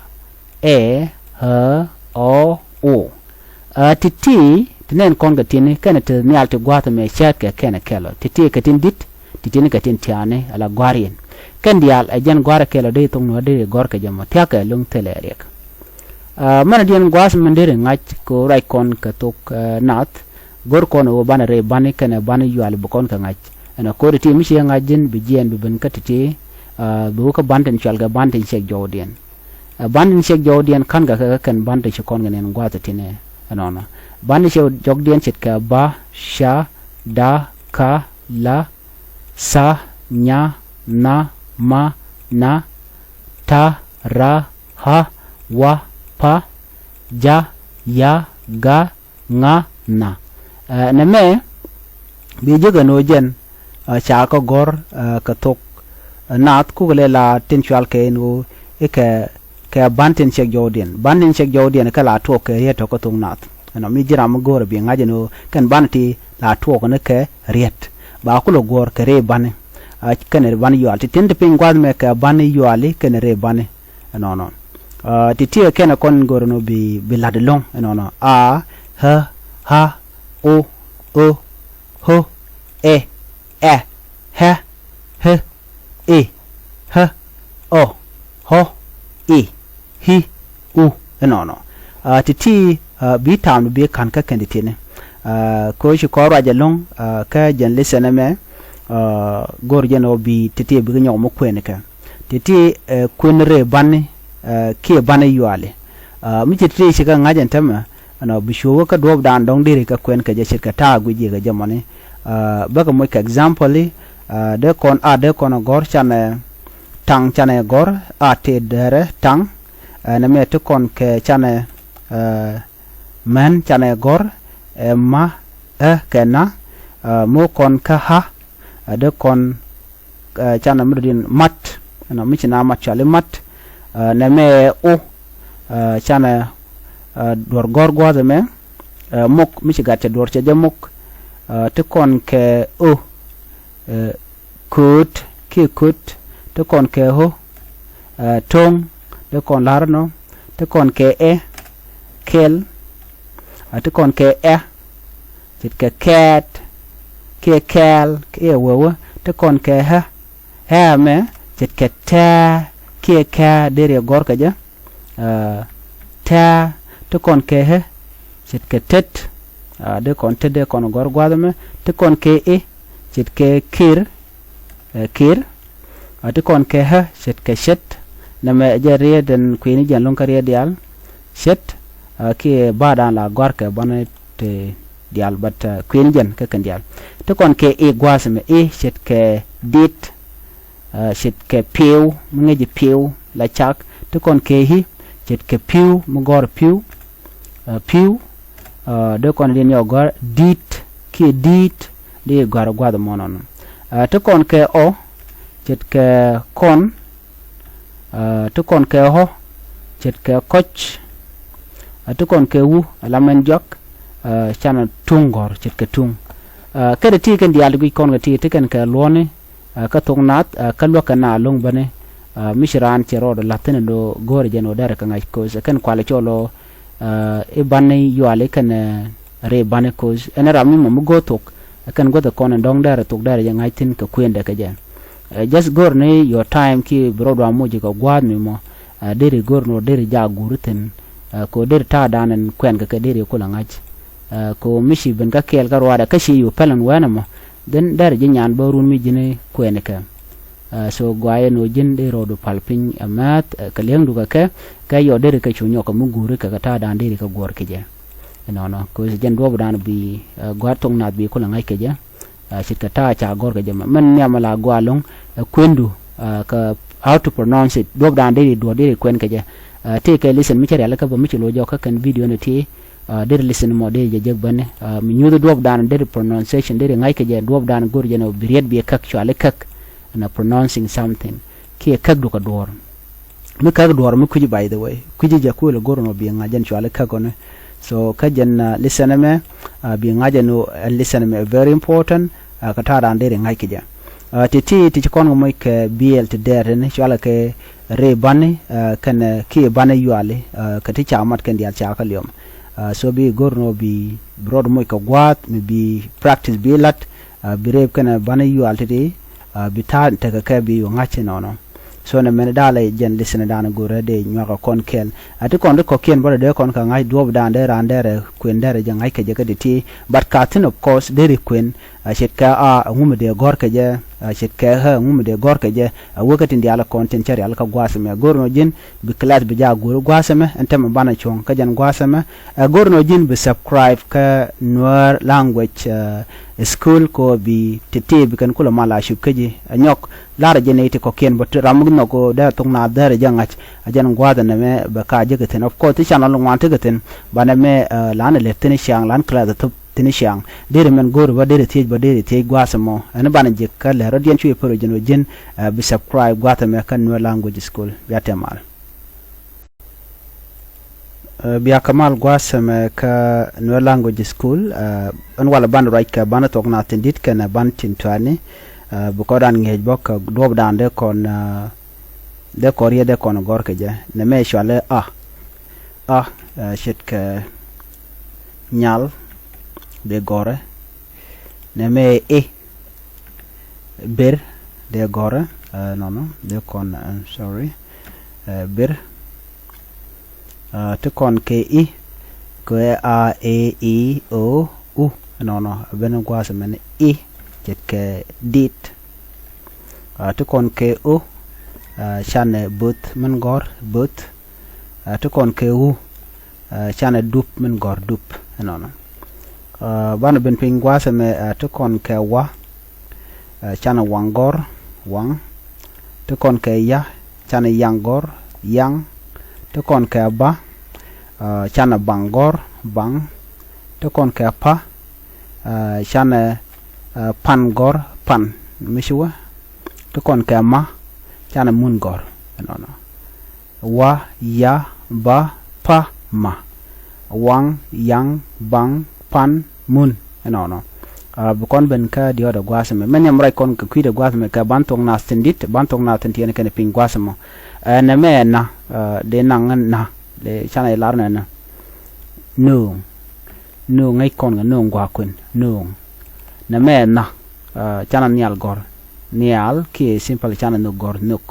Ɛ, ɣä, ɔ, o. Ɛ, ti̱ti̱ ti nɛn kɔn kɛ ti̱ni kɛnɛ ti nhial ti gua̱a̱th ɛmɛ cäätkɛ kɛnɛ kɛl ɔ. Ti̱ti̱ kɛ tin di̱t, ti̱ti̱ni kɛ tin tiaani ala gua̱a̱r yɛn. Kɛn diaal ɛ jɛn gua̱a̱r ɛ kɛl ɔ dee thok nuɔ̱ɔ̱r dee gɔ̱r kɛ jɛ mɔ thia̱kɛ lo̱ŋ thilɛ riɛk. Ɛ, mɛnɛ diɛn gua̱a̱th min deri ŋa̱c kɛ ɣöö ruac kɔn kɛ thok, ɛ, naath, go̱r kɔn ɛ ɣöö banɛ rɛy ba̱ni kɛnɛ ba̱ni yuali bi kɔn kɛ ŋa̱c. Ɛn ɛ ko̱ri ti mi ciɛ ŋa̱c ji̱n bi jiɛɛn bi ben kä ti̱ti̱, ɛ, bi wä kä ba̱n tin cual kɛ ba̱n tin ciɛk jɔwdiɛn. Ɛ, ba̱n tin ciɛk jɔwdiɛn ka̱n kɛ kɛ kɛn ba̱n tin ci kɔn kɛ nɛn gua̱a̱th ti̱ti̱ nɛ ɛnɔnɔ. Ba̱n tin ciɛk jɔwdiɛn ce̱tkɛ ba, ca, da, ka, la, tha, nya, nha, ma, na, ta, ra, ɣa, wa, pa, ja, ya, ga, ŋa, na. Ɛ, nɛmɛ bi jek ɛn ɣöö jɛn, ɛ, ca kɛ gɔ̱r, ɛ, kɛ thok, ɛ, naath kukɛ lɛ la tin cual kɛ ɛn ɣöö i̱ kɛ, kɛ ba̱n tin ciɛk jɔwdiɛn. Ba̱n tin ciɛk jɔwdiɛn kɛ la tuɔɔk kɛ riet tɔ̱ kɛ thok naath. Ɛnɔ mi ji̱ ram mi go̱o̱rɛ bi ŋa̱c ɛn ɣöö kɛn ba̱n ti la tuɔɔk ni kɛ riet. Ba kulɛ guɔ̱ɔ̱r kɛ rɛy ba̱ni. Ɛ, kɛnɛ ba̱ni yual. Ti tin ti piny gua̱a̱th mɛ kɛ ba̱ni yuali kɛnɛ rɛy ba̱ni. Ɛnɔnɔ. Ɛ, ti tiɛ kɛnɛ kɔn go̱o̱rɛ nɔ bi, bi la̱t ɛlɔ̱ŋ. Ɛnɔnɔ. A, ɣä, ɣa, o, ö, ɣö, ɛ, ɛ, ɣɛ, ɣä, i̱, ɣä, ɔ, ɣɔ, i̱, hi, u, inɔnɔ. Ti̱ti̱ bi ta̱a̱m bi ka̱n kä kɛn ti̱ti̱ni. Kɛ ɣöö ci kɔn ruac ɛlɔ̱ŋ kä jɛn listen ɛmɛ, go̱r jɛn ɣöö bi ti̱ti̱ bikɛ nyɔk mi kuɛn kɛ. Ti̱ti̱ kuën rɛy bani kiɛ bani yuali. Mi ci ti̱ti̱ ci kɛ ŋa̱c ɛn tämɛ, ɛnɔ bi cuɔ̱k wä kä duɔ̱ɔ̱pdan dɔ̱ŋ deri kɛ kuɛn kɛ jɛ ce̱tkɛ ta̱a̱ guic ji̱ kɛ jɛ mɔni. Bäkɛ moc kɛ example i̱ dee kɔn a dee kɔn ɛ gɔ̱r canɛ taŋ canɛ gɔ̱r a tëë dɛrɛ taŋ. Nɛmɛ ti kɔn kɛ canɛ män canɛ gɔ̱r ɛ ma ɛ kɛ na. Mi kɔn kä ha dee kɔn canɛ mi dɔ̱diɛn mat. Ɛnɔ mi ci na mat cuali mat. Nɛmɛ ɛ o canɛ duɔ̱r gɔ̱r gua̱a̱th ɛmɛ. Mok mi ci gat cɛ duɔ̱r cɛ jɛ mok. Ti kɔn kɛ o kööt kiɛ kööt. Ti kɔn kɛ o to̱ŋ. Ti kɔn la̱r ɛnɔ. Ti kɔn kɛ ɛ kɛl. Ti kɔn kɛ ɛ ce̱tkɛ kɛɛt kiɛ kɛɛl kiɛ wewä. Ti kɔn kɛ ɛ ɛ mɛ ce̱tkɛ tɛɛ kiɛ kɛɛ deri gɔ̱r kɛ jɛ. Tɛɛ ti kɔn kɛ ɛ ce̱tkɛ tet. Dee kɔn tet dee kɔn gɔ̱r gua̱a̱th ɛmɛ. Ti kɔn kɛ i̱ ce̱tkɛ kir. Kir. Ti kɔn kɛ ɛ ce̱tkɛ ce̱t. Nɛmɛ jɛ riet ɛn kui̱ni jɛn lo̱ŋ kä riet diaal. Ce̱t kiɛ ba̱a̱dan la gɔ̱a̱rkɛ bänɛ ti diaal, but kui̱ni jɛn kä kɛn diaal. Ti kɔn kɛ i̱ gua̱a̱th ɛmɛ i̱ ce̱tkɛ dit. Ce̱tkɛ piw mi ŋäci piw la cak. Ti kɔn kɛ i̱ ce̱tkɛ piw mi gɔ̱r piw. Piw dee kɔn diɛn yɔ gɔ̱r dit kiɛ dit. Dee gɔ̱r gua̱a̱th ɛmɔ nɔnɔ. Ti kɔn kɛ ɔ ce̱tkɛ kɔn. Ti kɔn kɛ ɔ ce̱tkɛ kɔc. Ti kɔn kɛ wu ala mɛn jɔak. Canɛ tuŋ gɔ̱r ce̱tkɛ tuŋ. Kä ti ti kɛn diaal ti guic kɔn kɛ ti ti kɛn kɛ luɔ̱ni kä thok nath kä luäk kɛ na lo̱ŋ bäni. Mi ci raan cɛ rɔɔd la̱th thi̱n ɛn do̱ go̱o̱rɛ jɛn ɣöö dɛrɛ kɛ ŋa̱c ko̱o̱th ɛ kɛn kualɛ cɔl ɣöö i̱ bani yuali kɛn ri bani ko̱o̱th ɛn ram mi mɔ mi go̱o̱r thok. Ɛ kɛn guäth ɛ kɔn ɛn dɔ̱ŋ dɛrɛ thok dɛrɛ jɛ ŋa̱c thi̱n kɛ kuëndɛ kɛ jɛ. Just go̱o̱r ni your time ki bi rɔɔd wa moc kɛ gua̱a̱th mi mɔ. Deri go̱o̱r ni ɣöö deri jak guuri thi̱n. Kɛ ɣöö deri ta̱a̱dan ɛn kuɛn kɛ kɛ deri kulɛ ŋa̱c. Kɛ ɣöö mi ci ben kä kɛɛl kä ruaadɛ kä ci yo̱o̱ pɛl ɛn wɛn ɛmɔ. Dhin dɛrɛ ji̱ nyan bä run mi ji̱ni kuɛn kɛ. So guayɛ ni ɣöö ji̱n dee rɔɔdu pal piny ɛ määth kɛ li̱eŋdu kɛ kɛ kɛ yɔ deri kɛ cu nyɔk kɛ mi guuri kɛ kɛ ta̱a̱dan deri kɛ guɔ̱r kɛ jɛ. Inɔnɔ kɛ ɣöö jɛn duɔ̱ɔ̱pdan bi gua̱a̱r thok nath bi kulɛ ŋa̱c kɛ jɛ. Ce̱tkɛ ta̱a̱ ca gɔ̱r kɛ jɛ mɛ mɛn nhiam la gɔaa lo̱ŋ. Kuendu kɛ how to pronounce it duɔ̱ɔ̱pdan deri duɔ̱ɔ̱r deri kuɛn kɛ jɛ. Tëëkɛ listen mi cä rialikä bä mi ci lo̱c jɔk kä kɛn video ni ti. Deri listen mɔ deri jɛ jek bäni mi nyuuth duɔ̱ɔ̱pdan deri pronunciation deri ŋa̱c kɛ jɛ duɔ̱ɔ̱pdan go̱r jɛ ni bi riet bi käk cuali käk. Na pronouncing something kiɛ käk du kɛ duɔ̱ɔ̱r. Mi käk duɔ̱ɔ̱r mi kui̱ci, by the way, kui̱ci jɛ kuël go̱r nɔ bi ŋa̱c jɛn cuali käk ɔni. So kä jɛn listen ɛmɛ bi ŋa̱c jɛn ɛn listen ɛmɛ very important. Kɛ ta̱a̱ raan deri ŋa̱c kɛ jɛ. Ti ti ti ci kɔn kɛ moc kɛ biɛl ti dɛɛr tini cualɛ kɛ ri bani kɛnɛ kiɛ bani yuali kɛ ti ca mat kɛn diaal ca kä liɔm. So bi go̱r nɔ bi rɔɔd moc kɛ gua̱a̱th mi bi practice bi la̱t. Bi reep kɛnɛ bani yual titi bi ta̱a̱ tekɛ kɛ bi yu ŋa̱c inɔnɔ. So nɛ mɛn dalɛ jɛn listen dan go̱rɛ dee nyuakä kɔn kɛl. Ati kɔn ri kɔkiɛn bä dee kɔn kɛ ŋa̱c duɔ̱ɔ̱pdan dee raan dɛrɛ kuën dɛrɛ jɛ ŋa̱c kɛ jɛ kä ti ti. But ka thin of course deri kuën. Ce̱tkɛ a ŋumɛ dee gɔ̱r kɛ jɛ. Ce̱tkɛ ɣä ŋumɛ dee gɔ̱r kɛ jɛ. A wä kä tin diaal kɔn tin cä rial kä gua̱a̱th mɛ go̱r nɔ ji̱n bi class bi jaak go̱ri gua̱a̱th mɛ ɛn tämɛ banɛ cuɔ̱ŋ kä jɛn gua̱a̱th mɛ. Ɛ go̱r nɔ ji̱n bi subscribe kä Nuer language school kɔ bi ti ti bi kɛn kulɛ mal a cup kä ji̱ ɛ nyɔk. Lar jɛ nɛy ti kɔkiɛn bä ram mi nhɔk dee thok na dhɛr jɛ ŋa̱c. A jɛn gua̱a̱th ɛn ɛmɛ bɛ ka jek ithin, of course ti channel ŋuan tekɛ thin. Banɛ mɛ lan ɛ lɛt thin ciaŋ lan class ɛ thop thin ciaŋ. Deri mɛn go̱o̱ri bä deri thiec bä deri thiec gua̱a̱th ɛmɔ ɛn banɛ jek kä lɛr rɔ diɛn cuɛ pär jɛn wä ji̱n. Bi subscribe gua̱a̱th ɛmɛ kä Nuer language school bia tɛmal. Bia kɛ mal gua̱a̱th ɛmɛ kä Nuer language school. Ɛn walɛ ban ruac kɛ ban thok na thin dit kɛnɛ ban tin tuani. Bi kɔn dan ŋi̱eec bä kɛ duɔ̱ɔ̱pdan dee kɔn dee kɔn riet dee kɔn gɔ̱r kɛ jɛ nɛ mɛ cualɛ a. A ce̱tkɛ nyal dee gɔ̱rɛ. Nɛ mɛ i̱ ber dee gɔ̱rɛ. Nɔnɔ dee kɔn, I'm sorry. Ber Ti kɔn kɛ i̱ kɛ a, e, i, o, u. Ɛnɔnɔ a ben gua̱a̱th mɛn i̱ ce̱tkɛ dit. Ti kɔn kɛ o, canɛ bo̱th min gɔ̱r bo̱th. Ti kɔn kɛ u, canɛ dup min gɔ̱r dup. Ɛnɔnɔ banɛ ben piny gua̱a̱th mɛ. Ti kɔn kɛ wa, canɛ waŋ gɔ̱r waŋ. Ti kɔn kɛ ya, canɛ yaŋ gɔ̱r yaŋ. Ti kɔn kɛ ba, canɛ baŋ gɔ̱r baŋ. Ti kɔn kɛ pa, canɛ pan gɔ̱r pan. Mi ci wä. Ti kɔn kɛ ma, canɛ mun gɔ̱r. Ɛnɔnɔ wa, ya, ba, pa, ma. Waŋ, yaŋ, baŋ, pan, mun. Ɛnɔnɔ bi kɔn ben kä diɔ̱ɔ̱dɛ gua̱a̱th mɛ. Mɛ nhiam ruac kɔn kɛ kui̱dɛ gua̱a̱th mɛ kɛ ban thok naath tin dit, ban thok naath tin tiɛɛni kɛn piny gua̱a̱th mɔ. Nɛ mɛ ɛ na, dee naŋ na, dee canɛ lar nɛ na. Nööŋ. Nööŋ ŋäc kɔn kɛ nööŋ gua̱a̱k kuën nööŋ. Nɛ mɛ ɛ na, canɛ nhial gɔ̱r. Nhial kiɛ simple canɛ nhök gɔ̱r nhök.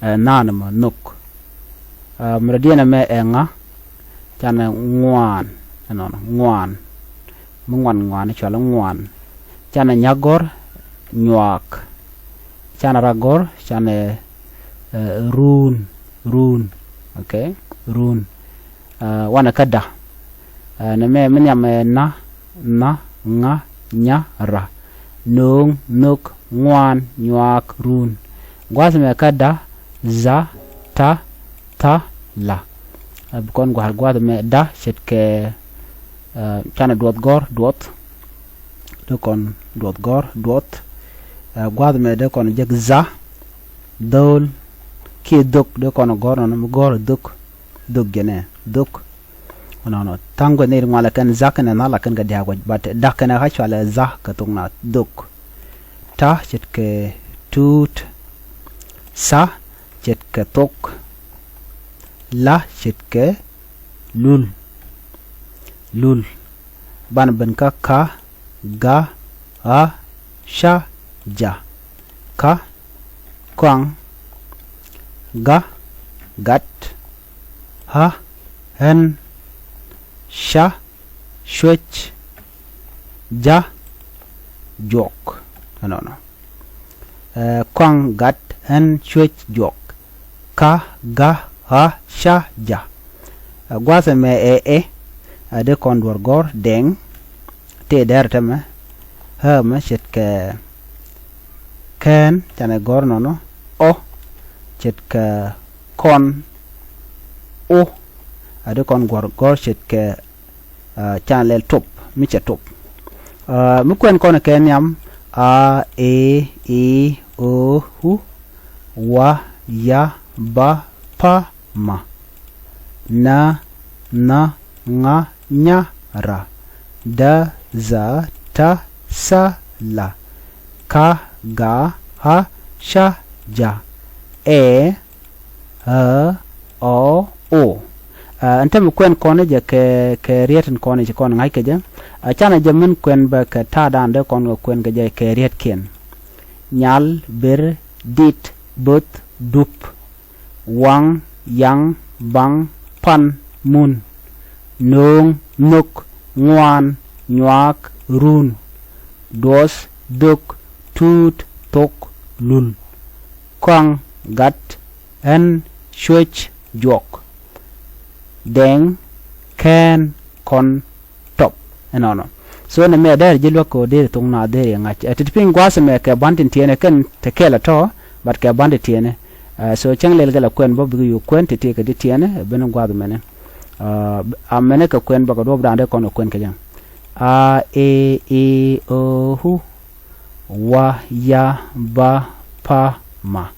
Ɛ na nɛ mɔ nhök. Mɛ rɔ diɛn ɛ mɛ ɛ ŋa, canɛ ŋuan. Ɛnɔnɔ ŋuan. Mi ŋuan ŋuan cual ŋuan. Canɛ nyak gɔ̱r nyuak. Canɛ rak gɔ̱r canɛ ruun ruun. Ok. Ruun. Wanɛ kä da. Nɛ mɛ mi nhiam ɛ na, na, ŋa, nya, ra. Nööŋ, nhök, ŋuan, nyuak, ruun. Gua̱a̱th mɛ kä da, za, ta, tha, la. Bi kɔn gua̱a̱th gua̱a̱th mɛ da ce̱tkɛ canɛ duɔth gɔ̱r duɔth. Dee kɔn duɔth gɔ̱r duɔth. Gua̱a̱th mɛ dee kɔn jek za, dho̱o̱l, kiɛ dhök dee kɔn gɔ̱r nɔnɔ mi gɔ̱r dhök. Dhök jɛnɛ dhök. Nɔnɔ tha̱a̱ŋ guɛth ni ri ŋualɛ kɛn za kɛnɛ nhal a kɛn kɛ dia̱a̱k wec, but dak kɛnɛ ɣä cualɛ za kɛ thok na dhök. Ta ce̱tkɛ tuut. Tha ce̱tkɛ thok. La ce̱tkɛ lul. Lul. Banɛ ben kä ka, ga, ɣa, ca, ja. Ka, kɔaŋ, ga, gat, ɣa, ɣän, ca, cuec, ja, juɔk. Ɛnɔnɔ. Kɔaŋ, gat, ɣän, cuec, juɔk. Ka, ga, ɣa, ca, ja. Gua̱a̱th ɛmɛ ɛ ɛ. Ɛ dee kɔn duɔ̱r gɔ̱r dɛŋ. Tëë dɛr tɛmɛ. Ɣä mɛ ce̱tkɛ kɛn canɛ gɔ̱r nɔnɔ. Ɔ ce̱tkɛ kɔn. O ɛ dee kɔn duɔ̱r gɔ̱r ce̱tkɛ canɛ lɛl top mi cɛ top. Mi kuɛn kɔn kɛ nhiam a, e, i, o, u, wa, ya, ba, pa, ma. Na, nha, ŋa, nya, ra. Da, dha, ta, tha, la. Ka, ga, ɣa, ca, ja. Ɛ, ɣä, ɔ, o. Ɛn tämɛ kuɛn kɔn jɛ kɛ, kɛ riet in kɔn ci kɔn ŋa̱c kɛ jɛ. Canɛ jɛ min kuɛn bɛ kɛ ta̱a̱ da̱a̱n dee kɔn kɛ kuɛn kɛ jɛ kɛ rietkiɛn. Nyal, ber, dit, bo̱th, dup. Waŋ, yaŋ, baŋ, pan, mun. Nööŋ, nhök, ŋuan, nyuaak, run. Duɔth, dhök, tuut, thok, lul. Kɔaŋ, gat, ɣän, cuec, juɔk. Dɛŋ, kɛn, kɔn, top. Ɛnɔnɔ. So nɛ mɛ dɛr ji̱ luäk kɛ ɣöö deri thok naath deri ŋa̱c. Ɛ ti ti piny gua̱a̱th ɛmɛ kɛ ban tin tiɛɛnɛ kɛn te kɛl ɛ tɔ̱, but kɛ ban tin tiɛɛnɛ. So cäŋ lɛl kɛ la kuɛn bä bikɛ yo̱o̱k kuɛn ti ti kɛ ti tiɛɛnɛ ɛ ben gua̱a̱th ɛmɛnɛ. A mɛnɛ kɛ kuɛn bä kɛ duɔ̱ɔ̱p da̱a̱n dee kɔn kɛ kuɛn kɛ jɛn. A, e, i, o, u. Wa, ya, ba, pa, ma.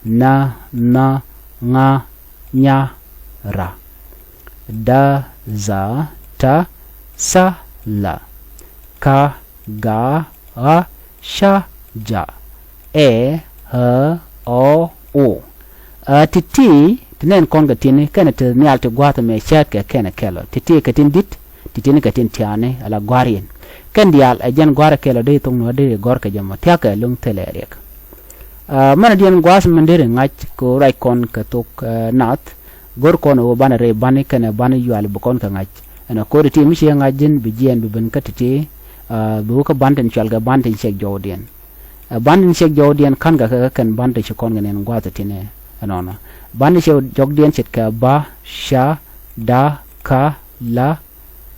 Na, nha, ŋa, nya, ra. Da, dha, ta, tha, la. Ka, ga, ɣa, ca, ja. Ɛ, ɣä, ɔ, o. Ɛ ti̱ti̱ ti nɛn kɔn kɛ ti̱ni kɛnɛ ti nhial ti gua̱a̱th ɛmɛ cäät kɛ kɛnɛ kɛl ɔ. Ti̱ti̱ kɛ tin di̱t, ti̱ti̱ni kɛ tin tiaani ala gua̱a̱r yɛn. Kɛn diaal ɛ jɛn gua̱a̱r ɛ kɛl ɔ dee thok nuɔ̱ɔ̱r dee gɔ̱r kɛ jɛ mɔ tia̱kɛ lo̱ŋ thilɛ riɛk. Ɛ mɛnɛ diɛn gua̱a̱th min deri ŋa̱c kɛ ɣöö ruac kɔn kɛ thok naath. Go̱r kɔn ɣöö banɛ rɛy bani kɛnɛ bani yuali bi kɔn kɛ ŋa̱c. Ɛnɔ ko̱ri ti mi ciɛ ŋa̱c ji̱n bi jiɛɛn bi ben kä ti̱ti̱, ah, bi wä kä ban tin cual kɛ ban tin ciɛk jɔwdiɛn. Ɛ, ban tin ciɛk jɔwdiɛn ka̱n kɛ kɛ kɛn ban tin ci kɔn kɛ nɛn gua̱a̱th ti̱ti̱ nɛ. Ɛnɔnɔ. Ban tin ciɛk jɔwdiɛn ce̱tkɛ ba, ca, da, ka, la,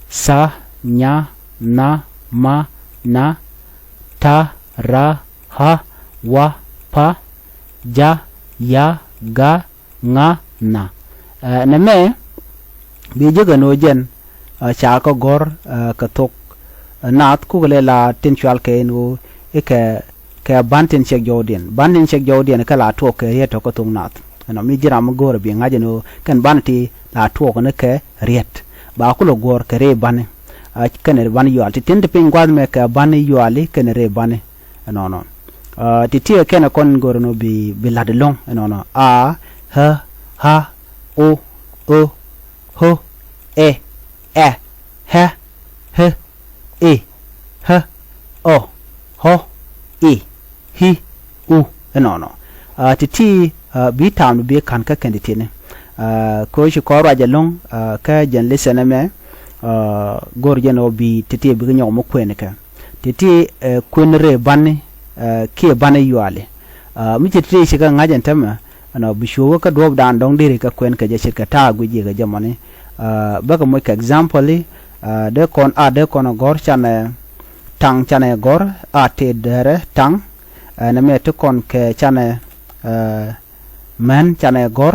tha, nya, nha, ma, na, ta, ra, ha, wa, pa, ja, ya, ga, ŋa, na. Ɛ, nɛmɛ bi jek ɛn ɣöö jɛn, ɛ, ca kɛ gɔ̱r, ɛ, kɛ thok, ɛ, naath kukɛ lɛ la tin cual kɛ ɛn ɣöö i̱ kɛ, kɛ ban tin ciɛk jɔwdiɛn. Ban tin ciɛk jɔwdiɛn kɛ la tuɔɔk kɛ riet tɔ̱ kä thok naath. Ɛnɔ mi ji̱n ram mi go̱o̱rɛ bi ŋa̱c ɛn ɣöö kɛn ban ti la tuɔɔk ni kɛ riet. Ba kulɛ guɔ̱ɔ̱r kɛ rɛy bani. Ɛ, kɛnɛ ban yual. Ti tin ti piny gua̱th mɛ kɛ ban yuali kɛnɛ rɛy bani. Ɛnɔnɔ. Ɛ, ti ti ɛ kɛnɛ kɔn go̱o̱rɛ nɔ bi, bi la̱t ɛlɔ̱ŋ. Ɛnɔnɔ. A, ɣä, ɣa, o, ö, ɣö, ɛ, ɛ, ɣɛ, ɣe, i̱, ɣä, ɔ, ɣɔ, i̱, i̱, u. Ɛnɔnɔ. Ɛ, ti ti, ɛ, bi ta̱a̱m bi ka̱n kä kɛn ti ti ni. Ɛ, ko̱ ci kɔn ruac ɛlɔ̱ŋ, ɛ, kä jɛn listen ɛmɛ, ɛ, go̱r jɛn ɔ bi ti ti bi kɛ nyɔk mi kuɛn kɛ. Ti ti, ɛ, kuɛn rɛy bani, ɛ, kiɛ bani yuali. Ɛ, mi ci ti ti ci kɛ ŋa̱c ɛn tämɛ, ɛnɔ bi cuɔ̱k kä duɔ̱ɔ̱pdan dɔ̱ŋ deri kɛ kuɛn kɛ jɛ ce̱tkɛ ta̱a̱ guic ji̱ kɛ jɛ mɔni. Ɛ, bäkɛ moc kɛ example i̱, ɛ, dee kɔn a dee kɔn ɛ gɔ̱r canɛ taŋ canɛ gɔ̱r a tëë dɛrɛ taŋ. Ɛ, nɛmɛ ti kɔn kɛ canɛ, ɛ, män canɛ gɔ̱r,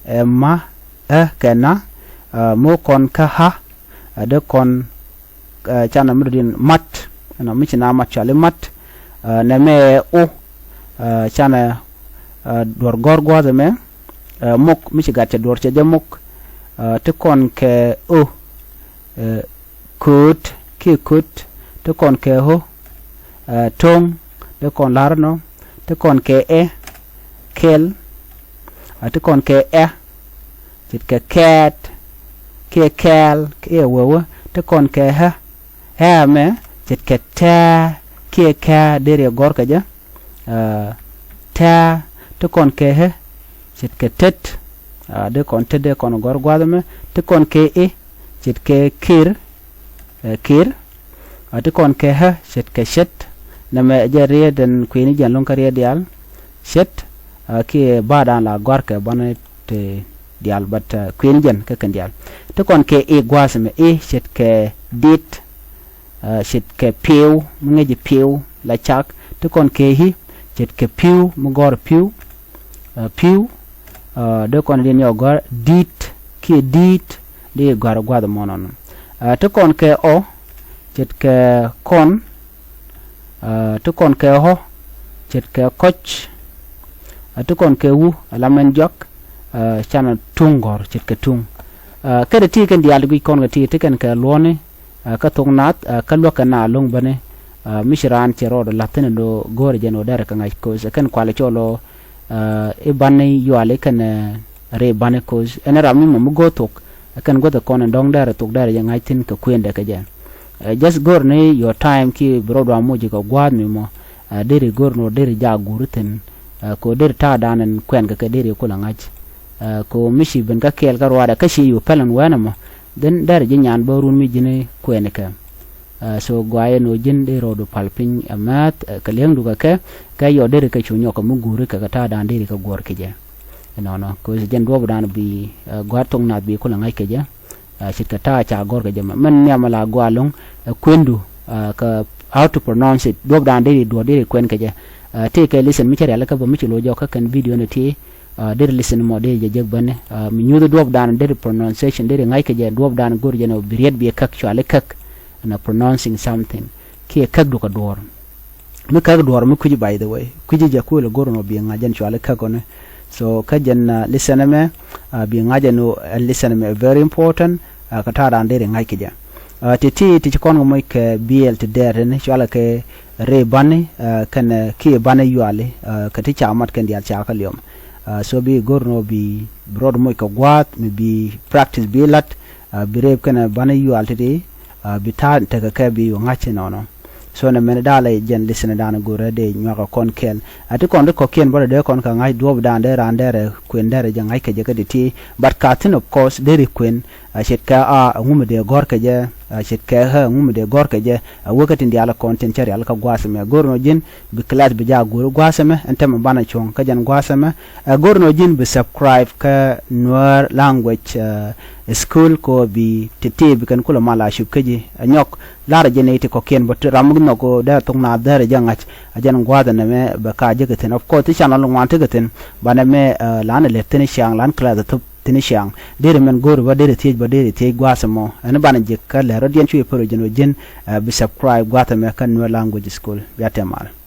ɛ, ma, ɛ, kɛ na, ɛ, mo̱o̱ kɔn kä ɣä, ɛ, dee kɔn, ɛ, canɛ mi dɔ̱diɛn mat, ɛnɔ mi ci na mat cuali mat, ɛ, nɛmɛ ɛ o, ɛ, canɛ, ɛ, duɔ̱r gɔ̱r gua̱a̱th ɛmɛ, ɛ, mok mi ci gat cɛ duɔ̱r cɛ jɛ mok, ɛ, ti kɔn kɛ o, ɛ, kööt kiɛ kööt, ti kɔn kɛ ɣö, ɛ, to̱ŋ, ti kɔn la̱r nɔ, ti kɔn kɛ ɛ, kɛl, ɛ, ti kɔn kɛ ɛ, ce̱tkɛ kɛɛt, kiɛ kɛɛl, kiɛ wewä, ti kɔn kɛ ɣä, ɣä mɛ, ce̱tkɛ tɛ̱̈ɛ̱̈, kiɛ kɛ̱̈ɛ̱̈, deri ɛ gɔ̱r kɛ jɛ, ɛ, tɛ̱̈ɛ̱̈, ti kɔn kɛ ɣä, ce̱tkɛ tet, ɛ, dee kɔn tet dee kɔn gɔ̱r gua̱a̱th ɛmɛ, ti kɔn kɛ i̱, ce̱tkɛ kir, ɛ, kir, ɛ, ti kɔn kɛ ɣä, ce̱tkɛ ce̱t, nɛmɛ jɛ riet ɛn kuëëni jɛn lo̱ŋ kä riet diaal, ce̱t, ɛ, kiɛ ba̱a̱dan la gɔ̱a̱r kɛ banɛ ti diaal, but, ɛ, kuëëni jɛn kä kɛn diaal. Ti kɔn kɛ i̱ gua̱a̱th ɛmɛ i̱ ce̱tkɛ dit, ɛ, ce̱tkɛ piw, mi ŋäci piw la cak. Ti kɔn kɛ i̱ ce̱tkɛ pi̱w, mi gɔ̱r pi̱w, ɛ, pi̱w, ɛ, dee kɔn diɛn yɔ gɔ̱r di̱t kiɛ di̱i̱t, dee gɔ̱a̱r gua̱a̱th ɛmɔ nɔnɔ. Ɛ, ti kɔn kɛ ɔ, ce̱tkɛ kɔn, ɛ, ti kɔn kɛ ɣɔ, ce̱tkɛ kɔc, ɛ, ti kɔn kɛ wu, ɛ, la mɛn jɔak, ɛ, canɛ tuŋ gɔ̱r, ce̱tkɛ tuŋ. Ɛ, kɛnɛ ti kɛn diaal ti guic kɔn kɛ ti, ti kɛn kɛ luɔ̱ni, ɛ, kä thok naath, ɛ, kä luäk kɛ na lo̱ŋ bäni, ɛ, mi ci raan cɛ rɔɔdɛ la̱th thi̱n ɛ do̱ go̱o̱rɛ jɛn ɣöö dɛrɛ kɛ ŋa̱c ko̱th ɛ kɛn kualɛ cɔl ɣöö, ɛ, i̱ bani yuali kɛnɛ, ɛ, rɛy bani ko̱th. Ɛn ram mi mɔ mi go̱o̱r thok, ɛ kɛn guäth ɛ kɔn ɛn dɔ̱ŋ dɛrɛ thok dɛrɛ jɛ ŋa̱c thi̱n kɛ kuëndɛ kɛ jɛ. Ɛ, just go̱o̱r ni your time kiɛ bi rɔɔdɛ mɔ ji̱ kɛ gua̱a̱th mi mɔ, ɛ, deri go̱o̱r ni ɣöö deri jak guuri thi̱n, ɛ, kɛ ɣöö deri ta̱a̱dan ɛn kuɛn kɛ kɛ deri kulɛ ŋa̱c. Ɛ, kɛ ɣöö mi ci ben kä kɛɛl kä ruaadɛ kä ci yo̱o̱ pɛl ɛn wɛɛn ɛmɔ, then dɛrɛ ji̱ nyan bä run mi ji̱n kuɛn kɛ. Ɛ, so guayɛ ni ɣöö ji̱n dee rɔɔdu pal piny ɛ määth, ɛ, kɛ li̱eŋdu kɛ kɛ, kɛ yɔ deri kɛ cu nyɔk kɛ mi guuri kɛ kɛ ta̱a̱dan deri kɛ guɔ̱r kɛ jɛ. Ɛnɔnɔ, kɛ ɣöö jɛn duɔ̱ɔ̱pdan bi, ɛ, gua̱a̱r thok naath bi kulɛ ŋa̱c kɛ jɛ. Ɛ, ce̱tkɛ ta̱a̱ ca gɔ̱r kɛ jɛ mɛ. Mɛn nhiam la gɔaa lo̱ŋ, ɛ, kuendu, ɛ, kɛ how to pronounce it. Duɔ̱ɔ̱pdan deri duɔ̱ɔ̱r deri kuɛn kɛ jɛ. Ɛ, tëëkɛ listen mi cä rialikä bä mi ci lo̱c jɔk kä kɛn video ni ti, ɛ, deri listen mɔ deri jɛ jek bäni. Ɛ, mi nyuuth duɔ̱ɔ̱pdan deri pronunciation deri ŋa̱c kɛ jɛ duɔ̱ɔ̱pdan go̱r jɛ ni bi riet bi käk cuali käk. Ɛn a pronouncing something. Kiɛ käk du kɛ duɔ̱ɔ̱r. Mi käk duɔ̱ɔ̱r mi kui̱ci, by the way. Kui̱ci jɛ kuël go̱r nɔ bi ŋa̱c jɛn cuali käk ɔni. So kä jɛn, ɛ, listen ɛmɛ, ɛ, bi ŋa̱c jɛn ɔ, ɛ, listen ɛmɛ very important, ɛ, kɛ ta̱a̱dan deri ŋa̱c kɛ jɛ. Ɛ, ti ti ti ci kɔn kɛ moc kɛ biɛl ti dɛɛr tini cualɛ kɛ rɛy bani, ɛ, kɛnɛ kiɛ bani yuali, ɛ, kɛ ti ca mat kɛn diaal ca kä liɔm. Ɛ, so bi go̱r nɔ bi, bi rɔɔd moc kɛ gua̱a̱th mi bi practice bi la̱t, ɛ, bi rɛp kɛnɛ bani yual titi, ɛ, bi ta̱a̱ tekɛ kɛ bi yu ŋa̱c inɔnɔ. So nɛ mɛn da̱a̱ lɛ jɛn listener da̱a̱n go̱rɛ dee nyuak ɛ kɔn kɛl. Ɛ ti kɔn ti kɔ̱kiɛn bä dee kɔn kɛ ŋa̱c duɔ̱ɔ̱p da̱a̱n dee raan derɛ kuën derɛ jɛ ŋa̱c kɛ jɛ kä ti ti. But ka thi̱n of course deri kuën. Ɛ ce̱tkɛ a ŋumɛ dee gɔ̱r kɛ jɛ. Ɛ ce̱tkɛ ɣä ŋumɛ dee gɔ̱r kɛ jɛ. Ɛ wek kä tin diaal kɔn tin cä rial kä gua̱a̱th ɛmɛ go̱r nɔ ji̱n bi class bi jaak go̱r gua̱a̱th ɛmɛ ɛn tɛmɛ banɛ cuɔ̱ŋ kä jɛn gua̱a̱th ɛmɛ. Ɛ go̱r nɔ ji̱n bi subscribe kä Nuer language school kɔ bi ti ti bi kɛn kulɛ mal a cup kä ji̱ ɛ nyɔk. La̱rä jɛ nɛy ti kɔ̱kiɛn bä ram mi nhɔk dee thok na dhɛrɛ jɛ ŋa̱c. A jɛn gua̱a̱th ɛn ɛmɛ bɛ ka jɛ kɛ thi̱n of course ti channel ŋuan ti kɛ thi̱n. Banɛ mɛ lan ɛ lɛt thi̱n ciaŋ lan class ɛ thop thi̱n ciaŋ. Derɛ mɛn go̱o̱ri bä derɛ thiec bä derɛ thiec gua̱a̱th ɛmɔ ɛn banɛ jɛ kä lɛr rɔ diɛn cuɛ pär jɛn wä ji̱n. Bi subscribe gua̱a̱th ɛmɛ kä Nuer language school bia tɛmal.